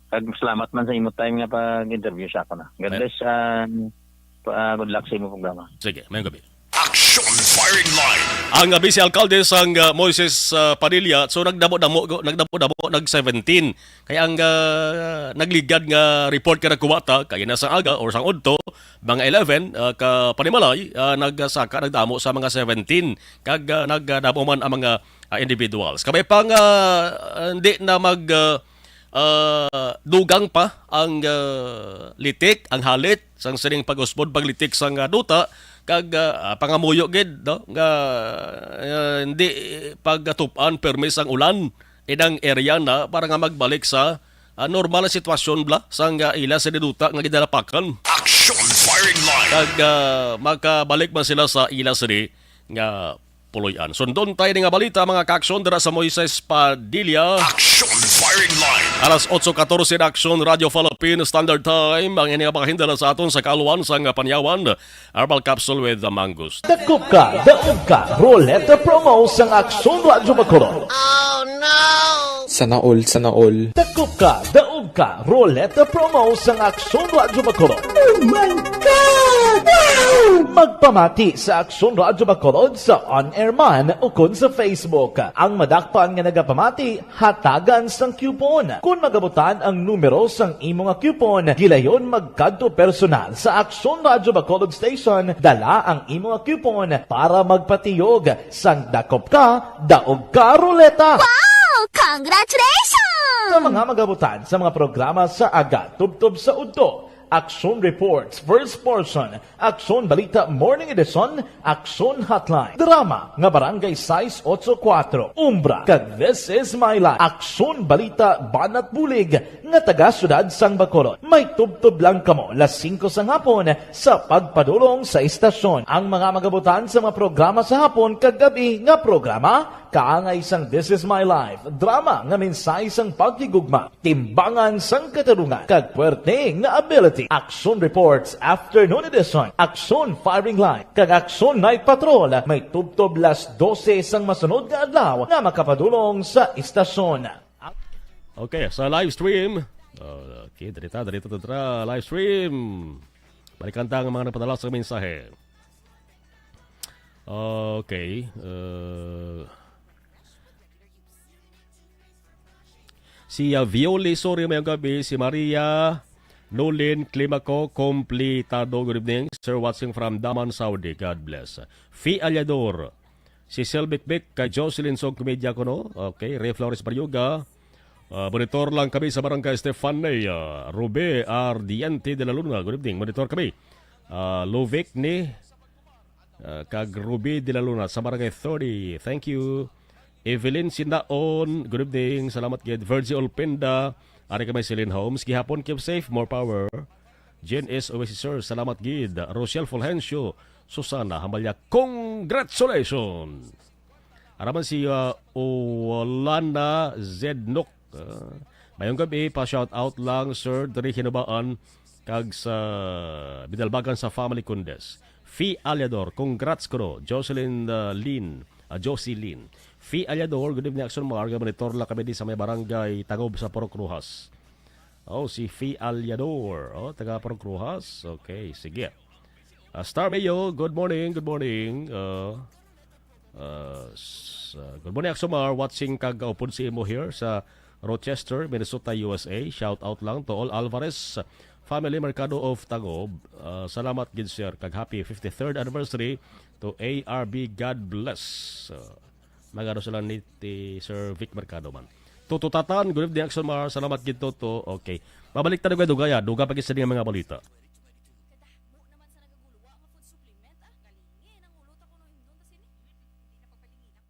kag salamat man sa imo time nga pag-interview sa ako na. God Ay- bless, ah, pa-, ah, good luck sa imo programa. Sige, mayong gabi. Action Firing line. Ang, ah, vice alkalde sang, ah, Moises, ah, Padilla, so nagdamo-damo, nagdamo-damo, nag seventeen. Kaya ang, ah, nagligad nga report nga nakuha ta, kaya na sa aga or sang udto, mga eleven, ah, ka panimalay, ah, nagsaka, nagdamo sa mga seventeen. Kag, ah, nagdamo man ang mga, ah, individuals. Kabay pa nga, ah, hindi na mag, ah, ah, dugang pa ang, ah, litik, ang halit, sang sining pag-usbon, paglitik sang, ah, duta, kag, ah, ah, pangamuyo gid, no, nga, ah, hindi pagatup-an permi sang ulan inang area na para nga magbalik sa, ah, normal na sitwasyon bala sang, ah, ila sa duta nga gidalapakan. Action firing line. Kag, ah, makabalik man sila sa ila sini nga puloy-an. Sundon tayo ni nga balita, mga kaaksyon, dira sa Moises Padilla. Action firing line. Alas otso katorse na, Aksyon Radio Philippine Standard Time. Ang ini nga pagkahindala sa aton sa kaaluan sang Panyawan, Herbal Capsule with the Mangus. Dakop ka, daog ka, Roleta Promo sang Aksyon Radio Bacolod. Sana all, sana all. Dakop ka, daog ka, Roleta Promo sang Aksyon Radio Bacolod. Oh my God! Wow! Magpamati sa Aksyon Radio Bacolod sa on-air man o kon sa Facebook. Ang madakpan nga nagapamati, hatagan sang coupon. Kon magabutan ang numero sang imo nga coupon, gilayon magkadto personal sa Aksyon Radio Bacolod Station, dala ang imo nga coupon para magpatiyog sang dakop ka, daog ka, Roleta. Wow! Congratulations! Sa mga magabutan sa mga programa sa aga tubtob sa udto, Aksyon Reports, First Portion, Aksyon Balita Morning Edition, Aksyon Hotline, drama nga Barangay sais otso kuwatro, Umbra, kag This Is My Life, Aksyon Balita Banat Bulig, nga taga Siyudad sang Bacolod. May tubtob lang kamo las singko sang hapon sa pagpadulong sa istasyon. Ang mga magabutan sa mga programa sa hapon kag gabi nga programa, kaangay sang This Is My Life, drama nga mensahe sang paghigugma, timbangan sang katarungan, kag puwerte nga ability. Aksyon Reports, Afternoon Edition, Aksyon Firing Line, kag Aksyon Night Patrol, may tubtob las dose sang masunod nga adlaw nga makapadulong sa istasyon. Okay, sa live stream. Oh, okay, dali ta, dali ta, dali ta, live stream. Balikan ta ang mga nagpadala sa mensahe. Okay, uh, si, uh, Violi, sorry, mayong gabi. Si Maria Nolin Climaco, Completado, good evening. Sir, watching from Daman, Saudi. God bless. Fi Alyador, si Sel Bikbik, kay Jocelyn Song Comedia kuno. Okay, Ray Flores Baryoga. Ah, monitor lang kami sa Barangay Stefania. Ruby Ardiente de la Luna, good evening. Monitor kami. Ah, Luvic ni, ah, kag Ruby de la Luna sa Barangay thirty. Thank you. Evelyn Sindaon, good evening. Salamat gid. Virgie Olpenda, ari kami sa Lin Homes. Gihapon, keep safe, more power. Jen S. Oasis, sir, salamat gid. Rochelle Fulgencio, Susana Hambalya, congratulations! Araman si, uh, Olana Zednok. Uh, mayong gabi, pa-shout out lang, sir, diri Hinubaan, kag sa Bidalbagan sa family Kundes. Fi Aliador, congrats kuno. Jocelyn, uh, Lin, uh, Jocelyn. Fi Aliador, good evening, Action Mar. Monitor lang kami di sa may barangay Tangob sa Purok Rojas. Oh, si Fi Aliador. Oh, taga Purok Rojas. Okay, sige. Ah, Star Mayo, good morning, good morning. Ah, ah, s-, ah, good morning, Aksomar. Watching kag upod sa imo here sa Rochester, Minnesota, U S A. Shout out lang to all Alvarez family, Mercado of Tagob. Ah, salamat gid, sir, kag happy fifty-third anniversary to A R B. God bless. Ah, magano sila ni ti Sir Vic Mercado man. Toto Tatan, good evening, Aksomar. Salamat gid, Toto. Okay. Mabalik ta dugay-dugay, ah. Duga pa gid sa mga balita.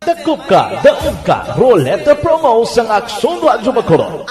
Dakop ka, daog ka, Roleta Promo sang Aksyon Radyo Bacolod.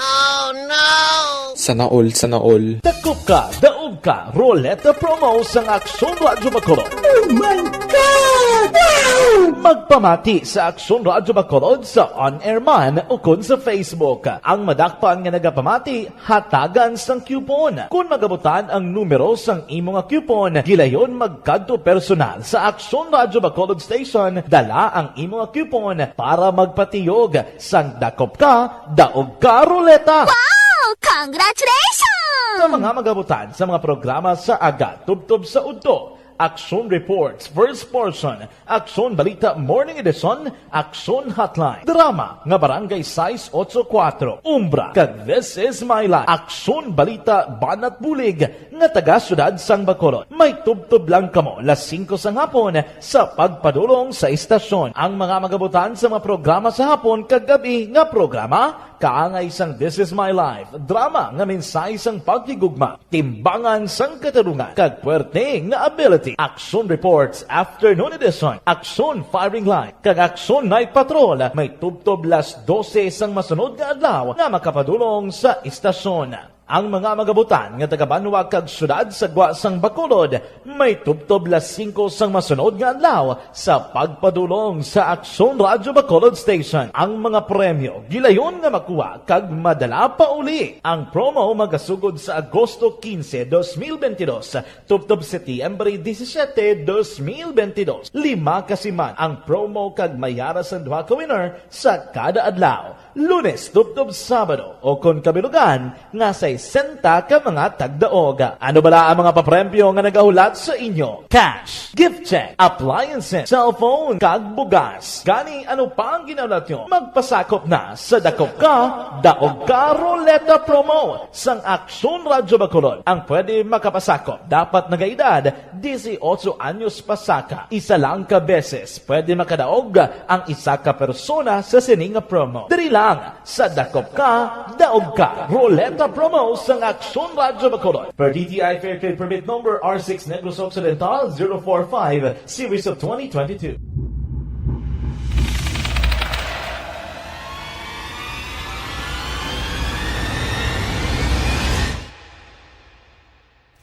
Sana all, sana all. Dakop ka, daog ka, Roleta Promo sang Aksyon Radyo Bacolod. Oh my God! Wow! Magpamati sa Aksyon Radyo Bacolod sa on-air man o kon sa Facebook. Ang madakpan nga nagapamati, hatagan sang coupon. Kon magabutan ang numero sang imo nga coupon, gilayon magkadto personal sa Aksyon Radyo Bacolod Station, dala ang imo nga coupon para magpatiyog sang dakop ka, daog ka, Roleta. Wow! Congratulations! Sa mga magabutan sa mga programa sa aga tubtob sa udto, Aksyon Reports, First Portion, Aksyon Balita Morning Edition, Aksyon Hotline, drama nga Barangay sais ocho kuwatro, Umbra, kag This Is My Life, Aksyon Balita Banat Bulig, nga taga Siyudad sang Bacolod. May tubtob lang kamo las singko sang hapon sa pagpadulong sa istasyon. Ang mga magabutan sa mga programa sa hapon kag gab-i nga programa, kaangay sang This Is My Life, drama nga mensahe sang paghigugma, timbangan sang katarungan, kag puwerte nga ability. Aksyon Reports, Afternoon Edition, Aksyon Firing Line, kag Aksyon Night Patrol, may tubtob las dose sang masunod nga adlaw nga makapadulong sa istasyon. Ang mga magabutan nga taga-banwa kag siyudad sa gwa sang Bacolod may tubtob las singko sang masunod nga adlaw sa pagpadulong sa Aksyon Radyo Bacolod Station. Ang mga premyo gilayon nga makuha kag madala pa uli. Ang promo magasugod sa Agosto quince, dos mil veintidós, tubtob Setyembre disisiete, dos mil veintidós. Lima ka siman ang promo kag may yara sang duha ka winner sa kada adlaw, Lunes tubtob Sabado, o kon kabilugan nga sesenta ka mga tagdaog. Ano bala ang mga papremyo nga nagahulat sa inyo? Cash, gift check, appliances, cellphone, kag bugas. Gani, ano pa ang ginahulat nyo? Magpasakop na sa Dakop Ka, Daog Ka Ruleta Promo sang Aksyon Radyo Bacolod. Ang pwede makapasakop dapat nagaedad dieciocho anyos pasaka. Isa lang ka beses pwede makadaog ang isa ka persona sa sini nga promo. Diri lang sa Dakop Ka, Daog Ka Ruleta Promo sang Aksyon Radyo Bacolod. Per D T I Fair Trade Permit Number R six Negros Occidental zero four five, Series of twenty twenty-two.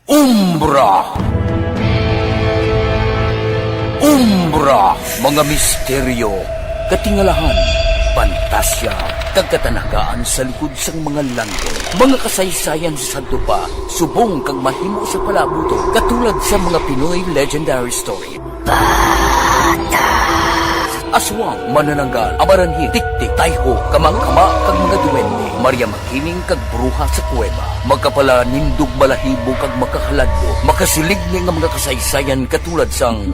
Umbra. Umbra, mga misteryo, katingalahan, pantasya, kag katanagaan sa likod sang mga langgam. Mga kasaysayan sa sadto pa, subong kag mahimo sa palaabuton, katulad sa mga Pinoy legendary story. Aswang, manananggal, amaranhil, tiktik, tayho, kamangkama, kag mga duwende, Maria Makiling, kag bruha sa kuweba. Makapalanindog balahibo kag makahaladlok, makasiligni nga mga kasaysayan katulad sang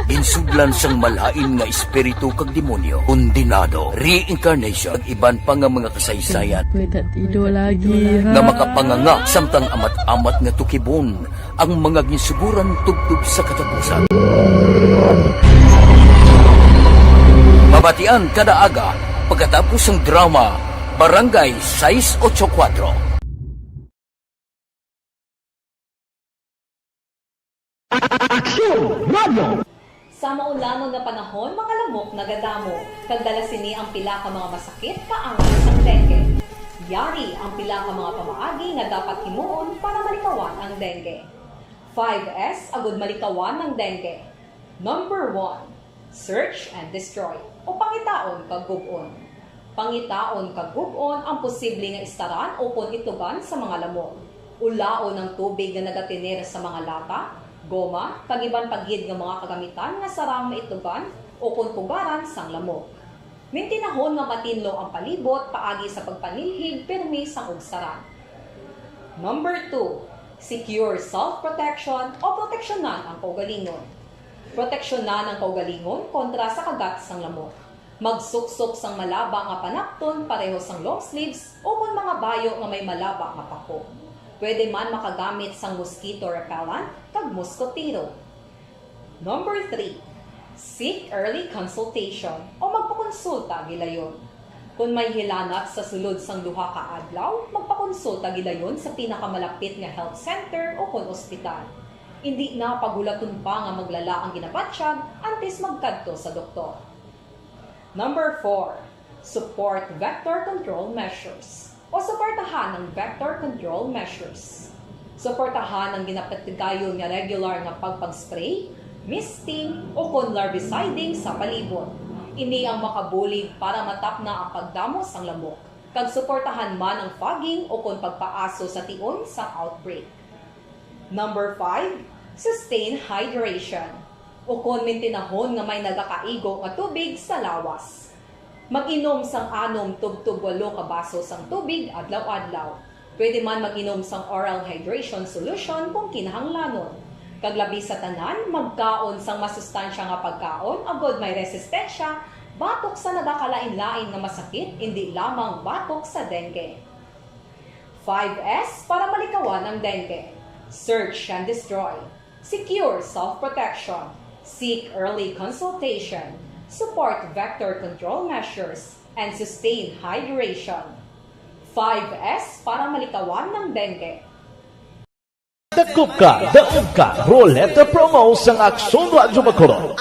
ginsudlan sang malain nga espiritu kag demonyo, kondenado, reincarnation, kag iban pa nga mga kasaysayan May tatido lagi, ha? nga makapanganga samtang amat-amat nga tukibon ang mga ginsuguran tubtob sa katapusan. Mabatian kada aga pagkatapos sang drama Barangay sais ocho kuwatro. Aksyon Radio! Sa maulanon nga panahon, mga lamok nagadamo, kag dala sini ang pila ka mga masakit kaangay sang dengue. Yari ang pila ka mga pamaagi nga dapat himuon para malikawan ang dengue. Five S agud malikawan ang dengue. Number one, search and destroy, o pangitaon kag gub-on. Pangitaon kag gub-on ang posible nga istaran ukon itugan sa mga lamok. Ulaon ang tubig nga nagatener sa mga lata, goma, kag iban pa gid nga mga kagamitan nga sarang maitugan ukon pugaran sang lamok. Mintinahon nga matinlo ang palibot paagi sa pagpanilhig pirmi sang ugsaran. Number two, secure self-protection o proteksyonan ang kaugalingon. Proteksyonan ang kaugalingon kontra sa kagat sang lamok. Magsuksok sang malaba nga panakton pareho sang long sleeves ukon mga bayo nga may malaba nga pako. Pwede man makagamit sang mosquito repellent kag moskotero. Number three, seek early consultation o magpakonsulta gilayon. Kon may hilanat sa sulod sang duha ka adlaw, magpakonsulta gilayon sa pinakamalapit nga health center ukon ospital. Indi na paghulaton pa nga maglala ang ginabatyag antes magkadto sa doktor. Number four, support vector control measures o suportahan ang vector control measures. Suportahan ang ginapatigayon nga regular nga pagpag-spray, misting, ukon larviciding sa palibot. Ini ang makabulig para matapna ang pagdamo sang lamok, kag suportahan man ang fogging ukon pagpaaso sa tion sang outbreak. Number five, sustain hydration, ukon mintinahon nga may nagakaigo nga tubig sa lawas. Mag-inom sang anom tubtob walo ka baso sang tubig adlaw-adlaw. Pwede man mag-inom sang oral hydration solution kung kinahanglanon. Kag labi sa tanan, magkaon sang masustansya nga pagkaon agod may resistensya batok sa nagakalain-lain nga masakit, indi lamang batok sa dengue. Five S para malikawan ang dengue. Search and destroy. Secure self-protection. Seek early consultation. Support vector control measures. And sustain hydration. Five S para malikawan ang dengue. Dakop ka, daog ka, Roleta Promo sang Aksyon Radyo Bacolod.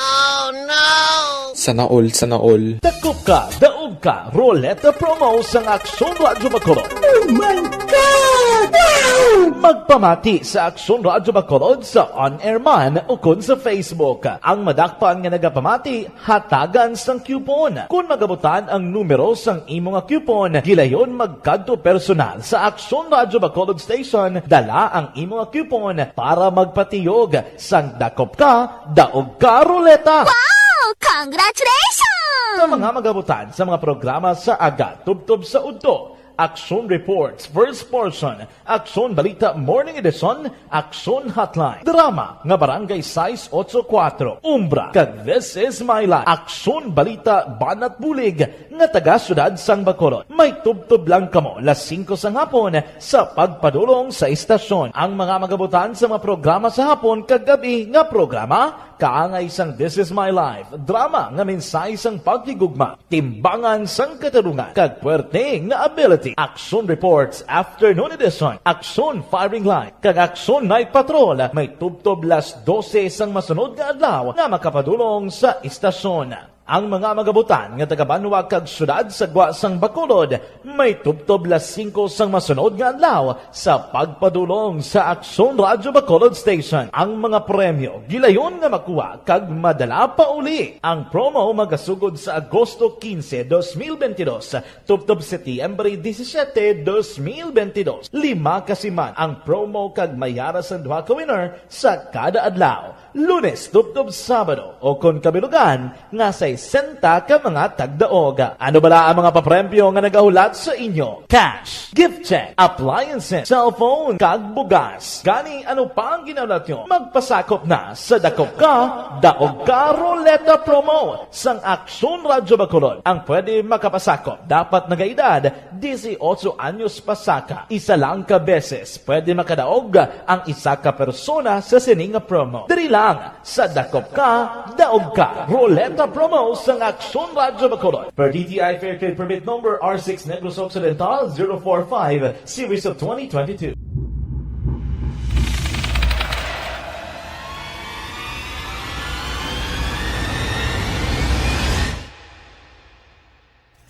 Sana all, sana all. Dakop ka, daog ka, Roleta Promo sang Aksyon Radyo Bacolod. Oh my God! Wow! Magpamati sa Aksyon Radyo Bacolod sa on-air man ukon sa Facebook. Ang madakpan nga nagapamati, hatagan sang coupon. Kon magabutan ang numero sang imo nga coupon, gilayon magkadto personal sa Aksyon Radyo Bacolod Station, dala ang imo nga coupon para magpatiyog sang Dakop Ka, Daog Ka Roleta. Wow! Congratulations! Sa mga magabutan sa mga programa sa aga tubtob sa udto, Aksyon Reports, first portion, Aksyon Balita Morning Edition, Aksyon Hotline, drama nga Barangay sais otso kuwatro, Umbra, kag This Is My Life, Aksyon Balita Banat Bulig, nga taga Siyudad sang Bacolod. May tubtob lang kamo las singko sang hapon sa pagpadulong sa istasyon. Ang mga magabutan sa mga programa sa hapon kag gab-i nga programa, kaangay sang This Is My Life, drama nga mensahe sang paghigugma, timbangan sang katarungan, kag puwerte nga ability. Action Reports, Afternoon Edition, Action Firing Line, kag Action Night Patrol may tubtob las dose sang masunod nga adlaw nga makapadulong sa istasyon. Ang mga magabutan nga taga-banwa kag siyudad sa gwa sang Bacolod may tubtob las singko sang masunod nga adlaw sa pagpadulong sa Aksyon Radyo Bacolod Station. Ang mga premyo gilayon nga makuha kag madala pa uli. Ang promo magasugod sa Agosto quince, dos mil veintidós, tubtob Setyembre disisiete, dos mil veintidós. Lima ka siman ang promo kag may ara sang duha ka winner sa kada adlaw. Lunes tubtob Sabado, o kon kabilugan nga sesenta ka mga tagdaog. Ano bala ang mga papremyo nga nagahulat sa inyo? Cash, gift check, appliances, cellphone, kag bugas. Gani, ano pa ang ginahulat nyo? Magpasakop na sa Dakop Ka, Daog Ka Roleta Promo sang Aksyon Radyo Bacolod. Ang pwede makapasakop dapat nagaedad disiotso anyos pasaka. Isa lang ka beses pwede makadaog ang isa ka persona sa sini nga promo. Diri lang sa Dakop Ka, Daog Ka Roleta Promo sang Aksyon Radyo Bacolod. Per D T I Fair Trade Permit Number R six Negros Occidental zero four five, Series of twenty twenty-two.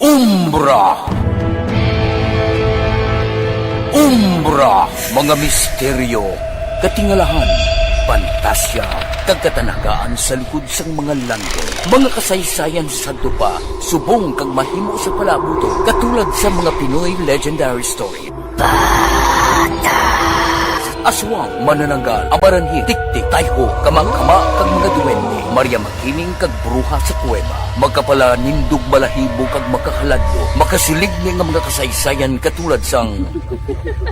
Umbra. Umbra, mga misteryo, katingalahan, pantasya, kag katanagaan sa likod sang mga landong. Mga kasaysayan sa dupa, subong kag mahimo sa palabot, katulad sa mga Pinoy legendary story. Aswang, manananggal, abaranhit, tiktik, tayho, kamangkama, kag mga duwende, Maria Makiling kag bruha sa kuweba, makapalanindog balahibo kag makahaladlo, makasiligni nga mga kasaysayan katulad sang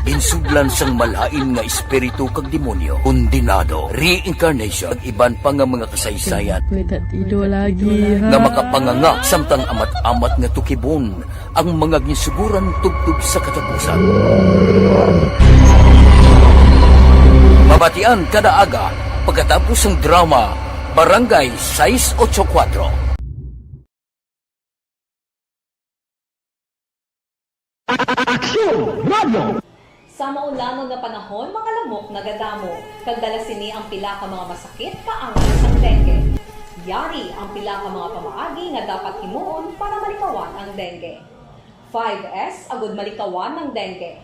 ginsudlan sang malain nga espiritu kag demonyo, kondenado, reincarnation, kag iban pa nga mga kasaysayan May tatido lagi, ha? nga makapanganga samtang amat-amat nga tukibon ang mga ginsuguran tubtob sa katapusan. Mabatian kada aga pagkatapos sang drama Barangay sais otso kuwatro. Aksyon! Radyo! Sa maulanon nga panahon, mga lamok nagadamo, kag dala sini ang pila ka mga masakit kaangay sang dengue. Yari ang pila ka mga pamaagi nga dapat himuon para malikawan ang dengue. Five S agud malikawan ang dengue.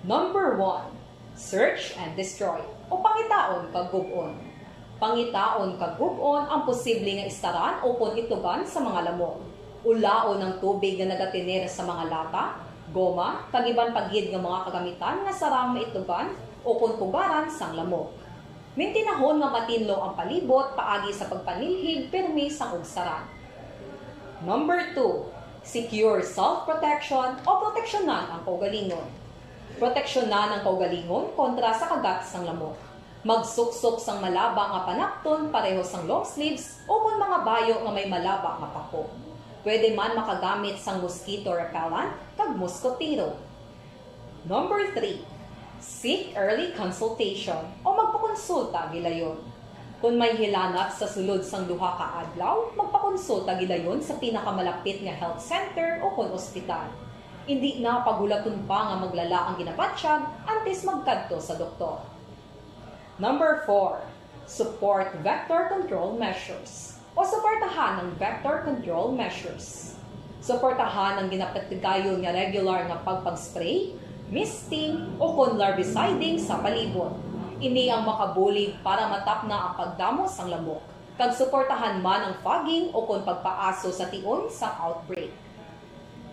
Number one, search and destroy, o pangitaon kag gub-on. Pangitaon kag gub-on ang posible nga istaran ukon itugan sa mga lamok. Ulaon ang tubig nga nagatener sa mga lata, goma, kag iban pa gid nga mga kagamitan nga sarang maitugan ukon pugaran sang lamok. Mintinahon nga matinlo ang palibot paagi sa pagpanilhig pirmi sang ugsaran. Number two, secure self-protection o proteksyonan ang kaugalingon. Proteksyonan ang kaugalingon kontra sa kagat sang lamok. Magsuksok sang malaba nga panakton pareho sang long sleeves ukon mga bayo nga may malaba nga pako. Pwede man makagamit sang mosquito repellent kag mosquitero. Number three, seek early consultation o magpakonsulta gilayon. Kon may hilanat sa sulod sang duha ka adlaw, magpakonsulta gilayon sa pinakamalapit nga health center ukon ospital. Indi na paghulaton pa nga maglala ang ginabatyag antes magkadto sa doktor. Number four, support vector control measures o suportahan ang vector control measures. Suportahan ang ginapatigayon nga regular nga pagpag-spray, misting, ukon larviciding sa palibot. Ini ang makabulig para matapna ang pagdamo sang lamok, kag suportahan man ang fogging ukon pagpaaso sa tion sang outbreak.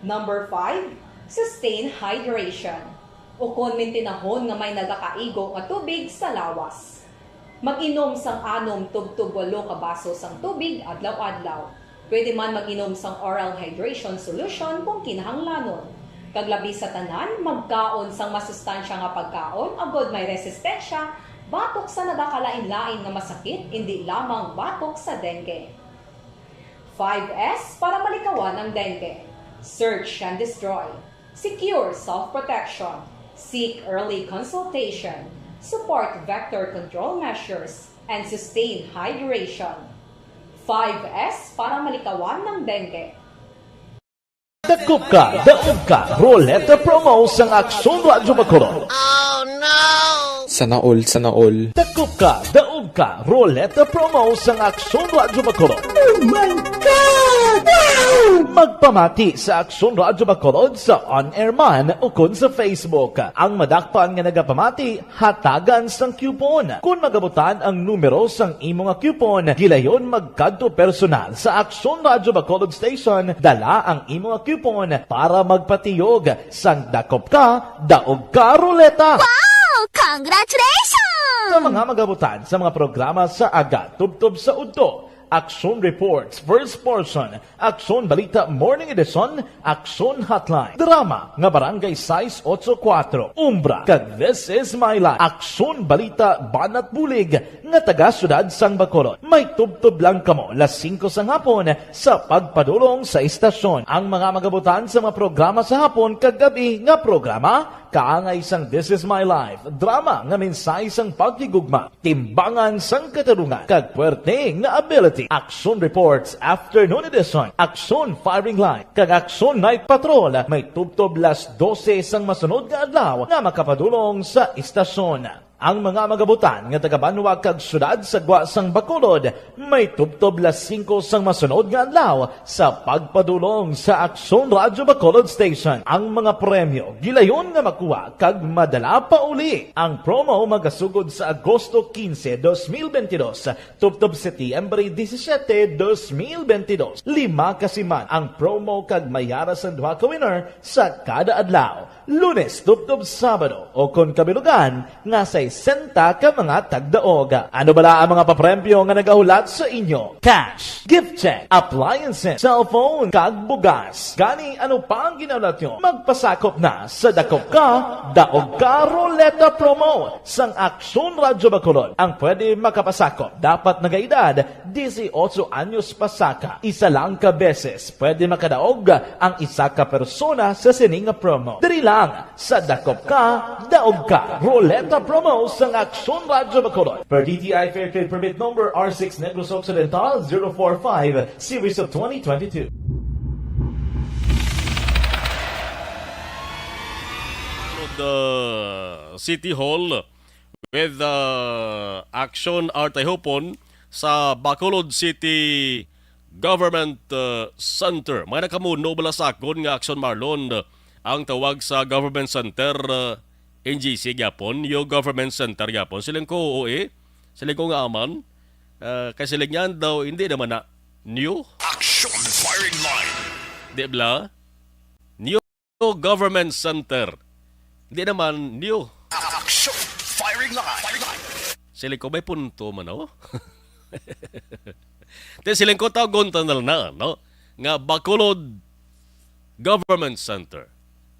Number five, sustain hydration, ukon mintinahon nga may nagakaigo nga tubig sa lawas. Mag-inom sang anom tubtob walo ka baso sang tubig adlaw-adlaw. Pwede man mag-inom sang oral hydration solution kung kinahanglanon. Kag labi sa tanan, magkaon sang masustansya nga pagkaon agod may resistensya batok sa nagakalain-lain nga masakit, indi lamang batok sa dengue. Five S para malikawan ang dengue. Search and destroy. Secure self-protection. Seek early consultation. Support vector control measures. And sustain hydration. Five S para malikawan ang dengue. Dakop ka, daog ka, Roleta Promo sang Aksyon Radyo Bacolod. Sana all, sana all. Dakop ka, daog ka, Roleta Promo sang Aksyon Radyo Bacolod. Oh my God! Wow! Magpamati sa Aksyon Radyo Bacolod sa on-air man ukon sa Facebook. Ang madakpan nga nagapamati, hatagan sang coupon. Kon magabutan ang numero sang imo nga coupon, gilayon magkadto personal sa Aksyon Radyo Bacolod Station, dala ang imo nga coupon para magpatiyog sang Dakop Ka, Daog Ka Roleta. Wow! Congratulations! Sa mga magabutan sa mga programa sa aga tubtob sa udto, Aksyon Reports, first portion, Aksyon Balita Morning Edition, Aksyon Hotline, drama nga Barangay sais otso kuwatro, Umbra, kag This Is My Life, Aksyon Balita Banat Bulig nga taga Siyudad sang Bacolod. May tubtob lang kamo las singko sang hapon sa pagpadulong sa istasyon. Ang mga magabutan sa mga programa sa hapon kag gab-i nga programa, kaangay sang This Is My Life, drama nga mensahe sang paghigugma, timbangan sang katarungan, kag puwerte nga ability. Action Reports, Afternoon Edition, Action Firing Line, kag Action Night Patrol may tubtob las dose sang masunod nga adlaw nga makapadulong sa istasyon. Ang mga magabutan nga taga-banwa kag siyudad sa gwa sang Bacolod may tubtob las singko sang masunod nga adlaw sa pagpadulong sa Aksyon Radyo Bacolod Station. Ang mga premyo gilayon nga makuha kag madala pa uli. Ang promo magasugod sa Agosto quince, dos mil veintidós, tubtob Setyembre disisiete, dos mil veintidós. Lima ka siman ang promo kag may ara sang duha ka winner sa kada adlaw, Lunes tubtob Sabado, o kon kabilugan nga sesenta ka mga tagdaog. Ano bala ang mga papremyo nga nagahulat sa inyo? Cash, gift check, appliances, cellphone, kag bugas. Gani, ano pa ang ginahulat nyo? Magpasakop na sa Dakop Ka, Daog Ka Roleta Promo sang Aksyon Radyo Bacolod. Ang pwede makapasakop dapat nagaedad disiotso anyos pasaka. Isa lang ka beses pwede makadaog ang isa ka persona sa sini nga promo. Diri lang sa Dakop Ka, Daog Ka Roleta Promo sang Aksyon Radyo Bacolod, per D T I Fair Trade Permit Number R six Negros Occidental zero four five, Series of twenty twenty-two. The City Hall with uh, Action Artayhopon sa Bacolod City Government uh, Center. May nakamuno bala sa akon nga Action Marlon, uh, ang tawag sa Government Center, uh, N G C gyapon, yo Government Center gyapon. Siling ko, oo eh. Siling ko nga aman. Uh, kay siling niyan daw, hindi naman na new. Action Firing Line. Di bala? New Government Center. Hindi naman new. Action Firing Line. Siling ko may punto man, oh. Te, siling ko, tawgon ta na lang na, no? Nga Bacolod Government Center.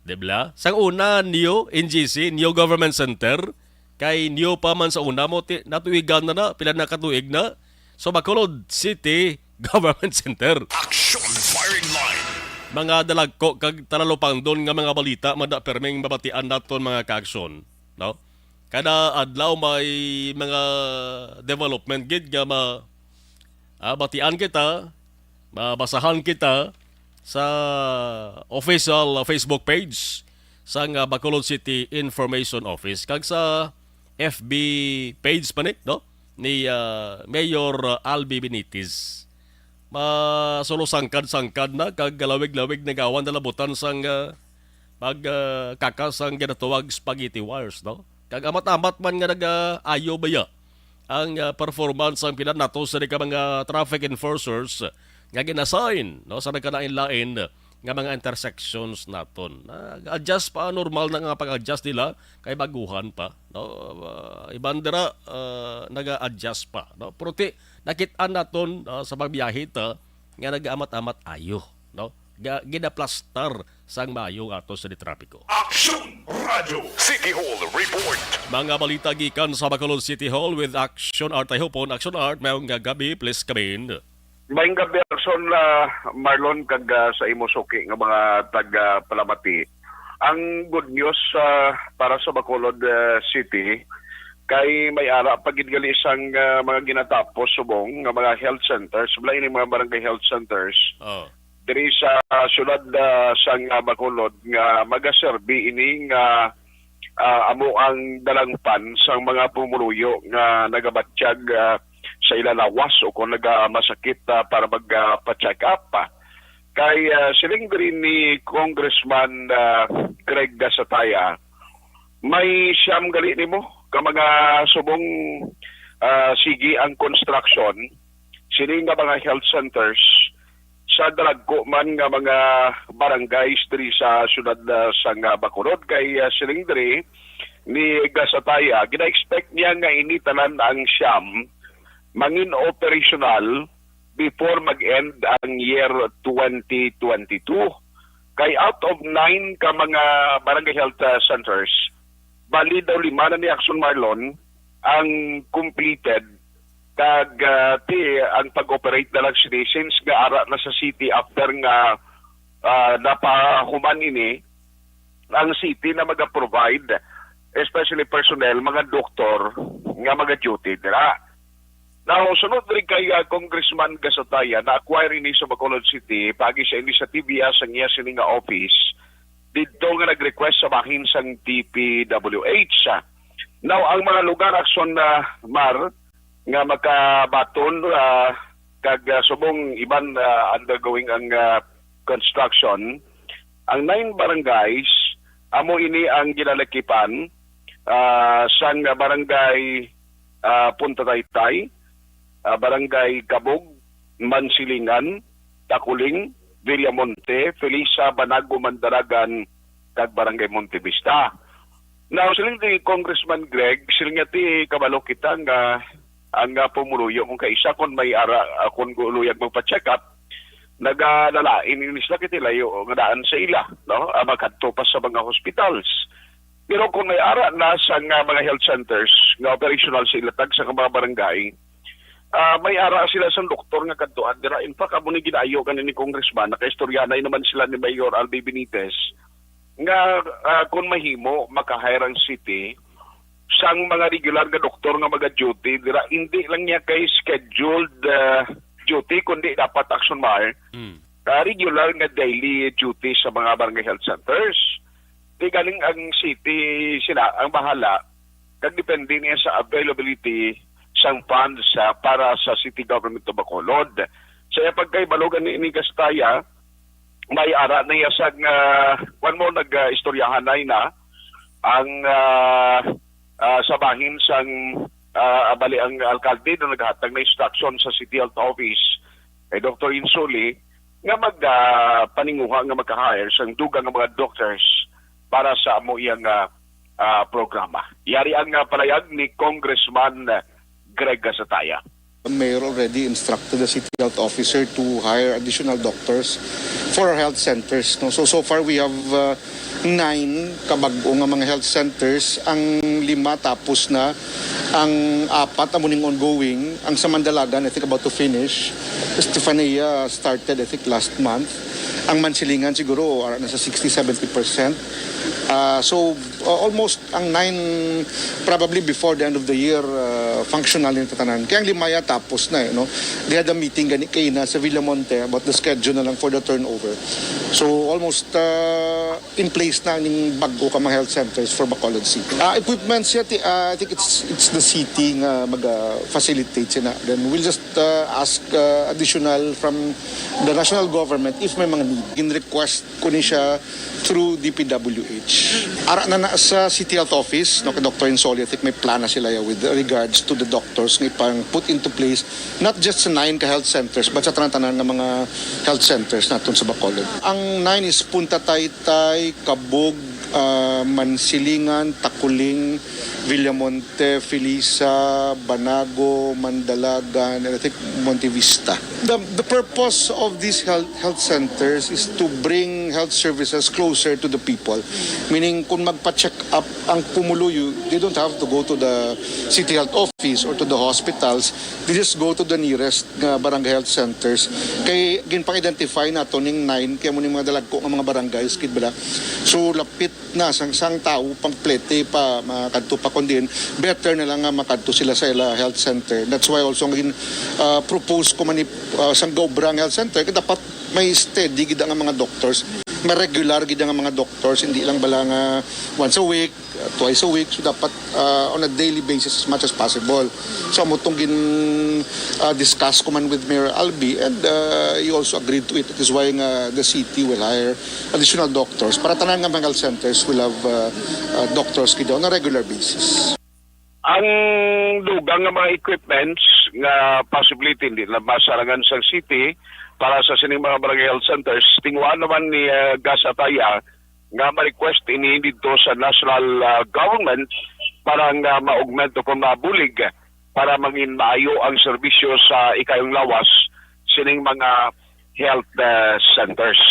Di bala? Sang una, new N G C, new Government Center. Kay new pa man sa una mo, ti-, natuigan na na, pila na katuig na. So, Bacolod City Government Center. Action Firing Line. Mga dalagko kag talalupangdon nga mga balita, mada perming mabatian naton, mga ka-aksyon, no? Kada adlaw may mga development gid nga ma-, ah, batian kita, mabasahan kita sa official, ah, Facebook page sang, ah, Bacolod City Information Office kag sa F B page pa ni, no? Ni, ah, Mayor, ah, Albi Benitez. Masulo sangkad-sangkad na kag galawig-lawig nagawan na labutan sang, ah, pag, ah, kaka sang ginatawag spaghetti wires, no? Kag amat-amat man nga nag-ayo baya ang, ah, performance sang pila nato sa ka mga traffic enforcers nga ginasign, no, sa nagkalain-lain nga mga intersections naton. Nag-adjust pa, normal na nga pag-adjust nila kay baguhan pa, no? Ah, iban dira, ah, naga-adjust pa, no? Pero ti, nakit-an naton, ah, sa pagbiyahe ta nga nag-amat-amat ayo, no? Ga-, ginaplastar sang maayo ato sa trapiko. Action Radio City Hall Report. Mga balita gikan sa Bacolod City Hall with Action Art Tahupon. Action Art, maayong nga gabi, please come in. Maayong gabi, Arson, ah, Marlon, kag, ah, sa imo suki nga mga taga-palamati. Ang good news, ah, para sa Bacolod, ah, City, kay may ara pa gid gali sang, ah, mga ginatapos subong nga mga health centers, wala ini mga barangay health centers. Oh. Diri sa, ah, siyudad, ah, sang, ah, Bacolod nga magaserbi ini nga, ah, amo ang dalangpan sang mga pumuluyo nga nagabatyag, ah, sa ila lawas o kung nagamasakit, ah, para mag, ah, pa-check up. Kay, ah, siling diri ni Congressman, ah, Greg Gasataya, may siyam gali nimo ka mga subong, ah, sige ang construction sini nga mga health centers sa dalagko man nga mga barangays diri sa siyudad, ah, sang, ah, Bacolod. Kay, ah, siling diri ni Gasataya, gina-expect niya nga ini tanan ang siyam mangin operational before mag-end ang year twenty twenty-two. Kay out of nine ka mga barangay health, ah, centers, bali daw lima na ni Action Marlon ang completed, kag, ah, ti, ang pag-operate na lang sini since nga ara na sa city after nga, ah, napahuman ini ang city na maga-provide, especially personnel, mga doktor nga maga-duty dira. Now, sunod diri kay, ah, Congressman Gasataya, na-acquire ini sa Bacolod City paagi sa inisiatiba sang iya sini nga office didto nga nag-request sa bahin sang D P W H. Now, ang mga lugar, Action, ah, Mar, nga makabaton, ah, kag, ah, subong iban, ah, undergoing ang, ah, construction, ang nine barangays, amo ini ang ginalakipan, ah, sang barangay, ah, Punta Taytay, ah, Barangay Kabog, Mansilingan, Takuling, Villamonte, Felisa, Banago, Mandaragan, kag Barangay Monte Vista. Now, siling ni Congressman Greg, siling niya ti kabalo kita nga ang, ah, pumuluyo kung kaisa kon may ara, ah, kon luyag magpa-check up, nagalalain ini sila kay ti layo nga daan sa ila, no? Ah, makadto pa sa mga hospitals. Pero kung may ara na sa nga mga health centers nga operational sa ilatag sa mga barangay, ah, may ara sila sang doktor nga kadtuan dira. In fact, amo ni ginayo kanin ni Congressman, nakaistoryanay naman sila ni Mayor Albi Benitez nga, ah, kung mahimo, maka-hire ang city sang mga regular nga doktor nga maga-duty dira. Hindi lang niya kay scheduled, ah, duty, kundi dapat, Action Mar, Mm. ah, regular nga daily duty sa mga barangay health centers. Di galing ang city sila ang bahala, kag depende niya sa availability sang funds, ah, para sa City Government of Bacolod. Sa iya pagkahibalo gani ni Gasataya, may ara na iya sang, ah, kwan mo, nag, ah, istoryahanay na ang, ah, ah, sa bahin sang, ah, bali ang alkalde na naghatag na instruction sa City Health Office kay Doktor Insuli nga mag, ah, paninguha nga maka-hire sang dugang nga mga doctors para sa amo iyang, ah, ah, programa. Yari ang, ah, palayag ni Congressman Greg Gasataya. The mayor already instructed the city health officer to hire additional doctors for our health centers, no? So, so far we have, uh, nine kabag-o nga mga health centers. Ang lima tapos na. Ang apat amo ning ongoing. Ang sa Mandalagan, I think, about to finish. Estefanía started, I think, last month. Ang Mansilingan siguro, ara na sa sixty, seventy percent. Ah, so, uh, almost ang nine, probably before the end of the year, uh, functional yung tatanan. Kaya ang lima ya tapos na eh, no? They had a meeting gani kaina sa Villamonte about the schedule na lang for the turnover. So, almost, uh, in place na ning bago ka mga health centers for Bacolod City. Ah, equipments yet, ah, I think it's it's the city nga mag-facilitate sina. Then we'll just, ah, ask, ah, additional from the national government if may mga need. Gin-request ko ni siya through D P W H. Ara na na sa City Health Office, no, kay Doctor Insoli, I think may plan na sila ya with regards to the doctors nga ipang put into place, not just sa nine ka health centers, but sa tanan-tanan nga mga health centers naton sa Bacolod. Ang nine is Punta Taytay, Cabug, ah, Mansilingan, Taculing, Villamonte, Felisa, Banago, Mandalagan, and I think Monte Vista. The, the purpose of these health, health centers is to bring health services closer to the people. Meaning, kung magpa-check up ang pumuluyo, they don't have to go to the city health office or to the hospitals. They just go to the nearest nga barangay health centers. Kay ginpang-identify nato ning nine, kay mo ning mga dalagko nga mga barangays, kid bala. So, lapit na sang, sang tao, pang Plete pa, makadto pa, kundi better na lang nga makadto sila sa ila health center. That's why also ang gin-, ah, propose ko man ni, ah, sang Gaobra nga health center, kay dapat may steady gid nga mga doctors, may regular gid nga mga doctors, hindi lang bala nga once a week, uh, twice a week. So, dapat, uh, on a daily basis as much as possible. So, amo tong gin, uh, discuss ko man with Mayor Albi, and, uh, he also agreed to it. That is why nga the city will hire additional doctors para tanan nga mga health centers will have, uh, uh, doctors gid on a regular basis. Ang dugang nga mga equipments nga possibility hindi na masarangan sa city para sa sining mga barangay health centers, tinguhaan naman ni, uh, Gas Ataya nga ma-request ini didto sa national, ah, government para nga ma-augment o kung mabulig para mangin maayo ang serbisyo sa ikayong lawas sining mga health, ah, centers.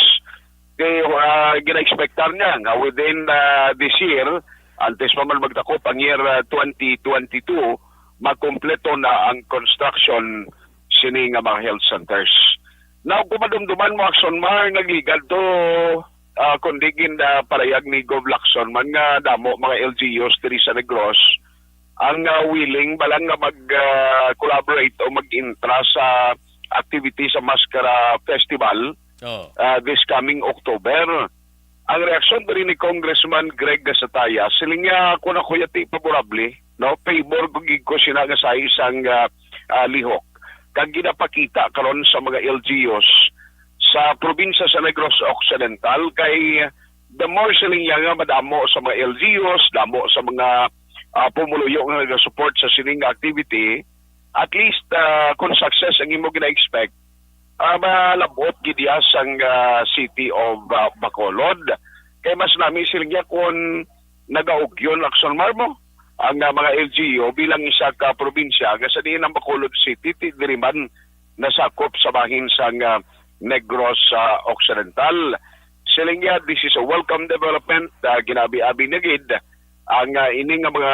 Kay, ah, gina-expectar niya nga within, ah, this year, antes pa man magdakop ang year, ah, twenty twenty-two, makumpleto na ang construction sini nga mga health centers. Now, kung madumduman mo, Axon Mar, nagligad to, ah, kundi gin, ah, parayag ni Gov Lacson man nga damo mga L G Us diri sa Negros ang, ah, willing ba lang nga mag, ah, collaborate o mag-intra sa activity sa Mascara Festival, Oh. ah, this coming October. Ang reaksyon diri ni Congressman Greg Gasataya, siling niya, "Ako na kuya ti favorable, no? Favor ko gid ko sina nga sa isang, ah, ah, lihok." Kag ginapakita karon sa mga L G Us sa probinsya sa Negros Occidental kay the more siling niya nga madamo sa mga L G Us, damo sa mga, ah, pumuluyo nga nagasupport sa sining nga activity, at least, ah, kung success ang imo gina-expect, ah, malabot gid iya sang, ah, City of, ah, Bacolod. Kay mas nami sila niya kung nagaugyon, Lacson Mar, mo ang, ah, mga L G U bilang isa ka probinsya nga sa diin ang Bacolod City ti diri man nasakop sa bahin sang, ah, Negros, ah, Occidental. Siling niya, this is a welcome development. Ah, ginabi-abi na gid ang, ah, ini nga mga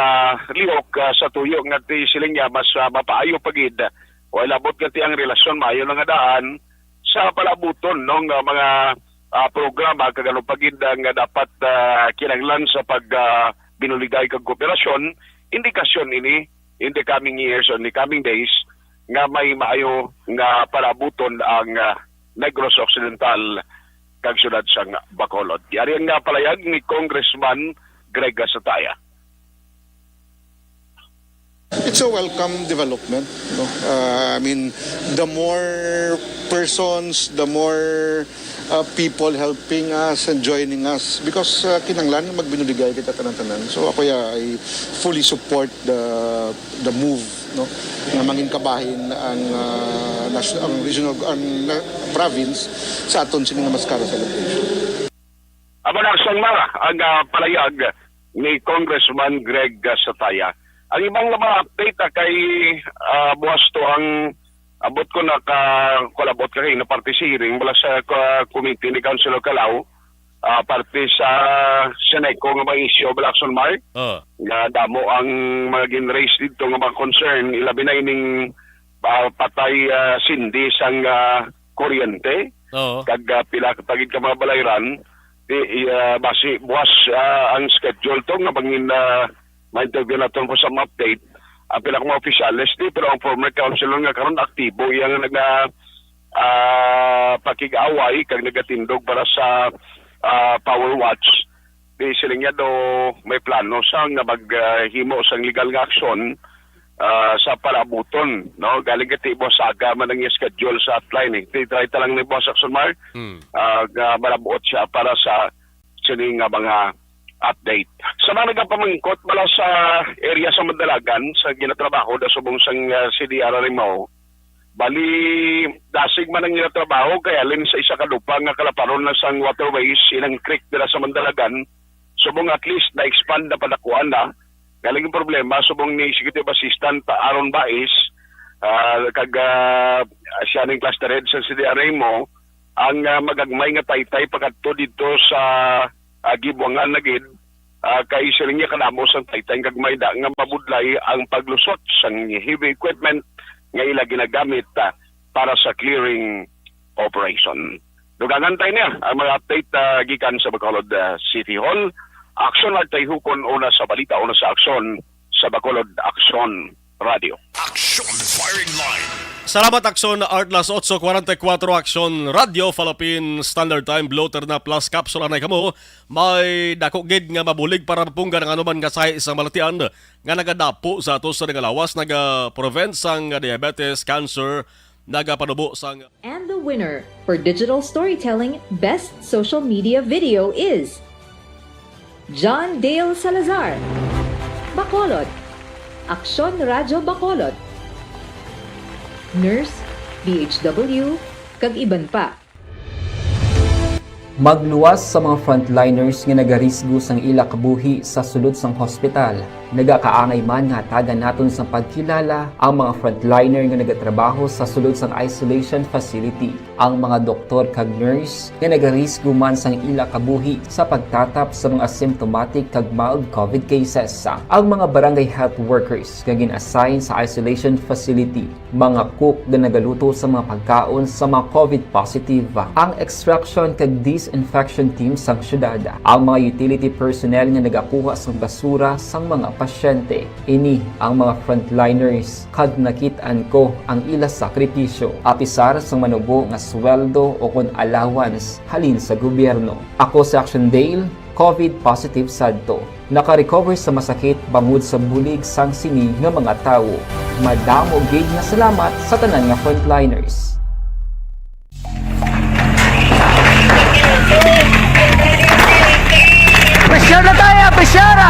lihok, ah, sa tuyo nga ti siling niya mas, ah, mapaayo pa gid o ilabot nga ti ang relasyon maayo na nga daan sa palabuton, no, nga mga, ah, programa kag ano pa gid ang dapat, ah, kinahanglan sa pag, ah, binuligay kag kooperasyon. Indikasyon ini in the coming years or in the coming days nga may maayo nga palabuton ang, ah, Negros Occidental kag siyudad sang Bacolod. Yari ang, ah, palayag ni Congressman Greg Gasataya. It's a welcome development, no? Uh, I mean, the more persons, the more, uh, people helping us and joining us, because, uh, kinahanglan magbinuligay kita tanan-tanan. So ako ya, I fully support the the move, no, nga mangin kabahin ang, uh, nas-, ang regional, ang, uh, province sa aton sini nga Mascara celebration. Amo na, Axon Mar, ang, ah, palayag ni Congressman Greg, ah, Sataya. Ang ibang nga mga update, ah, kay, ah, buwas to ang abot ko naka-, kalabot ka kay na party sa hearing mula sa, ah, committee ni Councilor Calao. ah, parte sa Seneco nga mga isyu, bala, Action Mark, Oh. nga damo ang mga gin-raise dito nga mga concern, ilabi na ining, ah, patay, ah, sindi sang, ah, kuryente, Oo. kag, ah, pila ka pagid ka mga balayran. Di, ah, basi buwas, ah, ang schedule to nga bangin, ah, ma-interview naton po sa mga update ang pila ka mga opisyales di, pero ang former councilor nga karon aktibo iya nga naga, ah, pakig-away kag nagatindog para sa, ah, power watch. Di, siling niya daw may plano sa nga mag, ah, himo sang legal nga aksyon, ah, sa palaabuton, no? Galing kay tibo saga man ang iya schedule sa hotline, eh. Di, try ta lang ni Boss Action Mark, Hmm. ah, nga malabuot siya para sa sini nga mga update. Sa mga nagapamangkot bala sa area sa Mandalagan sa ginatrabaho da subong sang, ah, C D R R M O, bali dasig man ang ila trabaho kay halin sa isa ka lupa nga kalaparon na sang waterways, ilang creek dira sa Mandalagan, subong at least na-expand na padakuan na. Galing ang problema, subong ni Executive Assistant Aaron Bais, ah, kag, ah, siya ning cluster head sa C D R M O, ang, ah, magagmay nga taytay pakadto dito sa, ah, Gibuangan na gid, ah, kay siling niya kadamo sang taytay nga gagmay da nga mabudlay ang paglusot sang heavy equipment nga ila ginagamit, ah, para sa clearing operation. Dugangan tayo niya ang mga update, ah, gikan sa Bacolod, ah, City Hall. Aksyon, Artay Hukon, una sa balita, una sa aksyon sa Bacolod Aksyon Radio. Action Firing Line. Salamat, Aksyon Art. Las otso cuarenta y cuatro, Aksyon Radio Philippine Standard Time, bloater na plus capsule anay kamo. May dako gid nga mabulig para mapunggan ang anuman nga sahi sa malatian nga nagadapo sa ato sa nagalawas, naga-prevent sang diabetes, cancer, nagapanubo sang And the winner for digital storytelling best social media video is John Dale Salazar, Bacolod, Aksyon Radyo Bacolod, Nurse, D H W, kag iban pa. Magluwas sa mga frontliners nga nagarisgo sang ila kabuhi sa sulod sang hospital. Nagakaangay man nga hatagan naton sang pagkilala ang mga frontliner nga nagatrabaho sa sulod sang isolation facility, ang mga doktor kag nurse nga nagarisgo man sang ila kabuhi sa pagtatap sa mga asymptomatic kag mild covid cases, ang mga barangay health workers nga gin-assign sa isolation facility, mga cook nga nagaluto sa mga pagkaon sa mga covid positive, ang extraction kag disinfection team sang syudad, ang mga utility personnel nga nagakuha sang basura sang mga pasyente. Ini ang mga frontliners, kag nakit-an ko ang ila sakripisyo, apisar sang manubo nga sweldo o kon allowance halin sa gobyerno. Ako si Action Dale, covid positive sadto. Naka-recover sa masakit bangod sa bulig sang sini nga mga tawo. Madamo gid nga salamat sa tanan nga frontliners. Pressure na tayo, pressure na!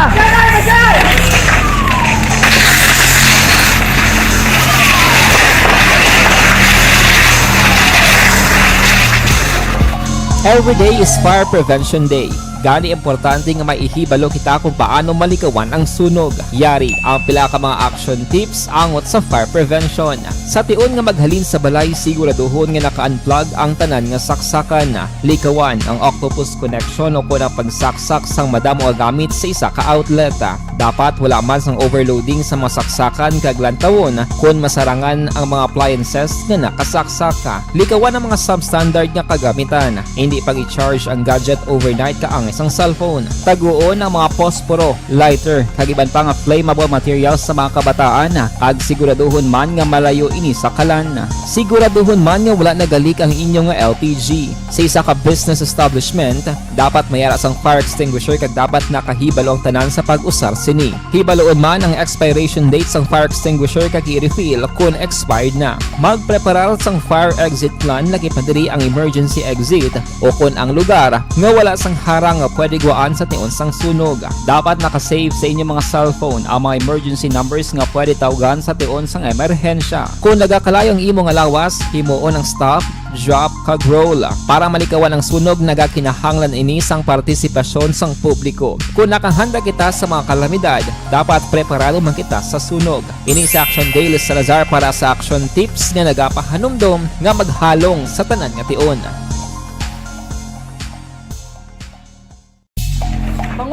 Every day is Fire Prevention Day. Gani, importante nga may ihibalo kita kung paano malikawan ang sunog. Yari ang pila ka mga action tips angot sa fire prevention. Sa tion nga maghalin sa balay, siguraduhon nga naka-unplug ang tanan nga saksakan. Likawan ang octopus connection o kon ang pagsaksak sang madamo nga gamit sa isa ka outlet. Dapat wala man sang overloading sa mga saksakan kag lantawon kon masarangan ang mga appliances nga nakasaksak. Likawan ang mga substandard nga kagamitan. Hindi pag-i-charge ang gadget overnight kaangay sang cellphone. Taguon ang mga posporo, lighter, kag iban pa nga flammable materials sa mga kabataan, kag siguraduhon man nga malayo ini sa kalan. Siguraduhon man nga wala nagalik ang inyo nga L P G. Sa isa ka business establishment, dapat may ara sang fire extinguisher kag dapat nakahibalo ang tanan sa pag-usar sini. Hibaluon man ang expiration date sang fire extinguisher kag i-refill kon expired na. Magpreparar sang fire exit plan, lakip na diri ang emergency exit o kon ang lugar nga wala sang harang nga pwede gwaan sa tion sang sunog. Dapat naka-save sa inyo mga cellphone ang mga emergency numbers nga pwede tawgan sa tion sang emerhensya. Kon nagakalayo ang imo nga lawas, himuon ang stop, drop, kag roll. Para malikawan ang sunog, nagakinahanglan ini sang partisipasyon sang publiko. Kon nakahanda kita sa mga kalamidad, dapat preparado man kita sa sunog. Ini si Action Dale Salazar para sa Action Tips nga nagapahanumdom nga maghalong sa tanan nga tion.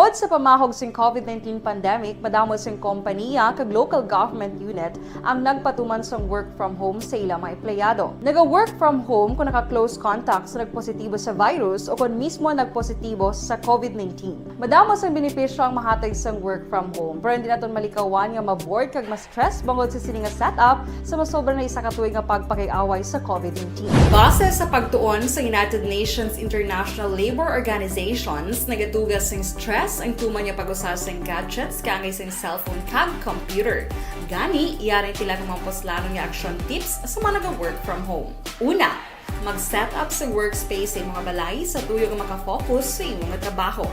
Sa pamahog sing COVID nineteen pandemic, madamo sing kompaniya kag local government unit ang nagpatuman sang work from home sa ila mga empleyado. Naga-work from home kung naka-close contact sa nagpositibo sa virus o kon mismo nagpositibo sa COVID nineteen. Madamo sang benepisyo ang mahatag sang work from home, pero hindi naton malikawan nga ma-bored kag ma-stress bangod sa sini nga setup sa masobra na isa ka tuig nga pagpakig-away sa COVID nineteen. Base sa pagtuon sa United Nations International Labour Organizations, nagatuga sing stress ang tuman nga pag-usa sing gadgets kaangay sing cellphone kag computer. Gani, yari ang pila ka mga puslanon nga action tips sa mga naga-work from home. Una, mag-set up sa workspace sa imong balay sa tuyo nga makafocus sa imong trabaho.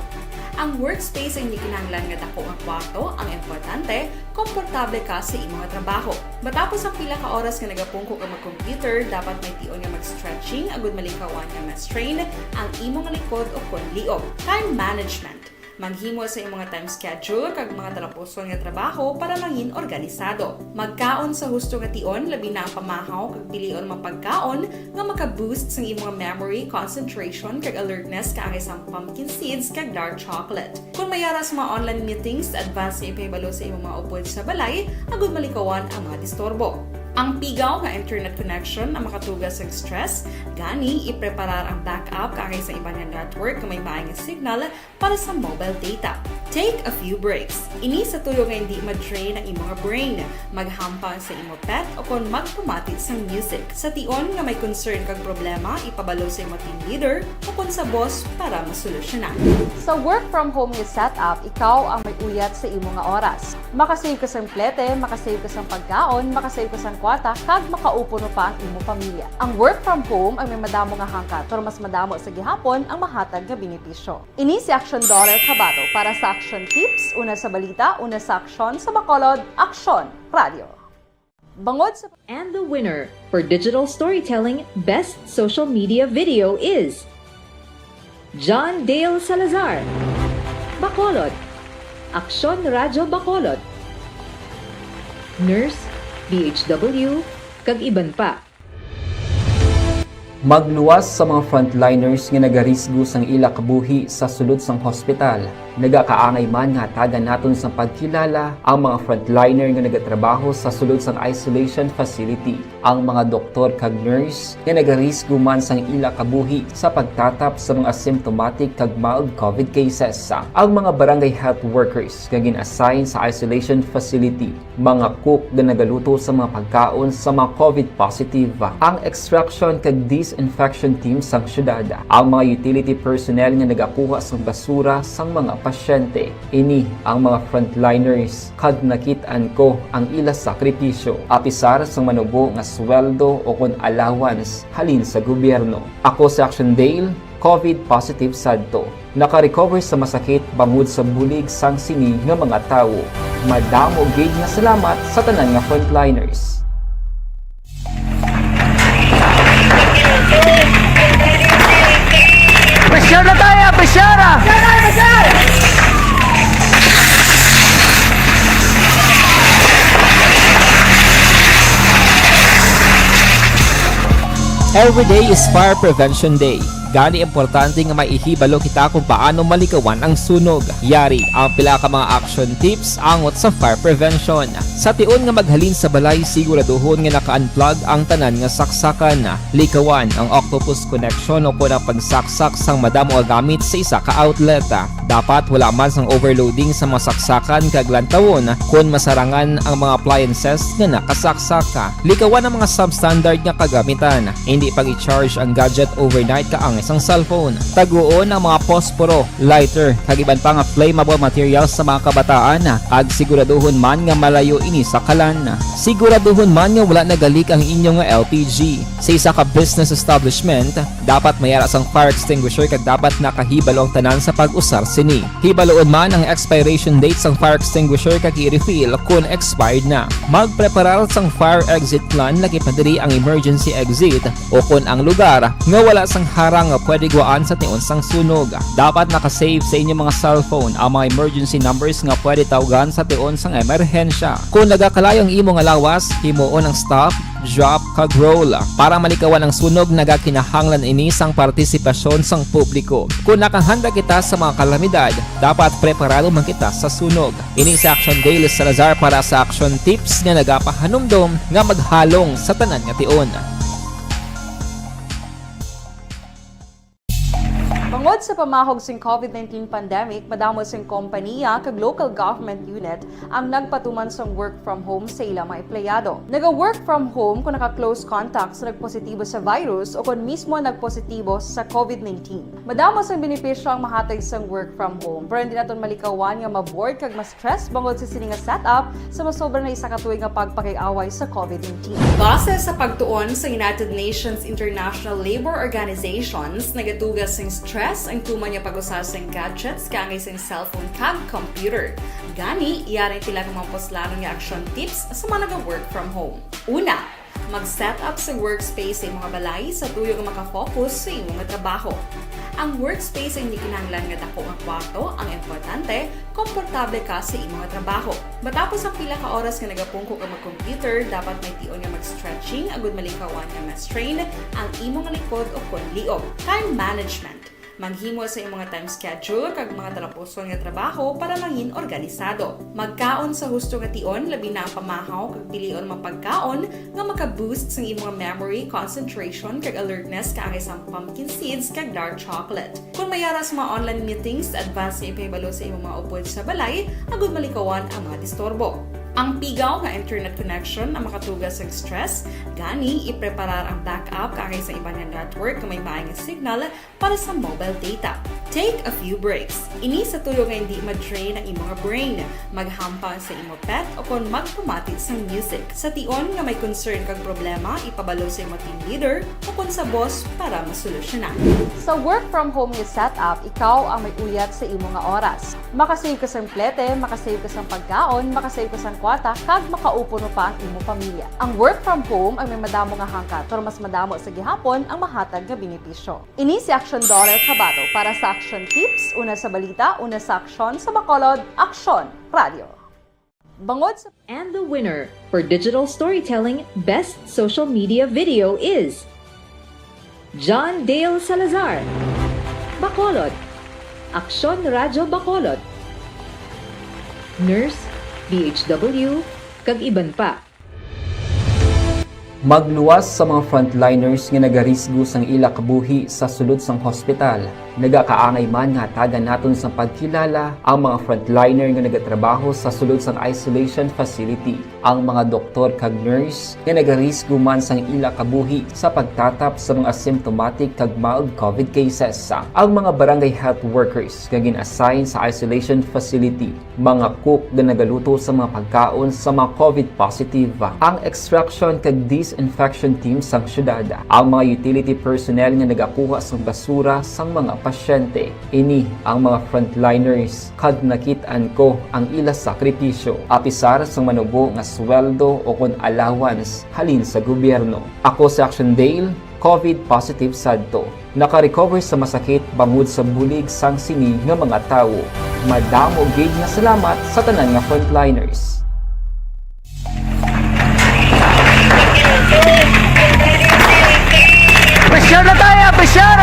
Ang workspace ay hindi kinahanglan nga dako nga kwarto, ang importante, komportable ka sa imong trabaho. Matapos ang pila ka oras nga nagapungko ka mag-computer, dapat may tion nga mag-stretching agud malikawan nga ma-strain ang imong likod o kon liog. Time management. Maghimo sa imong time schedule kag mga talapuson nga trabaho para mangin organisado. Magkaon sa husto nga tion, labi na ang pamahaw kag pilion mga pagkaon nga maka-boost sang imong memory, concentration, kag alertness kaangay sang pumpkin seeds kag dark chocolate. Kung may ara sa mga online meetings, advance nga ipahibalo sa imong mga upod sa balay agud malikawan ang mga disturbo. Ang pigaw nga internet connection ang makatuga sang stress, gani ipreparar ang backup kaangay sa iban nga network nga may maay nga signal para sa mobile data. Take a few breaks. Ini sa tuyo nga hindi ma-drain ang imong brain. Maghampang sa imo pet o kon magpamati sang music. Sa tion nga may concern kag problema, ipabalo sa imo team leader o kon sa boss para masolusyonan. Sa work from home nga setup, ikaw ang may uyat sa imo nga oras. Makasave ka sang plete, makasave ka sang pagkaon, makasave ka sang kwarta, kag makaupo no pa ang imo pamilya. Ang work from home ang may madamo nga hangkat, pero mas madamo sa gihapon ang mahatag nga benepisyo. Ini si Action Daughter Cabato para sa Action Tips, una sa balita, una sa aksyon, sa Bacolod, Aksyon Radio. Bangod sa And the winner for digital storytelling best social media video is John Dale Salazar, Bacolod, Aksyon Radyo Bacolod, nurse, D H W, kag iban pa. Magluwas sa mga frontliners nga nagarisgo sang ila kabuhi sa sulod sang hospital. Nagakaangay man nga hatagan naton sang pagkilala ang mga frontliner nga nagatrabaho sa sulod sang isolation facility, ang mga doktor kag nurse nga nagarisgo man sang ila kabuhi sa pagtatap sa mga asymptomatic kag mild COVID cases, ang mga barangay health workers nga gin-assign sa isolation facility, mga cook nga nagaluto sa mga pagkaon sa mga COVID positive, ang extraction kag disinfection team sang syudad, ang mga utility personnel nga nagakuha sang basura sang mga pasyente. Ini ang mga frontliners, kag nakit-an ko ang ila sakripisyo, apisar sang manubo nga sweldo o kon allowance halin sa gobyerno. Ako si Action Dale, COVID positive sadto. Naka-recover sa masakit bangod sa bulig sang sini nga mga tawo. Madamo gid nga salamat sa tanan nga frontliners. Pressure na tayo, pressure! Every day is Fire Prevention Day. Gani, importante nga maihibalo kita kung paano malikawan ang sunog. Yari ang pila ka mga action tips angot sa fire prevention. Sa tion nga maghalin sa balay, siguraduhon nga naka-unplug ang tanan nga saksakan. Likawan ang octopus connection o kon ang pagsaksak sang madamo nga gamit sa isa ka outlet. Dapat wala man sang overloading sa mga saksakan kag lantawon kon masarangan ang mga appliances nga nakasaksak. Likawan ang mga substandard nga kagamitan. Hindi pag-i-charge ang gadget overnight kaangay sang cellphone. Taguon ang mga posporo, lighter, kag iban pa nga flammable materials sa mga kabataan, kag siguraduhon man nga malayo ini sa kalan. Siguraduhon man nga wala nagalik ang inyo nga L P G. Sa isa ka business establishment, dapat may ara sang fire extinguisher kag dapat nakahibalo ang tanan sa pag-usar sini. Hibaloon man ang expiration date sang fire extinguisher kag i-refill kon expired na. Magpreparar sang fire exit plan, lakip na diri ang emergency exit o kon ang lugar nga wala sang harang nga pwede gwaan sa tion sang sunog. Dapat naka-save sa inyo mga cellphone ang mga emergency numbers nga pwede tawgan sa tion sang emerhensya. Kung nagakalayo ang imo nga lawas, himuon ang stop, drop, kag roll. Para malikawan ang sunog, nagakinahanglan ini sang partisipasyon sang publiko. Kung nakahanda kita sa mga kalamidad, dapat preparado man kita sa sunog. Ini si Action Dale Salazar para sa Action Tips nga nagapahanumdom nga maghalong sa tanan nga tion. Bangod sa pamahog sing COVID nineteen pandemic, madamo sing kompanya kag local government unit ang nagpatuman sang work from home sa ila mga empleyado. Naga-work from home kung naka-close contact sa nagpositibo sa virus o kon mismo nagpositibo sa COVID nineteen. Madamo sang benepisyo ang mahatag sang work from home, pero hindi naton malikawan nga ma-bored kag ma-stress bangod sa sini nga setup sa masobra na isa ka tuig nga pagpakig-away sa COVID nineteen. Base sa pagtuon sa United Nations International Labour Organizations, nagatuga sing stress ang tuman nga pag-usa sing gadgets kaangay sing cellphone kag computer. Gani, yari pila ka mga puslanon nga action tips sa mga naga-work from home. Una, mag-set up sa workspace sa imong balay sa tuyo nga maka-focus sa imo nga trabaho. Ang workspace ay hindi kinahanglan nga dako nga kwarto, ang importante, komportable ka sa imo nga trabaho. Matapos ang pila ka oras nga nagapungko ka mag-computer, dapat may tion nga mag-stretching agud malikawan nga ma-strain ang imo nga likod o kon liog. Time management. Maghimo sa imo nga time schedule kag mga talapuson nga trabaho para mangin organisado. Magkaon sa husto nga tion, labi na ang pamahaw kag pilion mga pagkaon nga maka-boost sang imo nga memory, concentration, kag alertness kaangay sang pumpkin seeds kag dark chocolate. Kung may ara sa mga online meetings, advance nga ipahibalo sa imo mga upod sa balay agud malikawan ang mga disturbo. Ang pigaw nga internet connection ang makatuga sa stress, gani ipreparar ang backup kaangay sa iban nga network nga may maay nga signal para sa mobile data. Take a few breaks. Ini sa tuyo nga hindi ma-drain ang imo nga brain. Maghampang sa imo pet o kon magpamati sang music. Sa tion nga may concern kag problema, ipabalo sa imo team leader o kon sa boss para masolusyonan. Sa work from home nga setup, ikaw ang may uyat sa imo nga oras. Makasave ka sang plete, makasave ka sang pagkaon, makasave ka sang kwarta, kag makaupo pa ang imo pamilya. Ang work from home ang may madamo nga hangkat, pero mas madamo sa gihapon ang mahatag nga benepisyo. Ini si Action Daughter Kabato para sa Action Tips, una sa balita, una sa aksyon, sa Bacolod, Aksyon Radio. Bangod sa And the winner for digital storytelling best social media video is John Dale Salazar, Bacolod, Aksyon Radyo Bacolod, Nurse, D H W, kag iban pa. Magluwas sa mga frontliners nga nagarisgo sang ila kabuhi sa sulod sang hospital. Nagakaangay man nga hatagan naton sang pagkilala ang mga frontliner nga nagatrabaho sa sulod sang isolation facility, ang mga doktor kag nurse nga nagarisgo man sang ila kabuhi sa pagtatap sa mga asymptomatic kag mild COVID cases, ang mga barangay health workers nga gin-assign sa isolation facility, mga cook nga nagaluto sa mga pagkaon sa mga COVID positive, ang extraction kag disinfection team sang syudad, ang mga utility personnel nga nagakuha sang basura sang mga pasyente. Ini ang mga frontliners kag nakit-an ko ang ila sakripisyo, apisar sang manubo nga sweldo o kon allowance halin sa gobyerno. Ako si Action Dale, COVID positive sadto. Naka-recover sa masakit bangod sa bulig sang sini nga mga tawo. Madamo gid nga salamat sa tanan nga frontliners. Pressure na tayo, pressure!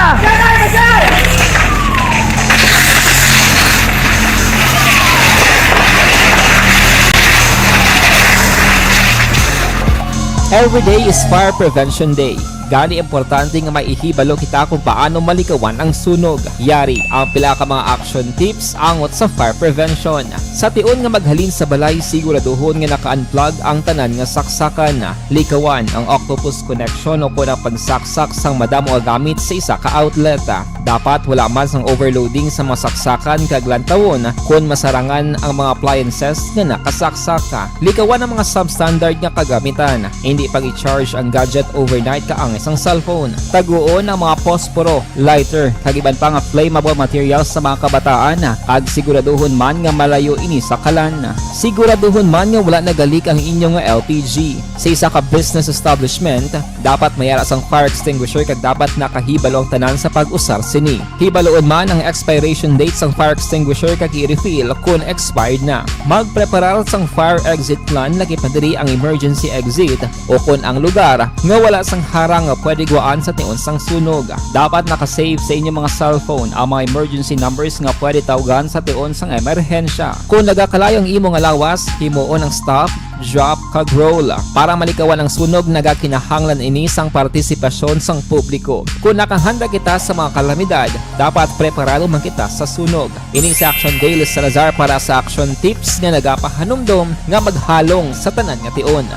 Every day is Fire Prevention Day. Gani, importante nga may ihibalo kita kung paano malikawan ang sunog. Yari ang pila ka mga action tips angot sa fire prevention. Sa tion nga maghalin sa balay, siguraduhon nga naka-unplug ang tanan nga saksakan. Likawan ang octopus connection o kon ang pagsaksak sang madamo nga gamit sa isa ka outlet. Dapat wala man sang overloading sa mga saksakan kag lantawon kon masarangan ang mga appliances nga nakasaksak. Likawan ang mga substandard nga kagamitan. Hindi pag-i-charge ang gadget overnight kaang Isang cellphone. Taguon ang mga posporo, lighter, kag iban pa nga flammable materials sa mga kabataan, kag siguraduhon man nga malayo ini sa kalan. Siguraduhon man nga wala nagalik ang inyo nga L P G. Sa isa ka business establishment, dapat may ara sang fire extinguisher kag dapat nakahibalo ang tanan sa pag-usar sini. Hibaluon man ang expiration date sang fire extinguisher kag i-refill kon expired na. Magpreparar sang fire exit plan, lakip na diri ang emergency exit, o kon ang lugar nga wala sang harang nga pwede guwaan sa tion sang sunog. Dapat naka-save sa inyo mga cellphone ang mga emergency numbers nga pwede tawgan sa tion sang emerhensya. Kung nagakalayo ang imo nga lawas, himuon ang stop, drop, kag roll. Para malikawan ang sunog, nagakinahanglan ini sang partisipasyon sang publiko. Kung nakahanda kita sa mga kalamidad, dapat preparado man kita sa sunog. Ini si Action Dale Salazar para sa Action Tips nga nagapahanumdom nga maghalong sa tanan nga tion.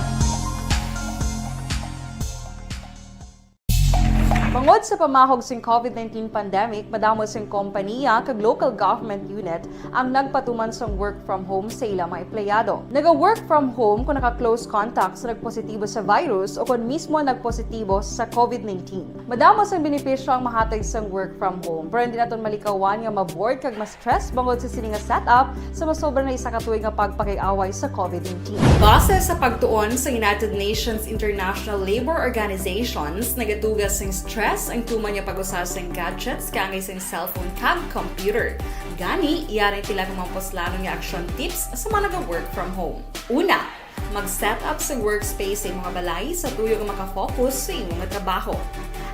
Bangod sa pamahog sing COVID nineteen pandemic, madamo sing kompaniya kag local government unit ang nagpatuman sang work from home sa ila mga empleyado. Naga-work from home kung naka-close contact sa nagpositibo sa virus o kon mismo nagpositibo sa COVID nineteen. Madamo sang benepisyo ang mahatag sang work from home, pero hindi naton malikawan nga ma-bored kag ma-stress bangod sa sini nga setup sa masobra na isa ka tuig nga pagpakig-away sa COVID nineteen. Base sa pagtuon sa United Nations International Labour Organizations, nagatuga sing stress ang tuman nga pag-usar sing gadgets kaangay sing cellphone kag computer. Gani, yari ang pila ka mga puslanon nga action tips sa mga naga-work from home. Una, mag-set up sa workspace sa imong balay sa tuyo nga makafocus sa imo nga trabaho.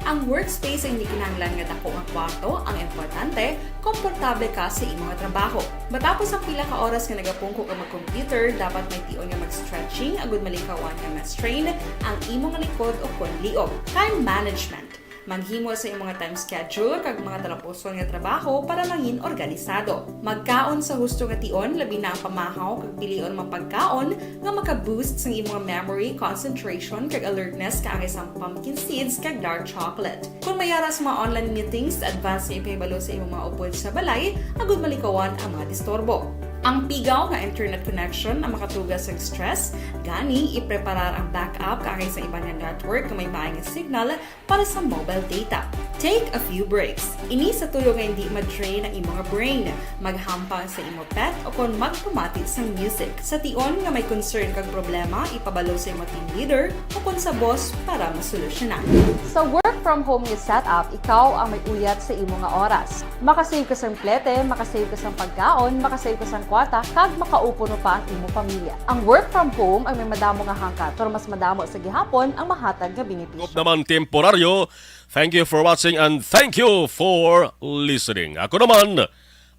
Ang workspace ay hindi kinahanglan nga dako nga kwarto, ang importante, komportable ka sa imo nga trabaho. Matapos ang pila ka oras nga nagapungko ka mag-computer, dapat may tion nga mag-stretching agud malikawan nga ma-strain ang imo nga likod o kon liog. Time management. Maghimo sa imong nga time schedule kag mga talapuson nga trabaho para mangin organisado. Magkaon sa husto nga tion, labi na ang pamahaw kag pilion mga pagkaon nga maka-boost sang imong memory, concentration, kag alertness kaangay sang pumpkin seeds kag dark chocolate. Kung may ara sa mga online meetings, advance nga ipahibalo sa imong mga upod sa balay agud malikawan ang mga disturbo. Ang pigaw nga internet connection ang makatuga sa stress, gani ipreparar ang backup kaangay sa iban nga network nga may maay nga signal para sa mobile data. Take a few breaks. Ini sa tuyo nga hindi ma-drain ang imo nga brain. Maghampang sa imo pet o kon magpamati sang music. Sa tion nga may concern kag problema, ipabalo sa imo team leader o kon sa boss para masolusyonan. Sa work from home nga setup, ikaw ang may uyat sa imo nga oras. Makasave ka sang plete, makasave ka sang pagkaon, makasave ka sang kwarta, kag makaupod pa ang imo pamilya. Ang work from home ang may madamo nga hangkat, pero mas madamo sa gihapon ang mahatag nga benepisyo. Kop naman temporaryo. Thank you for watching and thank you for listening. Ako naman,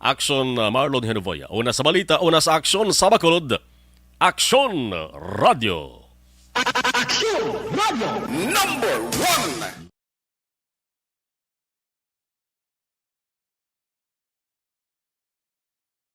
Action, uh, Marlon Henovoya. Una sa balita, una sa aksyon, sa bakulod, Action Radio. Action Radio number one.